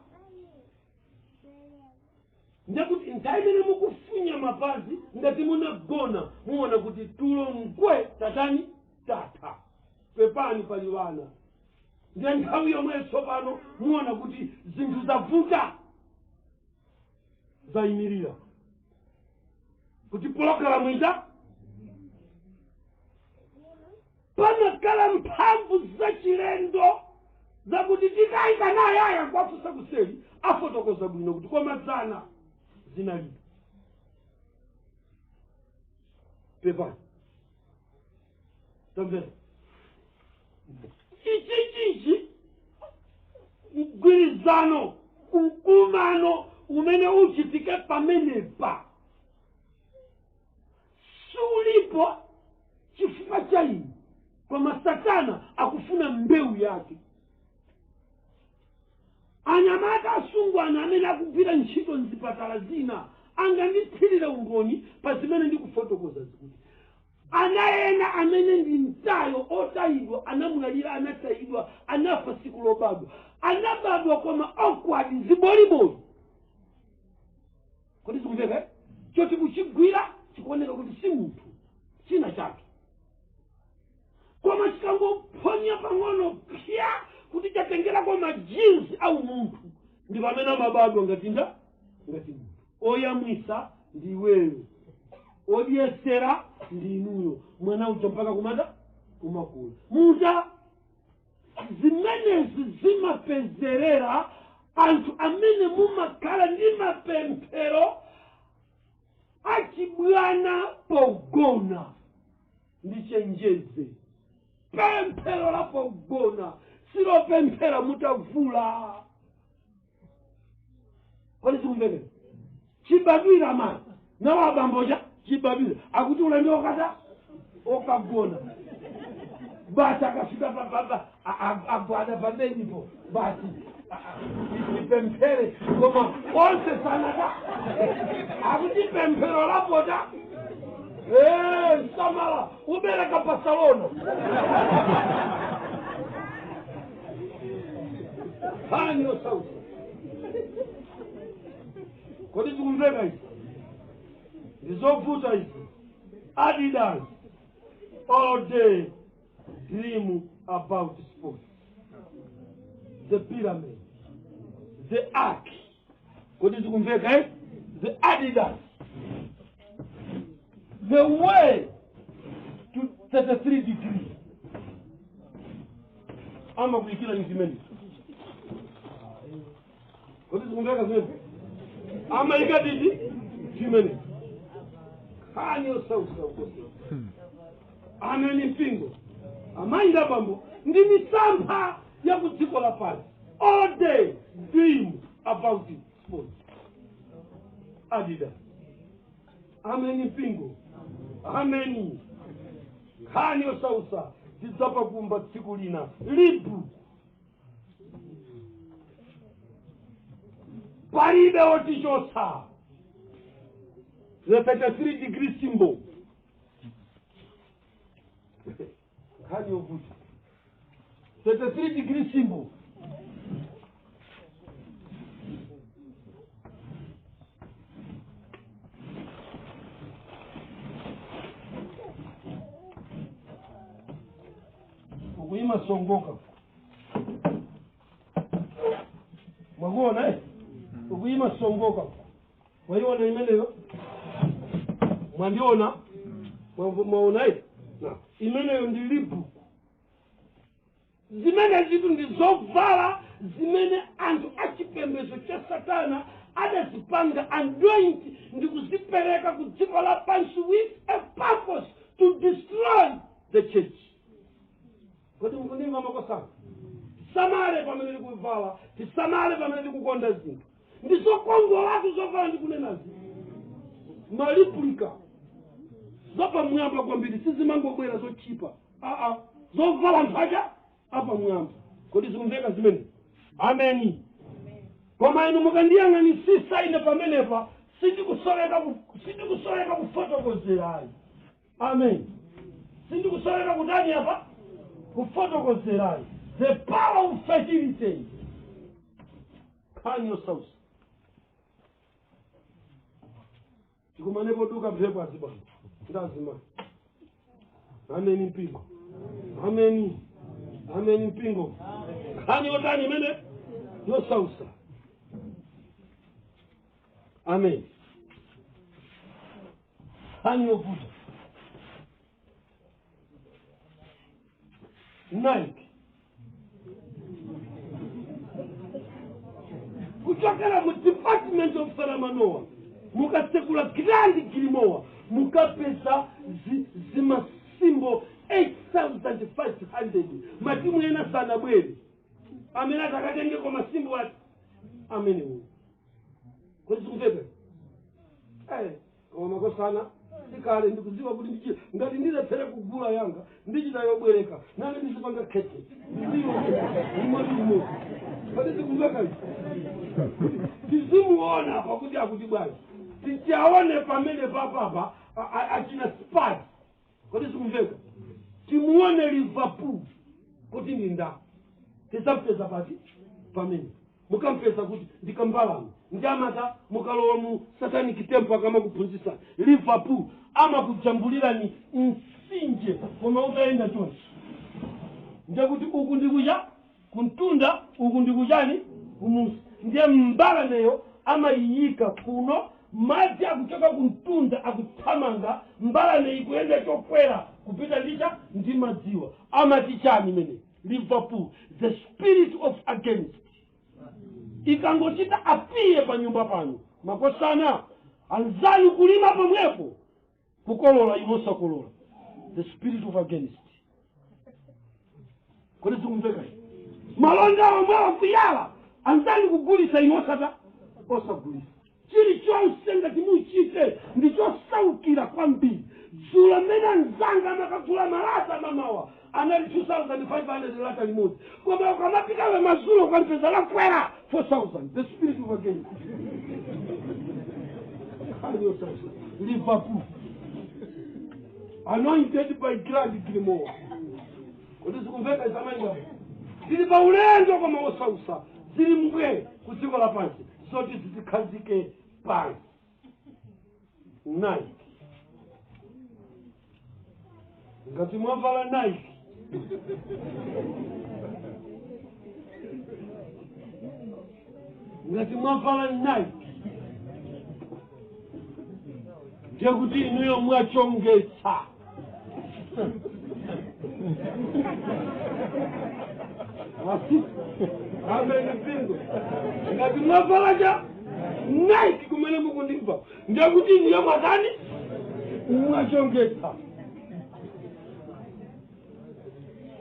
ndekuti nthawi imene mukufunya mapazi, ngati munagona, muona kuti tulo nkwe tatani tatha. Pepani, pali wana. Ndiye nthawi yomwe tsopano muona kuti zinthu zavuta, zayimirira, kuti pologalamu ita pamakhala mphamvu zachilendo zakuti tikayika naye aya kwafusa kuseli afotokoza bwino kuti komadzana zinalibe. Pepani, tamvera ichichichi, mgwirizano, mkumano umene uchitike pamenepa sulipo chifukwa cha inu, koma Satana akufuna mbewu yake. Anyamata, asungwana amene akugwira ntchito mzipatala zina angandithirire umboni pa zimene ndikufotokoza, zikuti ana ena amene ndi mtayo, otayidwa, anamwalira, anatayidwa, anafa siku lobadwa, anabadwa koma awkward, ziboliboli. Kodi zikumveka, eh? Choti kuchigwira chikuoneka kuti si munthu, china chake, koma chikangophonya pang'ono pya kuti chatengerako ma genes au munthu, ndi pamene amabadwa ngati nda ngati munthu. Oyamwisa ndi iweyo, odyesera ndi inuyo, mwana uja mpaka kumata kumakula. Muta zimenezi zimapezerera anthu amene mumakhala ndi mapemphero achibwana pogona. Ndichenjeze, pemphero la pogona silopemphera mutavula. Kodi zikumvekera? Chibadwira amayi nawo abambocha chibadwira akuti ulendo okata okagona basi, akafika pababa agwada pabedipo basi, ipemphere, koma onse sanata akuti pemphero lapota. Eh, samala, ubereka Barcelona. Hani osausa. Kodi zikumveka izi? Ndizovuta izi. Adidas, all day dream about sports, the pyramid, the ark. Kodi zikumveka, eh? The Adidas, the way to 33 degree, ama kuyikira ni zimene. Kodi zikumveka zimene amayika titi zimene? Khani osausa ukose. Ameni mpingo, amayi ndi abambo, ndi misampha ya ku dziko lapansi. All day dream about sports, Adidas. Ameni mpingo, ameni. Nkhani yosausa, tidzapakumba tsiku lina libu. Palibe wotichotsa the 33 degree symbol. Nkhani yovuta, 33 degree symbol. Ukuyima songoka, mwakuona, eh? Ukuyima songoka, mwaiona imeneyo? Mwandiona? Mwaona, eh? Na imeneyo ndi Reebok. Zimene zitu ndi zovala zimene anthu achipembedzo cha Satana. Adazipanga anoint ndi kuzipereka ku dziko lapansi with a purpose to destroy the church. Kodi mukundimva, makosana? Tisamale pamene tikuvala, tisamale pamene tikukonda zinthu. Ndizokongolatu zovala ndikunenazi, ma replica zapamwamba kwambiri, sizimangobwera zochipa, aa, zovala mphacha apamwamba. Kodi zikumveka zimene? Ameni. Koma inu mukandiyang'anisisa ine pamenepa, sindikusoleka kufotokozerayi. Amen. Sindikusoleka kutani apa? Kufotokozerayi. The power of fertility, nkhani yosausa. Tikumanepo duka mphepo azibwana ndazima. Ameni mpingo, ameni, ameni mpingo. Nkhani yotani imene yosausa? Amen. Nkhani yovuta. Nike kuchokera mu department of Saramanoa, mukatsekula Grand Grimoire mukapeza zima symbol 8500. Matimu ena sanabwere amene atakatengeko ma symbol ati amenewo. Kodi zikumveka? Eh, koma makosana, ndikale ndikudziwa kuti ngati ndilephere kugula yanga, ndichita yobwereka nane, ndizipanga khete limodzi limodzi. Kodi zikumveka izi? Tizimuona pakuti akuti bwanji, tichaone pamene papapa achina Spurs. Kodi zikumveka? Timuone Liverpool kuti ndi nda, tizampeza pati pamene mukampeza kuti ndikambalame ndi amata. Mukalowa mu satanic temple, akamakuphunzitsa Liverpool, amakujambulirani mtsinje koma utayenda chonse, ndekuti uku ndikucha kuntunda, uku ndikuchani kumusi. Ndiye mbalameyo amayiyika kuno, madzi akuchoka kuntunda akuthamanga, mbalame ikuyenda chokwera kupita ndicha ndi madziwa. Amati chani imene? Liverpool, the spirit of against. Ikangochita appear pa nyumba pano, makosana, anzanu kulima pomwepo kukolola, inosakolola. The spirit of against. Kodi zikumveka? Malonda omwewa kuyala, anzani kugulisa, inu osata osagulisa. Chilichonse ngati muchite ndichosaukira kwambiri. Dzulo mmene anzanga amakagula malata mamawa anali 2500 lata limodzi, koma ukamapitawe mazulo ukalipeza lakwera 4000. The spirit of against. Liverpool anointed by Grand Grimoire. Kodi zikumveka zamainga? Zili pa ulendo koma osausa, zili mbwe ku dziko lapansi zoti zizikhazike pansi. Nike, ngati mwavala Nike, ngati mwavala Nike, ndiye kuti inuyo mwachongetsa. Amen mpingo. Ngati mwavala cha Nike kumene mukundimva, ndiye kuti inuyo mwatani? Mwachongetsa.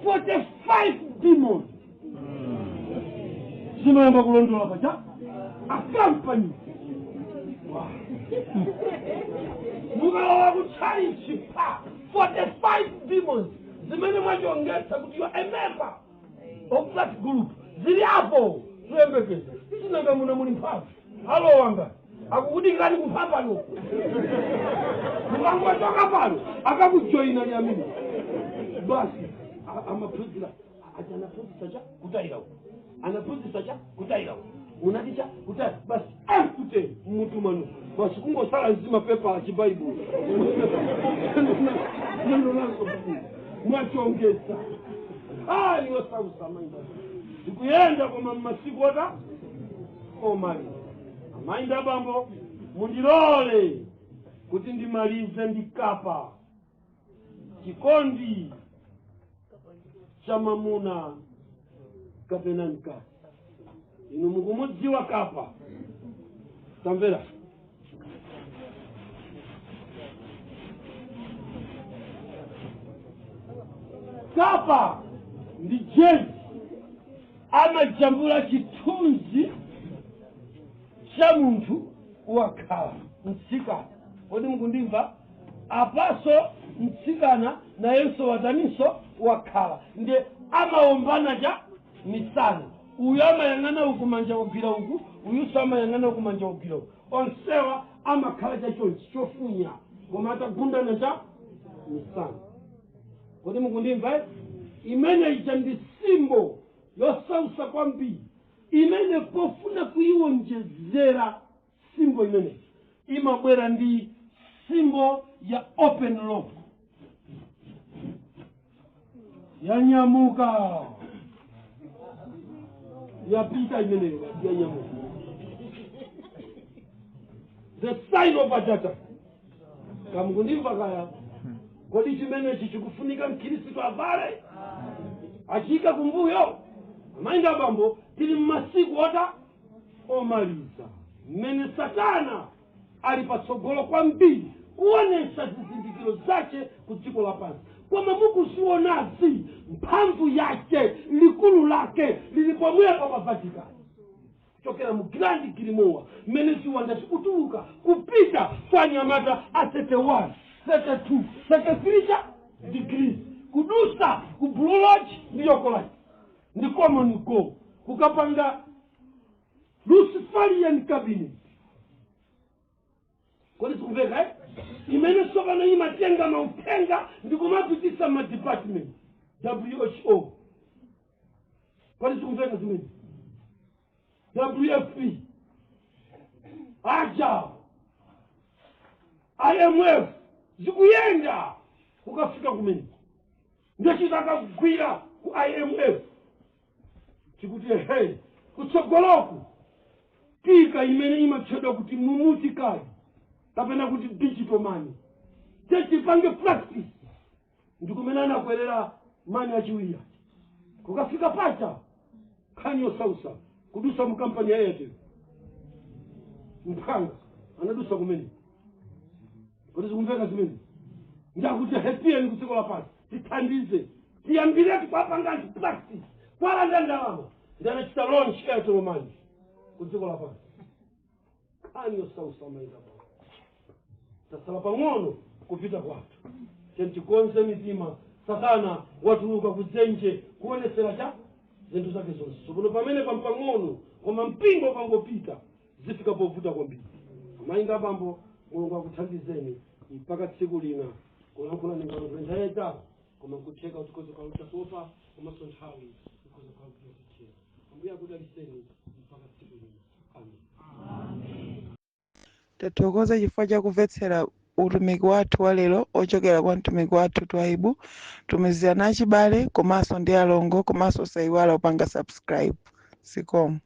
45 demon zimayamba kulondola paja akampani. Mukalowa kutchalichi pa 45 demons zimene mwachongetsa kuti you are a member of that group, zili apo zoyembekeza. Sinanga muno muli mphamvu, alowanga akukudikirani kumphambano. Mukangochoka pano akakujoyina nyamini basi. Amaphunzira ati anaphunzitsa cha kutayira uko, anaphunzitsa cha kutayira uko, unati cha kutayira, basi empty mmutu mwanu, basi kungosala nzima pepa chibaibulo nenonaso mwachongesa. Ayi, osausa mainda ndikuyenda, koma mmasiku ota omaliza. Amayi abambo, mundilole kuti ndimalize ndikapa chikondi cha mamuna kapena mkazi. Inu mukumudziwa kapa. Tamvera. Kapa ndi jezi amajambula chithunzi cha munthu wakhala mtsikana. Kodi mukundimva? Apaso mtsikana nayenso wataninso? Wakhala. Ndiye amaombana cha misana. Uyu amayang'ana uku, manja wagwira uku, uyunso amayang'ana uku, manja wagwira uku. Onsewa amakhala chachonchi chofunya, koma atagundana cha misana. Kodi mukundimva, eh? Imene ija ndi symbol yosausa kwambiri, imene pofuna kuiwonjezera symbol imeneyi imabwera ndi symbol ya open lock. Yanyamuka, yapita imeneyo basi, yanyamuka, the sign of adata. Kamukundimva kaya? Kodi chimenechi chikufunika mkhristu avale achika kumbuyo? Amayi ndi abambo, tili mmasiku ota omaliza, mmene Satana ali patsogolo kwambiri kuonesa zizindikiro zace ku dziko lapansi. Koma mukuzionazi, mphamvu yace, likulu lake lili pomwepo pa Vatican, kuchokera mu Grand Grimoire, mmene ziwanda zikutuluka kupita kwa anyamata a 31, 32, 33 cha degrees, kudusa ku Blue Lodge ndi Yokolite ndi Common Goal, kukapanga Luciferian cabinet. Kodi sikumveka, eh? Imene tsopano imatenga mauthenga ndi kumapitisa ma department, WHO. Kodi sikumveka zimene? WFP aja, IMF, zikuyenda kukafika kumene ndechitakagwira ku IMF, tikuti ehe, kutsogoloku tika imene imatchedwa kuti mumuti card kapena kuti digital money, techipange practice. Ndikumene anakwerera money achiwiri aja kukafika pacha. Nkhani yosausa, kudusa mu kampani ya Airtel, mphanga anadusa kumene. Kodi zikumveka zimene? Ndakuti hepiyeni ku dziko lapansi tithandize, tiyambiretu kwapanga anthu practice, kwalanda ndalama. Ndi anachita launch Airtel Money ku dziko lapansi. Nkhani yosausa, maika pa tasala pang'ono kupita kwathu. Tikonze mitima. Satana watuluka kudzenje kuonesera cha zinthu zake zonse. Tsopano pamene pampang'ono, koma mpingo pangopita, zifika povuta kwambiri. Amayi ndi abambo, Mulungu akuthandizeni mpaka tsiku lina. Kulankhula ndingalankhule nthawi yayitali, koma nkutheka kuti tikhoza kukhala tatopa, komanso nthawi ikhoza kukhala kuti yatithera. Ambuye akudaliseni mpaka tsiku lina. Amen. Tathokoza chifukwa chakumvetsera utumiki wathu wa lero ochokera kwa mtumiki wathu Twaibu. Tumizirana achibale komanso ndi alongo, komanso sayiwala kupanga subscribe. Zikomo.